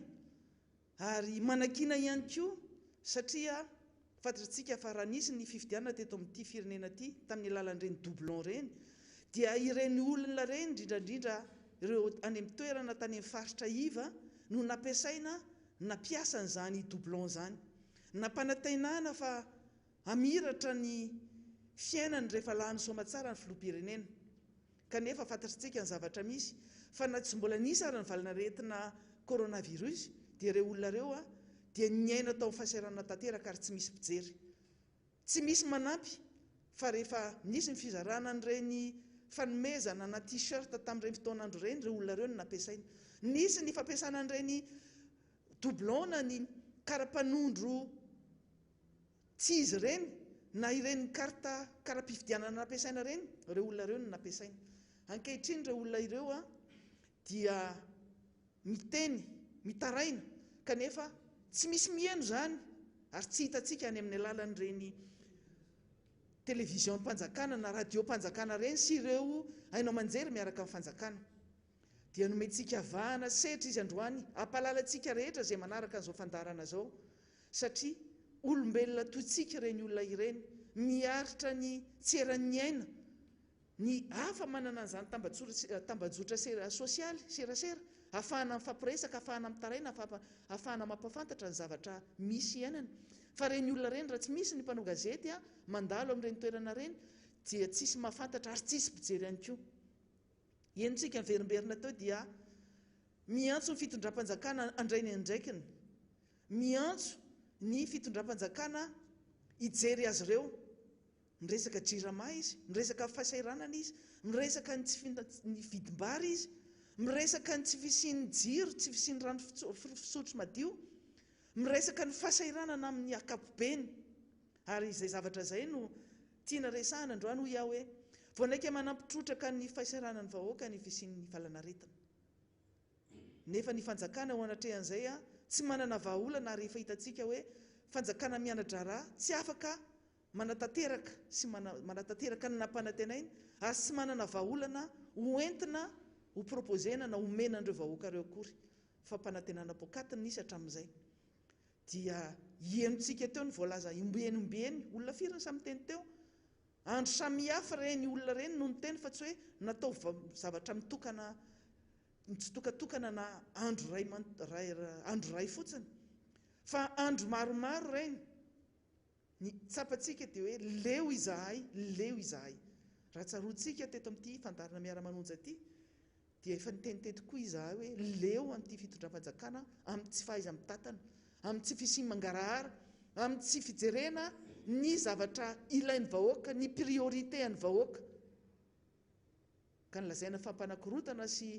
Ary manakiana ihany koa satria fantatsika fa raha nisy ny fifidianana teto amin'ity firenena ity tamin'ny alalan'ireny doublon ireny dia ireny olona ireny indrindra indrindra ireo any amin'ny toerana tany amin'ny faritra iva no nampiasaina nampiasa an'izany doublon izany. Nampanantenana fa hamiratra ny fiainany rehefa lany soamatsara ny filoham-pirenena. Kanefa fantatritsika ny zavatra misy fa na tsy mbola nisy ary ny valanaretina coronavirus dia ireo olona ireo dia niaina tao amin'ny fahasahiranana tanteraka ary tsy misy mpijery. Tsy misy manampy fa rehefa nisy ny fizarana an'ireny fanomezana na t-shirt tamin'ireny fotoan'andro ireny ireo olona ireo no nampiasaina. Nisy ny fampiasana an'ireny doublon na ny kara-panondro Tsy izy ireny, na ireny carte kara-pifidianana nampiasaina ireny, ireo olona ireo no nampiasaina. Ankehitriny ireo olona ireo dia miteny, mitaraina, kanefa tsy misy miheno izany ary tsy hitantsika any amin'ny alalan'ireny television-mpanjakana na radio-mpanjakana ireny sy ireo haino aman-jery miaraka amin'ny fanjakana. Dia nomentsika vahana setra izy androany hampahalala antsika rehetra izay manaraka an'izao fandaharana izao satria olombelona toy tsika ireny olona ireny, miaritra ny tsy eran'ny aina, ny hafa manana an'izany tambajotra sosialy, serasera, ahafahana mifampiresaka, ahafahana mitaraina, ahafahana mampahafantatra ny zavatra misy iainana. Fa ireny olona ireny raha tsy misy ny mpanao gazety mandalo amin'ireny toerana ireny dia tsisy mahafantatra ary tsisy mpijery ihany koa. Henontsika miverimberina teo dia miantso ny fitondram-panjakana handray ny andraikiny, miantso ny fitondram-panjakana hijery azy ireo. Miresaka Jirama izy, miresaka fahasahiranana izy, miresaka ny tsy ny vidim-bary izy, miresaka ny tsy fisian'ny jiro, tsy fisian'ny rano fisotro madio, miresaka ny fahasahiranana amin'ny ankapobeny. Ary izay zavatra izay no tiana resahana androany hoy aho hoe vao naika manampy trotraka ny fahisaranan'ny vahoaka ny fisian'ny valanaretina. Nefa ny fanjakana eo anatrehan'izay tsy manana vahaolana ary efa hitantsika hoe fanjakana miana-draharaha tsy afaka manatanteraka sy manatanteraka ny nampanantenainy ary tsy manana vahaolana ho entina ho proposer-na na homena an'ireo vahoaka ireo akory. Fampanantenana poakaty ny nisy hatramin'izay. Dia henontsika teo ny voalaza ombieny ombieny, olona firy no samy niteny teo? Andro samihafa ireny olona ireny no niteny fa tsy hoe natao zavatra mitokana mitsitokatokana na andro iray andro iray fotsiny fa andro maromaro ireny. Ny tsapantsika dia hoe leo izahay, leo izahay. Raha tsaroantsika teto amin'ity fandaharana Miara-manonja ity dia efa niteny teto koa izahay hoe leo amin'ity fitondram-panjakana amin'ny tsy fahaiza-mitantana, amin'ny tsy fisian'ny mangarahara, amin'ny tsy fijerena ny zavatra ilain'ny vahoaka, ny priorité an'ny vahoaka. Ka nolazaina fa mpanakorontana sy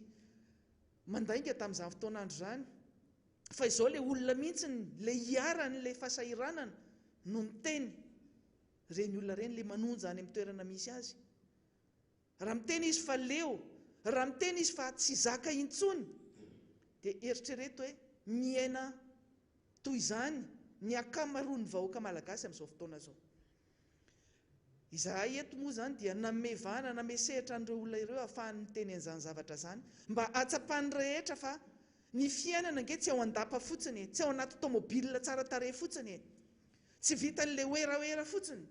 mandainga tamin'izany fotoan'andro izany. Fa izao ilay olona mihitsy ilay iharan'ilay fahasahiranana no miteny, ireny olona ireny ilay manonja any amin'ny toerana misy azy. Raha miteny izy fa leo, raha miteny izy fa tsy zaka intsony, dia eritrereto hoe miaina toy izany ny ankamaroan'ny vahoaka malagasy amin'izao fotoana izao. Izahay eto moa izany dia nanome vahana, nanome sehatra an'ireo olona ireo ahafahany miteny an'izany zavatra izany, mba hahatsapan'ny rehetra fa ny fiainana ange tsy ao an-dapa fotsiny e, tsy ao anaty tomobile tsara tarehy fotsiny e, tsy vitan'ilay werawera fotsiny,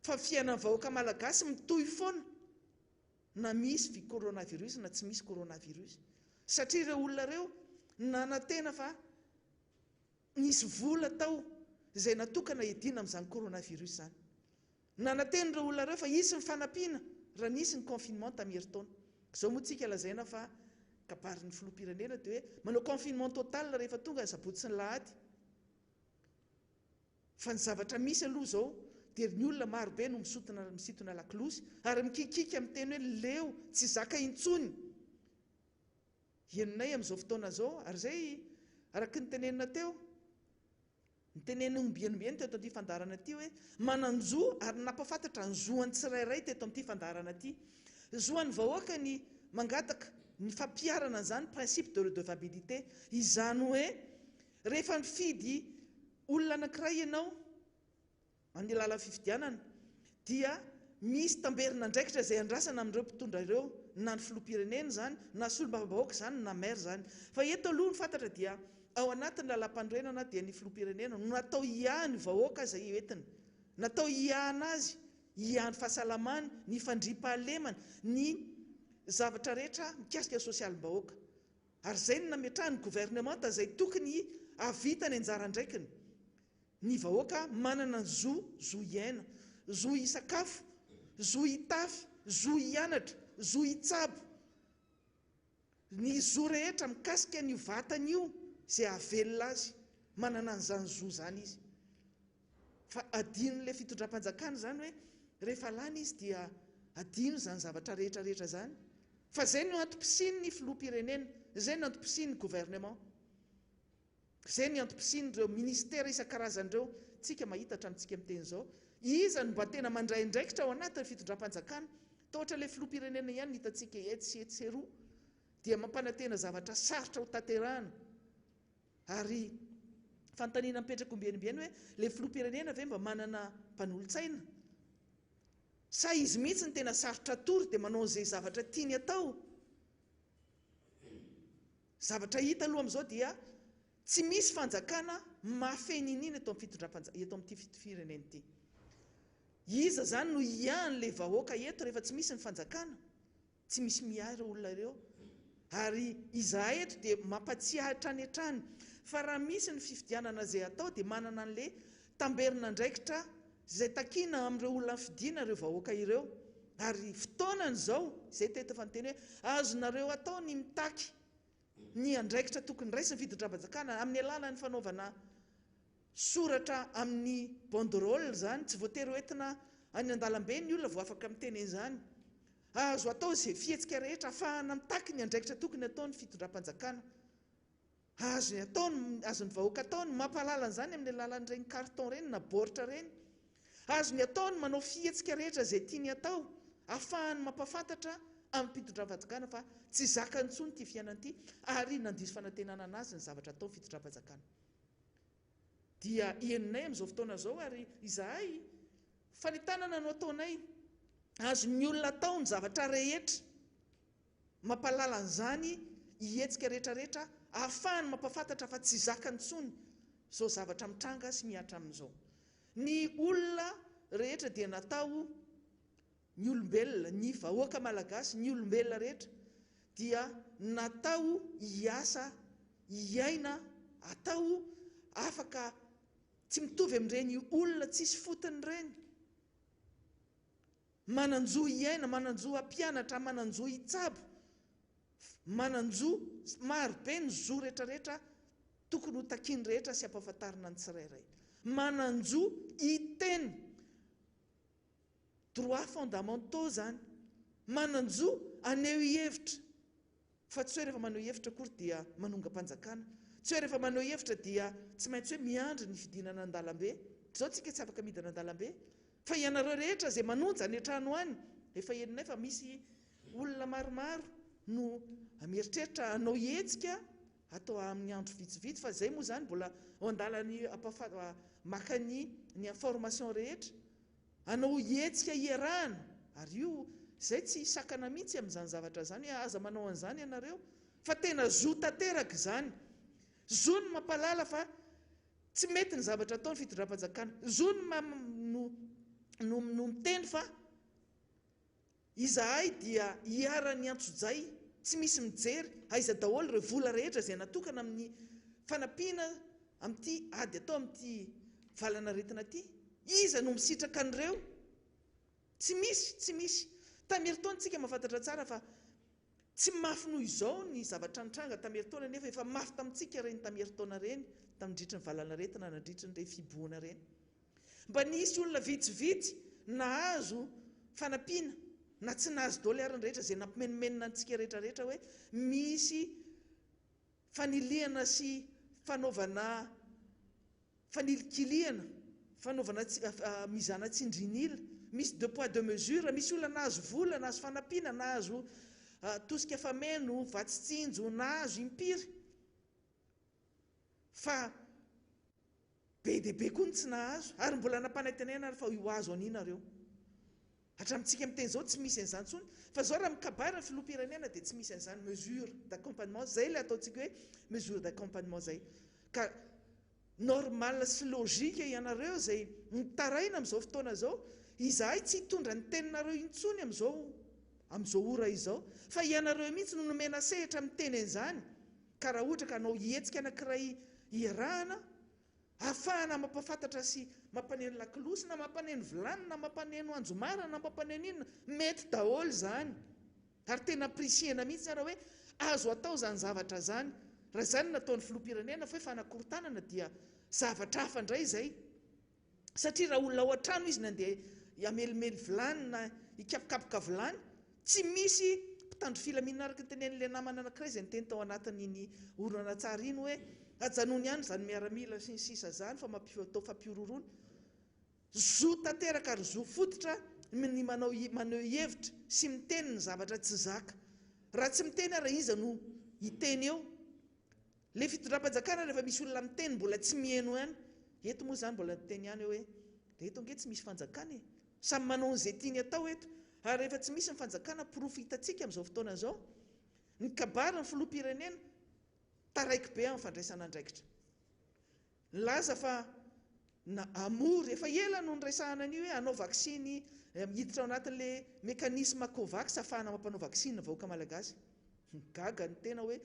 fa fiainan'ny vahoaka malagasy mitohy foana na misy vi coronavirus na tsy misy coronavirus, satria ireo olona ireo nanantena fa Nisy vola tao izay natokana hiadiana amin'izany coronavirus izany. Nanantena ireo olona ireo fa hisy ny fanampiana raha nisy ny confinement tamin'ny herintaona. Izao moa tsika lazaina fa kabarin'ny filoham-pirenena dia hoe manao confinement total rehefa tonga ny sabotsy sy ny lahady. Fa ny zavatra misy aloha izao dia ny olona maro be no misotona misintona lakolosy ary mikikiaka miteny hoe leo, tsy zaka intsony. Henonay amin'izao fotoana izao, ary izay araka ny tenenina teo, nitenenina ombieny ombieny teto amin'ity fandaharana ity hoe manan-jo ary nampahafantatra ny zoan'ny tsirairay teto amin'ity fandaharana ity. Zoan'ny vahoaka ny mangataka ny fampiharana an'izany principe de redevabilité. Izany hoe rehefa mifidy olona anankiray ianao, Amin'ny alalan'ny fifidianana dia misy tamberin'andraikitra izay andrasana amin'ireo mpitondra ireo, na ny filoham-pirenena izany, na solombavambahoaka izany, na maire izany. Fa eto aloha ny fantatra dia ao anatin'ny lalàmpanorenana dia ny filoham-pirenena no natao hiahy ny vahoaka izay entiny. Natao hiahana azy, hiahy ny fahasalamany, ny fandriampahalemana, ny zavatra rehetra mikasika ny sosialim-bahoaka. Ary izay no nametrahan'ny governemanta izay tokony hahavita ny anjara andraikiny. Ny vahoaka manana ny zo, zo hiaina, zo hisakafo, zo hitafy, zo hianatra, zo hitsabo, ny zo rehetra mikasika an'io vatany io izay hahavelona azy, manana an'izany zo izany izy. Fa adinon'ilay fitondram-panjakana izany hoe rehefa lany izy dia adino izany zavatra rehetra rehetra izany. Fa izay no antom-pisian'ny filoham-pirenena, izay no antom-pisian'ny gouvernement. Izay ny antom-pisian'ireo ministera isan-karazany ireo, tsika mahita hatramintsika miteny izao, iza no mba tena mandray andraikitra ao anatin'ny fitondram-panjakana? Toa ohatra ilay filoham-pirenena ihany no hitantsika etsy sy etsy sy eroa dia mampanantena zavatra sarotra ho tanterahana. Ary fanontaniana mipetraka ombieny ombieny hoe ilay filoham-pirenena ve mba manana mpanolotsaina? Sa izy mihitsy no tena sarotra atoro dia manao an'izay zavatra tiany atao? Zavatra hita aloha amin'izao dia tsy misy fanjakana mahafehy niniana eto amin'ny fitondram-panjakana eto amin'ity firenena ity. Iza izany no hiahy an'ilay vahoaka eto rehefa tsy misy ny fanjakana? Tsy misy miahy ireo olona ireo. Ary izahay eto dia mampatsiahy hatrany hatrany fa raha misy ny fifidianana izay atao dia manana an'ilay tamberin'andraikitra izay takiana amin'ireo olona fidiana ireo vahoaka ireo. Ary fotoanany izao, izay teto efa niteny hoe azonareo atao ny mitaky ny andraikitra tokony raisin'ny fitondram-panjakana amin'ny alalan'ny fanaovana soratra amin'ny banderole izany, tsy voatery ho entina any an-dalambe ny olona vao afaka miteny an'izany. Azo atao izay fihetsika rehetra ahafahana mitaky ny andraikitra tokony ataon'ny fitondram-panjakana. Azony atao ny, azon'ny vahoaka atao ny mampahalala an'izany amin'ny alalan'ireny carton ireny na baoritra ireny. Azony atao ny manao fihetsika rehetra izay tiany atao ahafahany mampahafantatra amin'ny mpitondram-panjakana fa tsy zakany intsony ity fiainana ity ary nandiso fanantenana an'azy ny zavatra ataon'ny fitondram-panjakana. Dia henonay amin'izao fotoana izao ary izahay, fanentanana no ataonay, azon'ny olona atao ny zavatra rehetra. Mampahalala an'izany hihetsika rehetra rehetra ahafahany mampahafantatra fa tsy zakany intsony izao zavatra mitranga sy mihatra amin'izao. Ny olona rehetra dia natao, ny olombelona, ny vahoaka malagasy, ny olombelona rehetra dia natao hiasa, hiaina, atao afaka tsy mitovy amin'ireny olona tsisy fotony ireny. Manan-jo hiaina, manan-jo hampianatra, manan-jo hitsabo, manan-jo, maro be ny zo rehetrarehetra tokony ho takiany rehetra sy hampahafantarina ny tsirairay. Manan-jo hiteny, droits fondamentaux izany. Manan-jo haneho hevitra, fa tsy hoe rehefa maneho hevitra akory dia manongam-panjakana. Tsy hoe rehefa maneho hevitra dia tsy maintsy hoe miandry ny fidinana an-dalambe. Izao tsika tsy afaka midina an-dalambe. Fa ianareo rehetra izay manonja any an-trano any, efa henonay fa misy olona maromaro no mieritreritra hanao hetsika atao amin'ny andro vitsivitsy fa izay moa izany mbola ao an-dalan'ny maka ny ny information rehetra. Hanao hetsika iarahana ary io izay tsy hisakana mihitsy amin'izany zavatra izany hoe aza manao an'izany ianareo fa tena zo tanteraka izany. Zo ny mampahalala fa tsy mety ny zavatra ataon'ny fitondram-panjakana. Zo ny no no no miteny fa Izahay dia iharan'ny antsojay, tsy misy mijery, aiza daholo ireo vola rehetra izay natokana amin'ny fanampiana amin'ity ady atao amin'ity valan'aretina ity? Iza no misitraka an'ireo? Tsy misy, tsy misy. Tamin'ny herintaona isika mahafantatra tsara fa tsy mafy noho izao ny zavatra nitranga tamin'ny herintaona nefa efa mafy tamintsika ireny tamin'ny herintaona ireny, tamin'ny ny valan'aretina nandritry ny ireny fihibohana ireny. Mba nisy olona vitsivitsy nahazo fanampiana na tsy nahazo daholo ary ny rehetra izay nampimenomenona antsika rehetra rehetra hoe misy fanilihana sy fanaovana fanilikilihana, fanaovana mizana tsindrin'ila, misy deux poids deux mesures, misy olona nahazo vola, nahazo fanampiana, nahazo tosika fameno, vatsy tsinjo, nahazo impiry fa Be dia be koa ny tsy nahazo ary mbola nampanantenaina ary fa ho azo an'io nareo. Hatramintsika miteny izao tsy misy an'izany intsony fa izao raha mikabary ny filoham-pirenena dia tsy misy an'izany mesure d'accompagnement izay ilay ataontsika hoe mesure d'accompagnement izay. Ka normal sy logique ianareo izay mitaraina amin'izao fotoana izao, izahay tsy hitondra ny teninareo intsony amin'izao amin'izao ora izao fa ianareo mihitsy no nomena sehatra miteny an'izany. Ka raha ohatra ka hanao hetsika anankiray iarahana, ahafahana mampahafantatra sy mampaneno lakolosy na mampaneno vilany na mampaneno anjomara na mampaneno inona, mety daholo izany. Ary tena ampirisihana mihitsy ara hoe azo atao izany zavatra izany. Raha izany no nataon'ny filoham-pirenena fa hoe fanakorontanana dia zavatra hafa indray izay. Satria raha olona ao an-trano izy nandeha hamelimely vilany na hikapokapoka vilany, tsy misy mpitandro filaminana araka ny tenenin'ilay namana anankiray izay niteny tao anatin'iny horonantsary iny hoe ajanony ihany izany miaramila sy ny sisa izany fa mampiatao fampihorohoroana. Zo tanteraka ary zo fototra ny manao maneho hevitra sy miteny ny zavatra tsy zaka. Raha tsy miteny ara iza no hiteny eo? Le fitondram-panjakana rehefa misy olona miteny mbola tsy miheno ihany, eto moa zany mbola niteny ihany hoe eto ange tsy misy fanjakana e! Samy manao an'izay tiany atao eto, ary rehefa tsy misy ny fanjakana porofo hitantsika amin'izao fotoana izao, ny kabarin'ny filoham-pirenena taraiky be amin'ny fandraisana andraikitra. Nilaza fa na hamory, efa ela no niresahana an'io hoe hanao vaksiny hiditra ao anatin'ilay mécanisme Covax ahafahana mampanao vaksiny ny vahoaka malagasy. Gaga ny tena hoe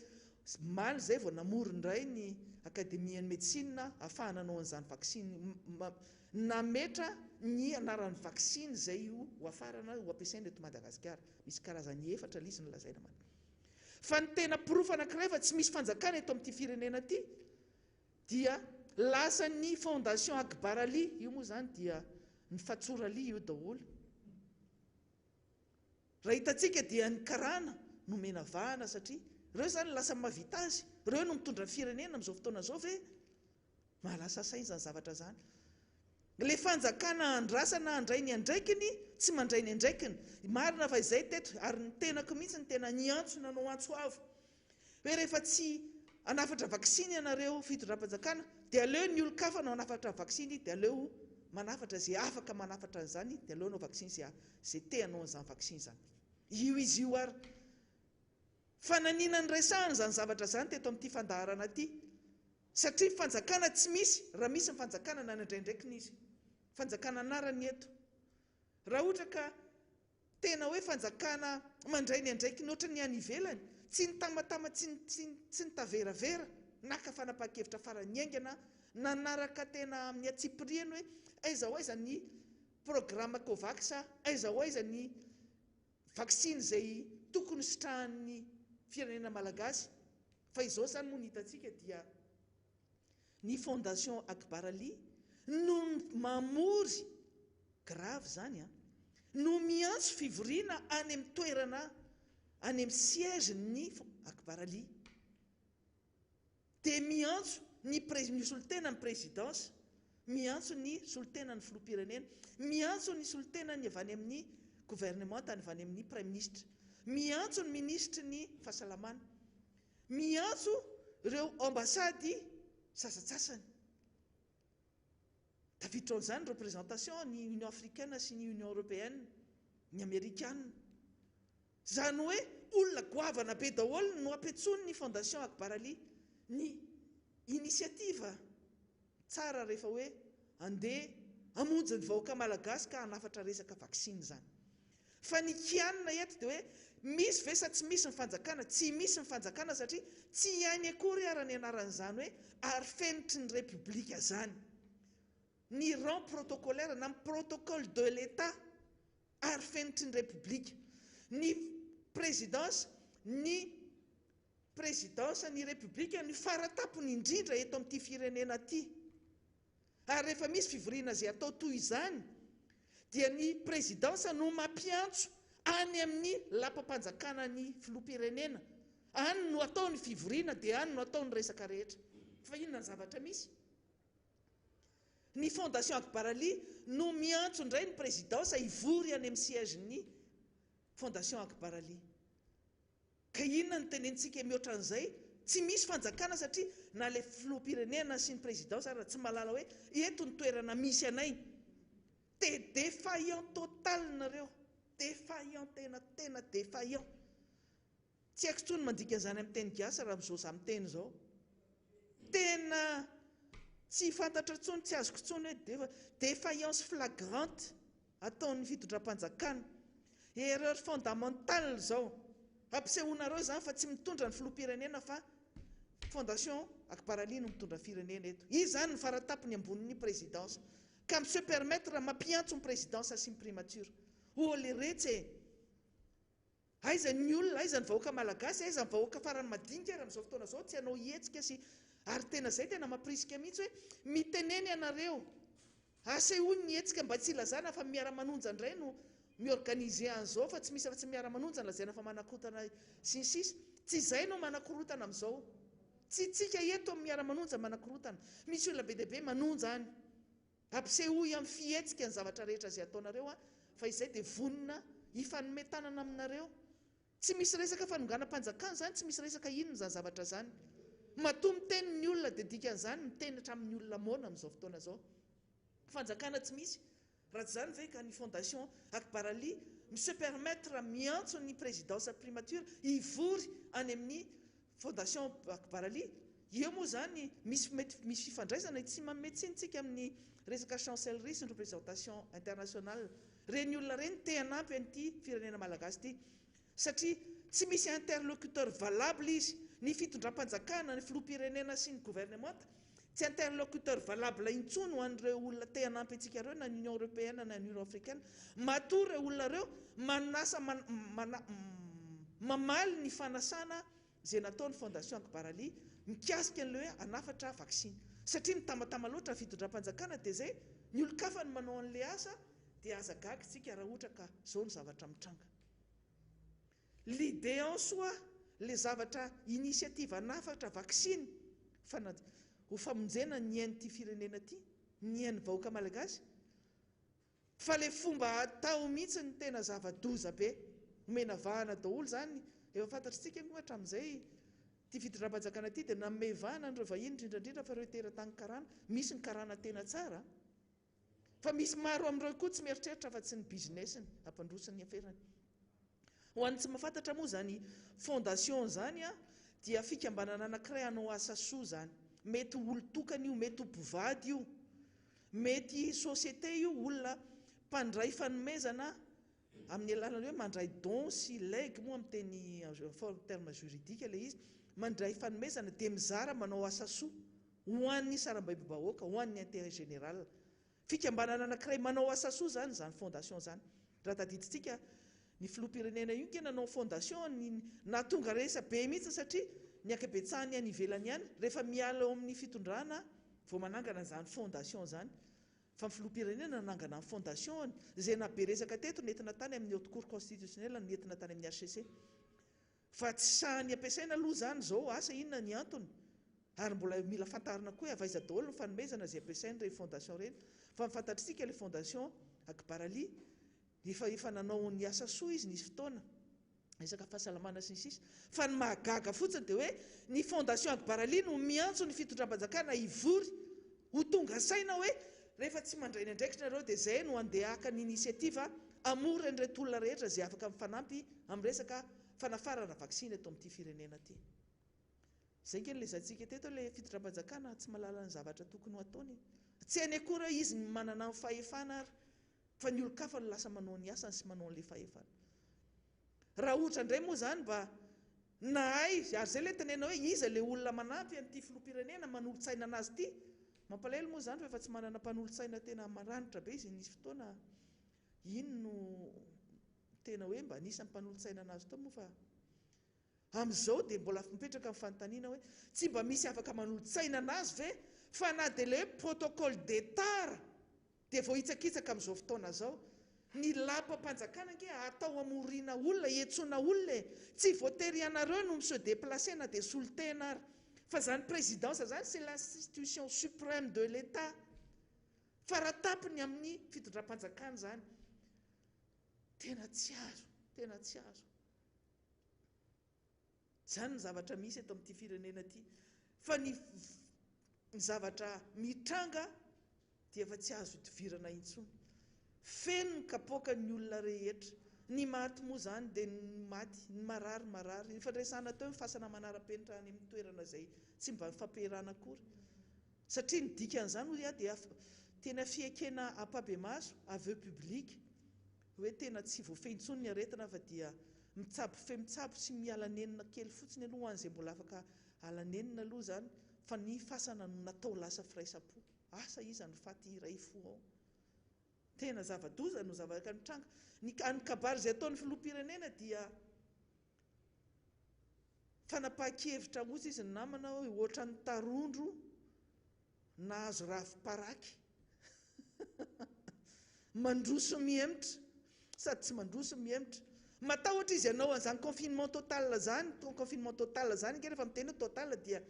omaly izay vao namory indray ny Akademian'ny Medecine ahafahana hanao an'izany vaksiny, nametra ny anaran'ny vaksiny izay ho hafarana ho ampiasaina eto Madagasikara. Misy karazany efatra ilay izy nolazaina mantsy. Fa ny tena porofo anankiray fa tsy misy fanjakana eto amin'ity firenena ity dia lasan'ny fondation Akbar Ali, io moa izany dia ny Fatsour Ali io daholo. Raha hitantsika dia ny karana no omena vahana satria ireo izany lasa mahavita azy, ireo no mitondra ny firenena amin'izao fotoana izao ve? Mahalasa saina izany zavatra izany. Ilay fanjakana andrasana handray ny andraikiny tsy mandray ny andraikiny. Marina fa izay teto ary ny tenako mihitsy no tena niantso nanao antso avo hoe rehefa tsy hanafatra vaksiny ianareo fitondram-panjakana dia aleo ny olon-kafa no hanafatra vaksiny dia aleo manafatra izay afaka manafatra an'izany dia aleo hanao vaksiny izay izay te hanao an'izany vaksiny izany. Io izy io ary. Fa nanina niresahana izany zavatra izany teto amin'ity fandaharana ity? Satria ny fanjakana tsy misy, raha misy ny fanjakana na nandraindraikiny izy. Fanjakana anarany eto. Raha ohatra ka tena hoe fanjakana mandray ny andraikiny ohatran'ny any ivelany, tsy nitamatama tsy tsy nitaveravera, naka fanapahan-kevitra farany haingana, nanaraka tena amin'ny antsipiriany hoe aiza ho aiza ny programa Covax, aiza ho aiza ny Vaksiny izay tokony sitrahan'ny firenena malagasy fa izao izany moa ny hitantsika dia ny fondation Akbar Ali no mamory, grave izany an, no miantso fivoriana any amin'ny toerana any amin'ny siège ny Akbar Ali. Dia miantso ny prez, ny solontenan'ny présidence, miantso ny solontenan'ny filoham-pirenena, miantso ny solontenan'ny avy any amin'ny gouvernemanta, avy any amin'ny praiminisitra, miantso ny minisitry ny fahasalamana, miantso ireo ambasady sasantsasany. Tafiditra ao amin'izany ny représentation ny Union africaine sy ny Union européenne, ny amerikana. Izany hoe olona goavana be daholo no ampiantsoin'ny Fondation Akbaraly. Ny initiative tsara rehefa hoe andeha hamonjy ny vahoaka malagasy ka hanafatra resaka vaksiny izany. Fa ny kianina eto dia hoe misy ve sa tsy misy ny fanjakana? Tsy misy ny fanjakana satria tsy hainy akory ara ny anaran'izany hoe ary fenitry ny Repoblika izany. Ny rang protocolaire na ny protocole de l'Etat ary fenitry ny Repoblika. Ny présidence, ny présidence ny Repoblika no faratapony indrindra eto amin'ity firenena ity. Ary rehefa misy fivoriana izay atao toy izany dia ny présidence no mampiantso any amin'ny lapam-panjakana ny filoham-pirenena. Any no atao ny fivoriana dia any no atao ny resaka rehetra. Fa inona ny zavatra misy? Ny Fondation Akbaraly no miantso indray ny présidence hivory any amin'ny siège-n'ny Fondation Akbaraly. Ka inona no tenenintsika mihoatra an'izay? Tsy misy fanjakana satria na ilay filoham-pirenena sy ny présidence ara tsy mahalala hoe eto ny toerana misy anay. Te défaillant total nareo. Défaillant tena tena défaillant. Tsy haiko intsony mandika an'izany amin'ny teny gasy raha amin'izao za miteny izao. Tena tsy fantatra intsony, tsy azoko intsony hoe défaillance flagrante ataon'ny fitondram-panjakana. Erreur fondamentale izao. Ampisehoanareo izany fa tsy mitondra ny filoham-pirenena fa Fondation Akbaraly no mitondra firenena eto. Izy izany no faratapony ambonin'ny présidence. Ka mi se permettre mampiantso ny présidence sy ny primature. Oh leretsy e! Aiza ny olona, aiza ny vahoaka malagasy, aiza ny vahoaka farany madinika ary amin'izao fotoana izao tsy hanao hetsika sy ary tena izay tena mampirisika mihitsy hoe mitenena ianareo, asehoy ny hetsika mba tsy hilazana fa miara-manonja indray no mi-organiser an'izao fa tsy misy afa-tsy miara-manonja no lazaina fa manakorontana sy ny sisa Tsy izay no manakorontana amin'izao. Tsy tsika eto amin'ny miara-manonja manakorontana. Misy olona be dia be manonja any. Ampisehoy amin'ny fihetsika ny zavatra rehetra izay ataonareo an, fa izay dia vonona hifanome tanana aminareo. Tsy misy resaka fanonganam-panjakana izany, tsy misy resaka inona izany zavatra izany. Matoa miteny ny olona dia dikan'izany miteny hatramin'ny olona moana amin'izao fotoana izao. Fanjakana tsy misy. Raha tsy izany ve ka ny fondation Akbaraly mi se permettre miantso ny présidence primature hivory any amin'ny fondation Akbaraly? Eo moa izany misy mety misy fifandraisana, tsy manome tsiny tsika amin'ny resaka chancellerie sy ny représentation internationale. Ireny olona ireny te hanampy an'ity firenena malagasy ity. Satria tsy misy interlocuteur valable izy, ny fitondram-panjakana, ny filoham-pirenena sy ny gouvernementa, tsy interlocuteur valable intsony ho an'ireo olona te hanampy antsika ireo na ny Union Européenne na ny Union Africaine. Matoa ireo olona ireo manasa mamaly ny fanasana izay nataon'ny Fondation Akbaraly mikasika an'ilay hoe hanafatra vaksiny. Satria mitamatama loatra ny fitondram-panjakana dia izay ny olon-kafa no manao an'ilay asa dia aza gaga isika raha ohatra ka izao no zavatra mitranga. L'idée en soi, le zavatra initiative hanafatra vaksiny fana ho famonjena ny ain'ity firenena ity, ny ain'ny vahoaka malagasy, fa le fomba atao mihitsy no tena zava-doza be. Omena vahana daholo izany, efa fantatr'tsika moa hatramin'izay ity fitondram-panjakana ity dia nanome vahana an'ireo vahiny indrindra indrindra fa ireo teratany karana, misy ny karana tena tsara an! Fa misy maro amin'ireo koa tsy mieritreritra afa-tsy ny business-ny, hampandroso ny aferany. Ho an'ny tsy mahafantatra moa izany fondation izany dia fikambanana anankiray hanao asa soa izany. Mety ho olon-tokana io, mety ho mpivady io, mety société io, olona mpandray fanomezana amin'ny alalan'ny hoe mandray don sy legs moa amin'ny teny terme juridique ilay izy, mandray fanomezana dia mizara manao asa soa. Ho an'ny sarambabem-bahoaka, ho an'ny intérêt général. Fikambanana anankiray manao asa soa izany izany fondation izany. Raha tadidintsika, ny filoham-pirenena io nge nanao fondation, ny nahatonga resa-be mihitsy satria ny ankabetsahany any ivelany ihany rehefa miala eo amin'ny fitondrana vao manangana an'izany fondation izany. Fa ny filoham-pirenena nanangana ny fondation-ny, izay nahabe resaka teto, nentina tany amin'ny haute cour constitutionnelle, nentina tany amin'ny HCC. Fa tsy sahy ampiasaina aloha izany izao, asa inona ny antony? Ary mbola mila fantarina koa hoe avy aiza daholo ny fanomezana izay ampiasain'ireny fondation ireny. Fa ny fantatr'isika ilay fondation Akbar Ali, efa efa nanao ny asa soa izy nisy fotoana, resaka fahasalamana sy ny sisa. Fa ny mahagaga fotsiny dia hoe ny fondation Akbar Ali no miantso ny fitondram-panjakana hivory ho tonga saina hoe rehefa tsy mandray ny andraikitra nareo dia izay no handeha haka ny initiative hamory an'ireto olona rehetra izay afaka mifanampy amin'ny resaka fanafarana vaksiny eto amin'ity firenena ity. Izay ange no lazaintsika teto ilay fitondram-panjakana tsy mahalala ny zavatra tokony ho ataony e. Tsy hainy akory hoe izy no manana ny fahefana ary fa ny olon-kafa no lasa manao ny asany sy manao an'ilay fahefana. Raha ohatra indray moa izany mba nahay, ary izay ilay tenenina hoe iza ilay olona manampy an'ity filoham-pirenena manolo-tsaina an'azy ity. Mampalahelo moa izany fa efa tsy manana mpanolo-tsaina tena maranitra be izy nisy fotoana iny no tena hoe mba anisan'ny mpanolo-tsaina an'azy tao moa fa Amin'izao dia mbola mipetraka ny fanontaniana hoe tsy mba misy afaka manolo-tsaina an'azy ve fa na dia ilay hoe protocole d'Etat ara dia voahitsakitsaka amin'izao fotoana izao. Ny lapam-panjakana ange atao hamoriana olona, hiantsoana olona e! Tsy voatery ianareo no mi-se déplacer na dia solontena ara. Fa izany présidence izany c'est l'institution suprême de l'Etat. Faratapony amin'ny fitondram-panjakana izany. Tena tsy azo, tena tsy azo. Izany ny zavatra misy eto amin'ity firenena ity. Fa ny ny zavatra mitranga dia efa tsy azo idivirana intsony. Feno ny kapoakan'ny olona rehetra. Ny maty moa izany dia ny maty, ny marary marary. Efa niresahana teo ny fasana manara-penitra any amin'ny toerana izay tsy mba nifampiherana akory. Satria ny dikan'izany hoy aho dia tena fiekena ampahibemaso, aveu public, hoe tena tsy voafehy intsony ny aretina fa dia mitsabo fe mitsabo sy miala nenina kely fotsiny aloha ho an'izay mbola afaka ala nenina aloha izany fa ny fasana no natao lasa firaisam-po. Asa iza no faty iray fo ao. Tena zava-doza no zavatra mitranga. Ny ny kabary izay ataon'ny filoham-pirenena dia fanapahan-kevitra hozy izy ny namana hoe ohatran'ny tarondro Nahazo ravi-paraky. Mandroso mihemotra. Sady tsy mandroso mihemotra. Matahotra izy hanao an'izany confinement total izany. Confinement total izany ange rehefa miteny hoe total dia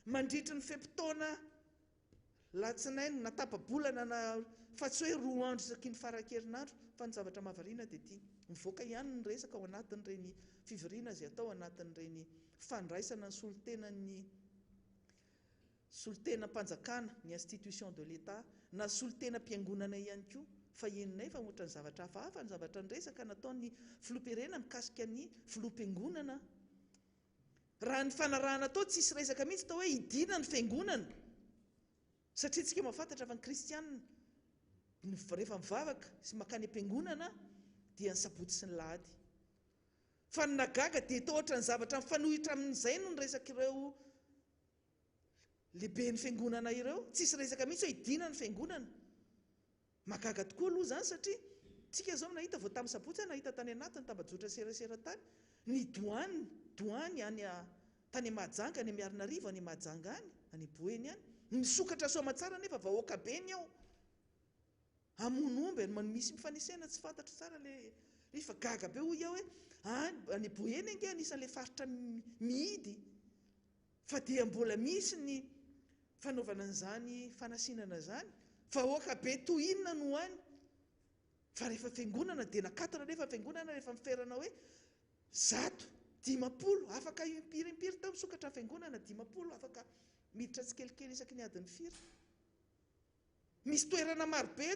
mandritry ny fe-potoana latsinainy na tapa-bolana na fa tsy hoe roa andro isaky ny faran-kerinandro. Fa ny zavatra mahavariana dia ity. Mivoaka ihany ny resaka ao anatin'ireny fivoriana izay atao anatin'ireny fandraisana ny solontenan'ny solontenam-panjakana, ny institution de l'Etat, na solontenam-piangonana ihany koa, fa henonay fa ohatran'ny zavatra hafahafa ny zavatra niresaka nataon'ny filoham-pirenena mikasika ny filoham-piangonana. Raha ny fanarahana tao tsisy resaka mihitsy tao hoe hidiana ny fiangonana, satria tsika mahafantatra fa ny kristianina ny rehefa mivavaka sy mankany am-piangonana dia ny sabotsy sy ny lahady. Fa ny nahagaga dia toa ohatran'ny zavatra mifanohitra amin'izay no niresak'ireo lehiben'ny fiangonana ireo. Tsisy resaka mihitsy hoe hidiana ny fiangonana. Mahagaga tokoa aloha izany satria tsika izao nahita vao tamin'ny sabotsy aho nahita tany anatin'ny tambajotra serasera tany ny douane, douane any tany Mahajanga, any Miarinarivo, any Mahajanga any, any Boeny any. Misokatra soamatsara nefa vahoaka be ny ao. Hamono omby any man misy mifanesena tsy fantatro tsara le izy fa gaga be hoy aho hoe any any Boeny ange anisan'le faritra mihidy fa dia mbola misy ny fanaovana an'izany fanasinana izany, vahoaka be toy inona no any fa rehefa fiangonana dia nakatona nefa fiangonana rehefa miferana hoe 150 afaka impiry impiry tao misokatra ny fiangonana 50 afaka miditra tsikelikely isaky ny adiny firy. Misy toerana marobe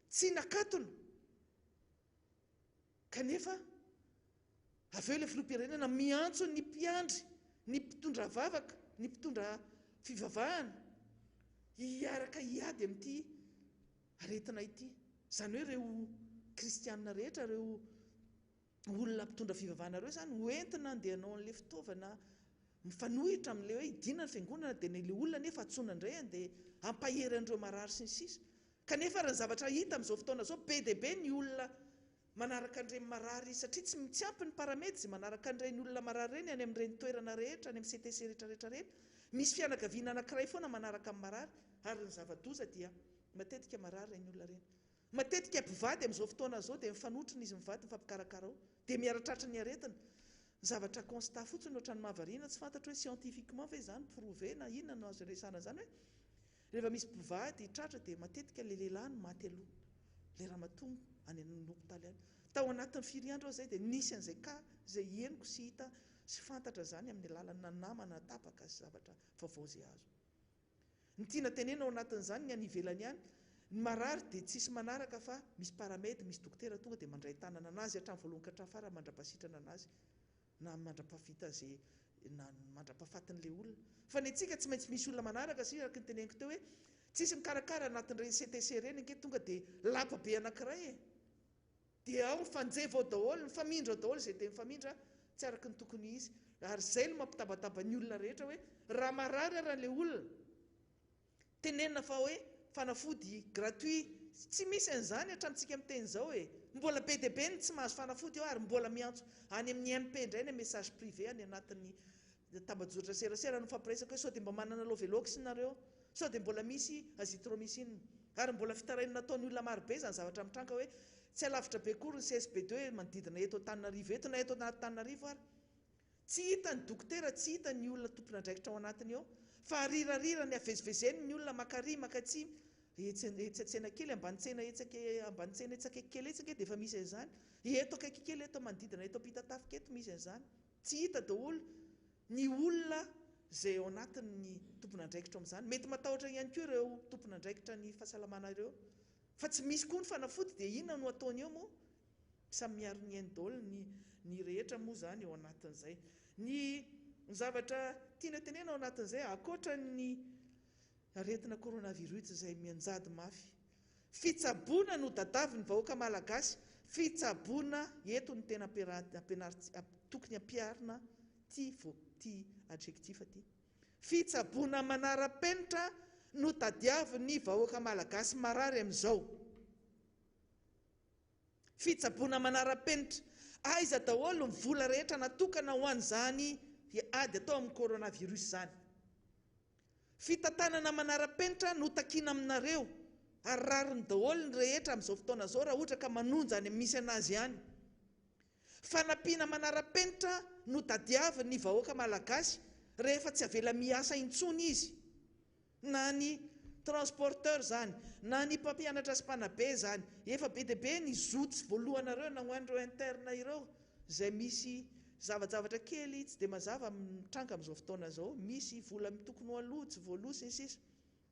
tsy nakatona kanefa avy eo ilay filoham-pirenena miantso ny mpiandry, ny mpitondra vavaka, ny mpitondra fivavahana hiaraka hiady amin'ity aretina ity. Izany hoe ireo kristianina rehetra, ireo olona mpitondra fivavahana ireo izany ho entina andeha hanao an'ilay fitaovana mifanohitra amin'ilay hoe hidiana ny fiangonana dia ilay olona anefa antsoina indray andeha hampahery an'ireo marary sy ny sisa Kanefa raha ny zavatra hita amin'izao fotoana izao be dia be ny olona manaraka an'ireny marary satria tsy tsy ampy ny paramedy izay manaraka an'ireny olona marary ireny any amin'ireny toerana rehetra any amin'ny CTC rehetra rehetra ireny. Misy fianakaviana anankiray foana manaraka ny marary ary ny zava-doza dia matetika marary ireny olona ireny. Matetika mpivady amin'izao fotoana izao dia mifanotrona izy mivady mifampikarakara ao dia miara-tratry ny aretina. Ny zavatra constat fotsiny ohatran'ny mahavariana, tsy fantatro hoe scientifiquement ve izany prouvé na inona no azo iresahana an'izany hoe rehefa misy mpivady tratra dia matetika ilay lehilahy no maty aloha, ilay ramatoa any amin'ny hopitaly any. Tao anatin'ny firy andro aho izay dia nisy an'izay cas izay henoko sy hita sy fantatra izany amin'ny alalan'ny namana tapaka sy zavatra vaovao izay azo. Ny tiana tenena ao anatin'izany ny any ivelany any, ny marary dia tsisy manaraka fa misy paramed, misy dokotera tonga dia mandray tanana anazy hatramin'ny voalohany ka hatramin'ny farany mandrapasitrana anazy na mandrapavita ze na mandrapafatin'ilay olona. Fa ny antsika tsy maintsy misy olona manaraka satria araka ny teneniko teo hoe tsisy mikarakara anatin'ireny CTC ireny ange tonga dia lapa be anankiray e! Dia ao mifanjevo ao daholo, mifamindra ao daholo izay dia mifamindra tsy araka ny tokony ho izy. Ary izay no mampitabataba ny olona rehetra hoe raha marary ara ilay olona, tenenina fa hoe fanafody gratuit, tsy misy an'izany hatramintsika miteny izao e! Mbola be dia be ny tsy mahazo fanafody ao ary mbola miantso any amin'ny MP indray ny message privé any anatin'ny tambajotra serasera no mifampiresaka hoe sao dia mba manana lovelox nareo, sao dia mbola misy azithromycine. Ary mbola fitarainana ataon'ny olona maro be izany zavatra mitranga hoe tsy alavitra be akory ny CSB ii manodidina eto Antananarivo eto na eto Antananarivo ary. Tsy hita ny dokotera, tsy hita ny olona tompon'andraikitra ao anatiny ao fa arirarirany avezivezeny ny olona maka ary maka atsy etsy etsy an-tsena kely, ambany tsena etsy ambany tsena etsy akaiky kely etsy ange dia efa misy an'izany. Eto akaiky kely eto manodidina eto Ampitatafika eto misy an'izany. Tsy hita daholo ny olona izay ao anatin'ny tompon'andraikitra ao amin'izany. Mety matahotra ihany koa ireo tompon'andraikitra ny fahasalamana ireo fa tsy misy koa ny fanafody dia inona no ataony eo moa? Samy miaro ny ainy daholo ny ny rehetra moa izany ao anatin'izay. Ny zavatra tiana tenena ao anatin'izay ankoatra ny aretina coronavirus izay mianjady mafy. Fitsaboana no dadavin'ny vahoaka malagasy, fitsaboana eto no tena ampianarintsika, tokony ampiharina ty vo ty adjectif ty. Fitsaboana manara-penitra no tadiavin'ny vahoaka malagasy marary amin'izao. Fitsaboana manara-penitra. Aiza daholo ny vola rehetra natokana ho an'izany ady atao amin'ny coronavirus izany? Fitantanana manara-penitra no takiana aminareo ary rariny daholo ny rehetra amin'izao fotoana izao raha ohatra ka manonja any amin'ny misy an'azy any. Fanampiana manara-penitra no tadiavin'ny vahoaka malagasy rehefa tsy avela miasa intsony izy. Na ny transporteur izany, na ny mpampianatra sy mpanabe izany, efa be dia be ny zo tsy voalohanareo na ho an'ireo interne ireo izay misy zavajavatra kely tsy dia mazava mitranga amin'izao fotoana izao, misy vola tokony ho aloa tsy voaloa sy ny sisa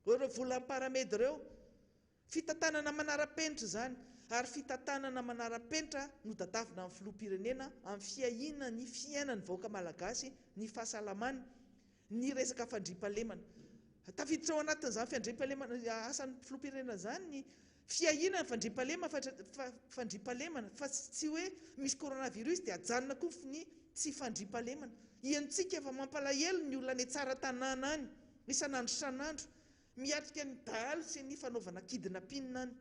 Ireo volan'ny paramed ireo, fitantanana manara-penitra izany ary fitantanana manara-penitra no dadavina amin'ny filoham-pirenena amin'ny fiahiana ny fiainan'ny vahoaka malagasy, ny fahasalamany, ny resaka fandriampahalemana. Tafiditra ao anatin'izany fiandriampahalemana, asan'ny filoham-pirenena izany ny fiahiana ny fandriampahalemana fa fandriampahalemana fa tsy hoe misy coronavirus dia ajanona koa ny tsy fandriampahalemana. Henontsika fa mampalahelo ny olona any Tsaratanàna any isan'andro isan'andro miatrika ny dahalo sy ny fanaovana kidnapping any.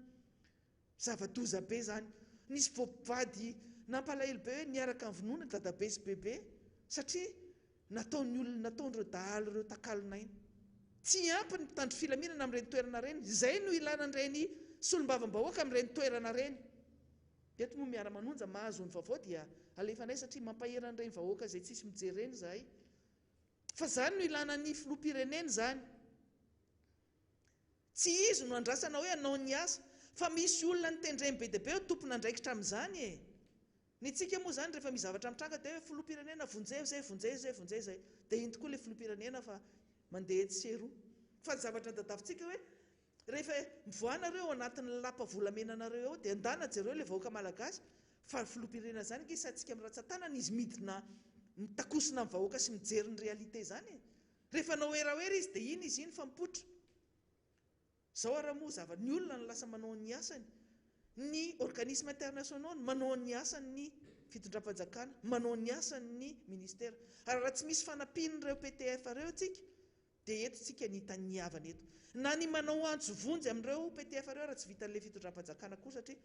Zava-doza be izany. Nisy vao mpivady nampalahelo be hoe niaraka novonoina dadabe sy bebe satria nataon'ny olona nataon'ireo dahalo ireo takalon'aina. Tsy ampy ny mpitandro filaminana amin'ireny toerana ireny. Izay no ilana an'ireny solombavambahoaka amin'ireny toerana ireny. Eto moa miara-manonja mahazo ny vaovao dia alefanay satria mampahery an'ireny vahoaka izay tsisy mijery ireny izahay. Fa izany no ilana ny filoham-pirenena izany. Tsy izy no andrasana hoe hanao ny asa fa misy olona notendreny be dia be ho tompon'andraikitra amin'izany e! Ny antsika moa izany rehefa misy zavatra mitranga dia hoe filoham-pirenena vonjeo izay, vonjeo izay, vonjeo izay. Dia iny tokoa ilay filoham-pirenena fa mandeha etsy sy eroa. Fa ny zavatra tadiavintsika hoe rehefa mivoaha nareo ao anatin'ny lapa volamenanareo ao dia andana jereo ilay vahoaka malagasy fa ny filoham-pirenena izany ange saintsika miratsa-tanana izy midina mitakosona amin'ny vahoaka sy mijery ny réalité izany e! Rehefa hanao werawera izy dia iny izy iny fa mipoitra. Zao ara moa zava ny olona no lasa manao ny asany, ny organismes internationaux no manao ny asany ny fitondram-panjakana, manao ny asany ny ministera. Ary raha tsy misy fanampian'ireo PTF ireo tsika dia eto tsika ny hitaniavana eto. Na ny manao antso vonjy amin'ireo PTF ireo ara tsy vitan'ilay fitondram-panjakana koa satria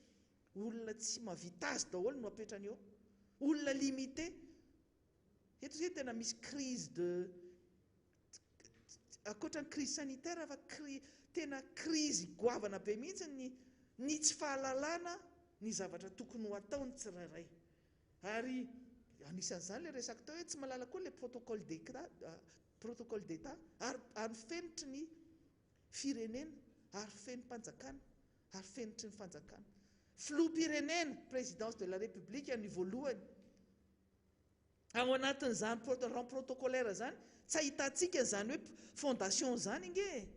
olona tsy mahavita azy daholo no apetrany eo. Olona limité. Eto izay tena misy crise de ankoatra ny crise sanitaire fa cri tena crise goavana be mihitsy ny ny tsy fahalalana ny zavatra tokony ho atao ny tsirairay. Ary Anisan'izany ilay resaka teo hoe tsy mahalala koa ilay protocole d'État, protocole d'État ary ary fenitry ny firenena ary feni-panjakana ary fenitry ny fanjakana. Filoham-pirenena, présidence de la République ny voalohany. Ao anatin'izany rang protocolaire izany, tsy ahitantsika izany hoe fondation izany ange e!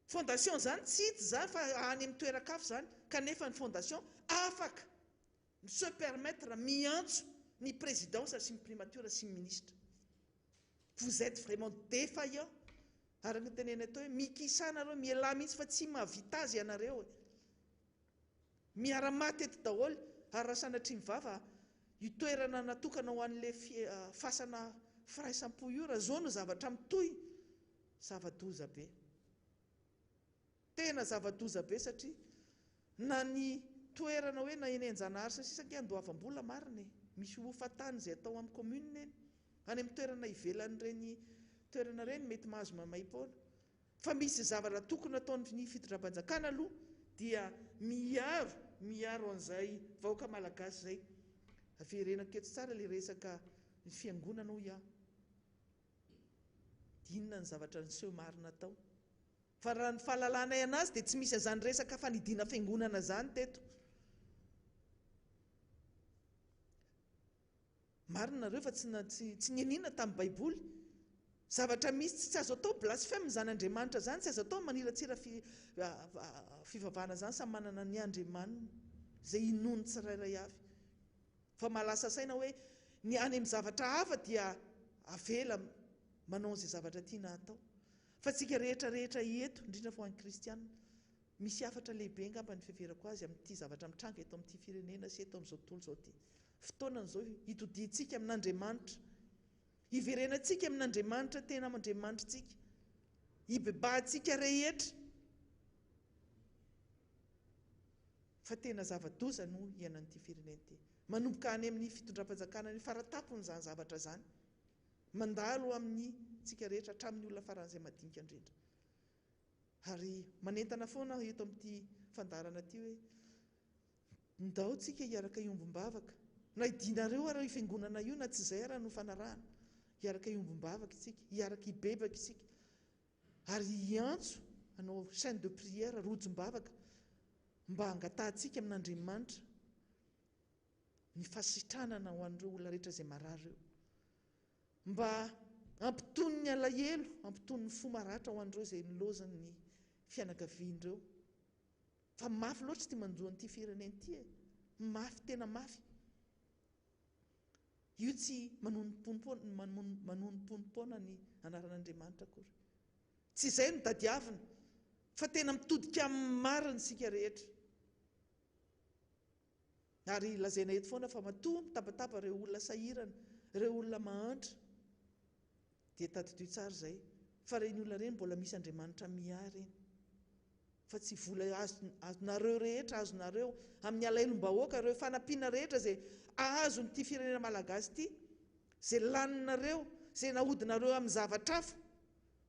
Fondation izany tsy hita izany fa any amin'ny toeran-kafa izany, kanefa ny fondation afaka mi-se permettre miantso ny présidence sy ny primature sy ny ministre. Vous êtes vraiment défaillant! Araka ny tenenay teo hoe mikisà nareo, mialà mihitsy fa tsy mahavita azy ianareo e! Miara-maty eto daholo ary raha sanatria ny vava io toerana natokana ho an'ilay fasana firaisam-po io raha zao no zavatra mitohy, zava-doza be. Tena zava-doza be satria na ny toerana hoe na eny Anjanahary sy ny sisa ange andoavam-bola marina e! Misy hofan-tany izay atao amin'ny commune eny. Any amin'ny toerana ivelan'ireny toerana ireny mety mahazo maimaim-poana. Fa misy zavatra tokony ataon'ny fitondram-panjakana aloha dia miaro, miaro an'izay vahoaka malagasy izay. Averenako eto tsara ilay resaka ny fiangonana hoy aho. Inona ny zavatra niseho marina tao? Fa raha ny fahalalanay anazy dia tsy misy an'izany resaka fanidiana fiangonana izany teto. Marina nareo fa tsy tsy tsy nianiana tamin'ny baiboly. Zavatra misy tsy tsy azo atao blasphème izany Andriamanitra izany, tsy azo atao ny maniratsira fi fivavahana izany samy manana ny Andriamaniny izay inoany tsirairay avy. Fa mahalasa saina hoe ny any amin'ny zavatra hafa dia avela manao an'izay zavatra tiana hatao. Fa tsika rehetra rehetra eto, indrindra fa ho an'ny kristiana, misy hafatra lehibe angamba ny fiheverako azy amin'ity zavatra mitranga eto amin'ity firenena sy eto amin'izao tontolo izao ity. Fotoanany izao hitodiantsika amin'Andriamanitra, hiverenantsika amin'Andriamanitra tena Andriamanitritsika, hibebahantsika rehetra fa tena zava-doza no iainan'ity firenena ity. Manomboka any amin'ny fitondram-panjakana any faratapony izany zavatra izany, mandalo amin'ny tsika rehetra hatramin'ny olona faran'izay madinika indrindra. Ary manentana foana aho eto amin'ity fandaharana ity hoe Ndao tsika hiaraka hiombom-bavaka. Na idinareo ara io fiangonana io na tsy izay ara no fanarahana. Hiaraka hiombom-bavaka isika, hiaraka hibebaka isika. Ary hiantso hanao chaine de prière, rojom-bavaka, mba hangatahantsika amin'Andriamanitra ny fahasitranana ho an'ireo olona rehetra izay marary ireo. Mba hampitony ny alahelo, hampitony ny fo maratra ho an'ireo izay nilaozan'ny fianakavian'ireo. Fa mafy loatra ity manjo an'ity firenena ity e! Mafy tena mafy. Io tsy manonomponom-poana ny anaran'Andriamanitra akory. Tsy izay no tadiavina fa tena mitodika amin'ny marina isika rehetra. Ary lazaina eto foana fa matoa mitabataba ireo olona sahirana, ireo olona mahantra dia tadidio tsara izay fa ireny olona ireny mbola misy Andriamanitra miahy ireny. Fa tsy vola azonareo rehetra azonareo amin'ny alahelom-bahoaka ireo fanampiana rehetra izay azon'ity firenena malagasy ity, izay laninareo, izay nahodinareo amin'ny zavatra hafa,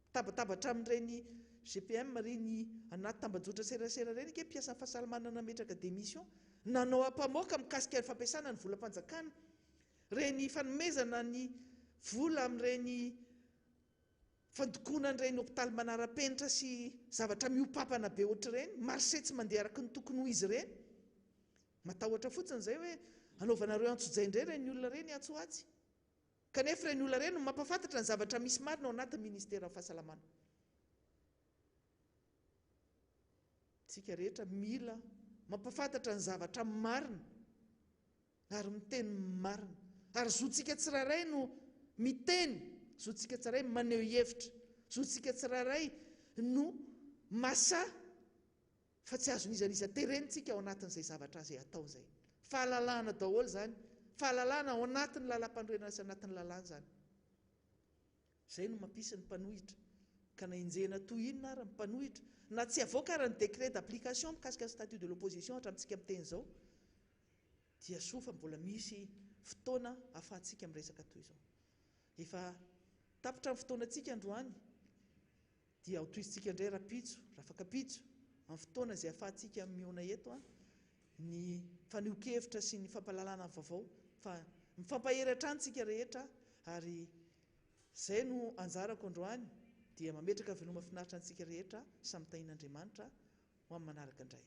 mitabataba hatramin'ireny GPM ireny anaty tambajotra serasera ireny ange mpiasan'ny fahasalamana nametraka démission, nanao ampamoaka mikasika ny fampiasana ny volam-panjakana, ireny fanomezana ny vola amin'ireny Fandokoana an'ireny hopitaly manara-penitra sy zavatra mihoa-papana be ohatr'ireny, marché tsy mandeha araka ny tokony ho izy ireny. Matahotra fotsiny izay hoe anaovanareo antsojay indray ireny olona ireny atsy ho atsy. Kanefa ireny olona ireny no mampahafantatra ny zavatra misy marina ao anatin'ny ministeran'ny fahasalamana. Isika rehetra mila mampahafantatra ny zavatra marina. Ary miteny ny marina. Ary zontsika tsirairay no miteny, zontsika tsirairay maneho hevitra, zontsika tsirairay no masahy fa tsy azon'iza n'iza terena tsika ao anatin'izay zavatra izay atao izay. Fahalalahana daholo izany, fahalalahana ao anatin'ny lalam-panorenana sy anatin'ny lalàna izany. Izay no mampisy ny mpanohitra. Ka na enjehina toy inona ara ny mpanohitra, na tsy avoaka ara ny décret d'application mikasika ny statut de l'opposition hatramintsika miteny izao, dia soa fa mbola misy fotoana ahafahantsika miresaka toy izao. Efa tapitra ny fotoanantsika androany, dia ho tohizintsika indray rahampitso, rafakampitso, amin'ny fotoana izay ahafahantsika mihaona eto ny fanehoan-kevitra sy ny fampahalalana ny vaovao fa. Mifampahery hatrany tsika rehetra ary izay no anjarako androany dia mametraka veloma finaritra antsika rehetra samy tahian'Andriamanitra ho amin'ny manaraka indray.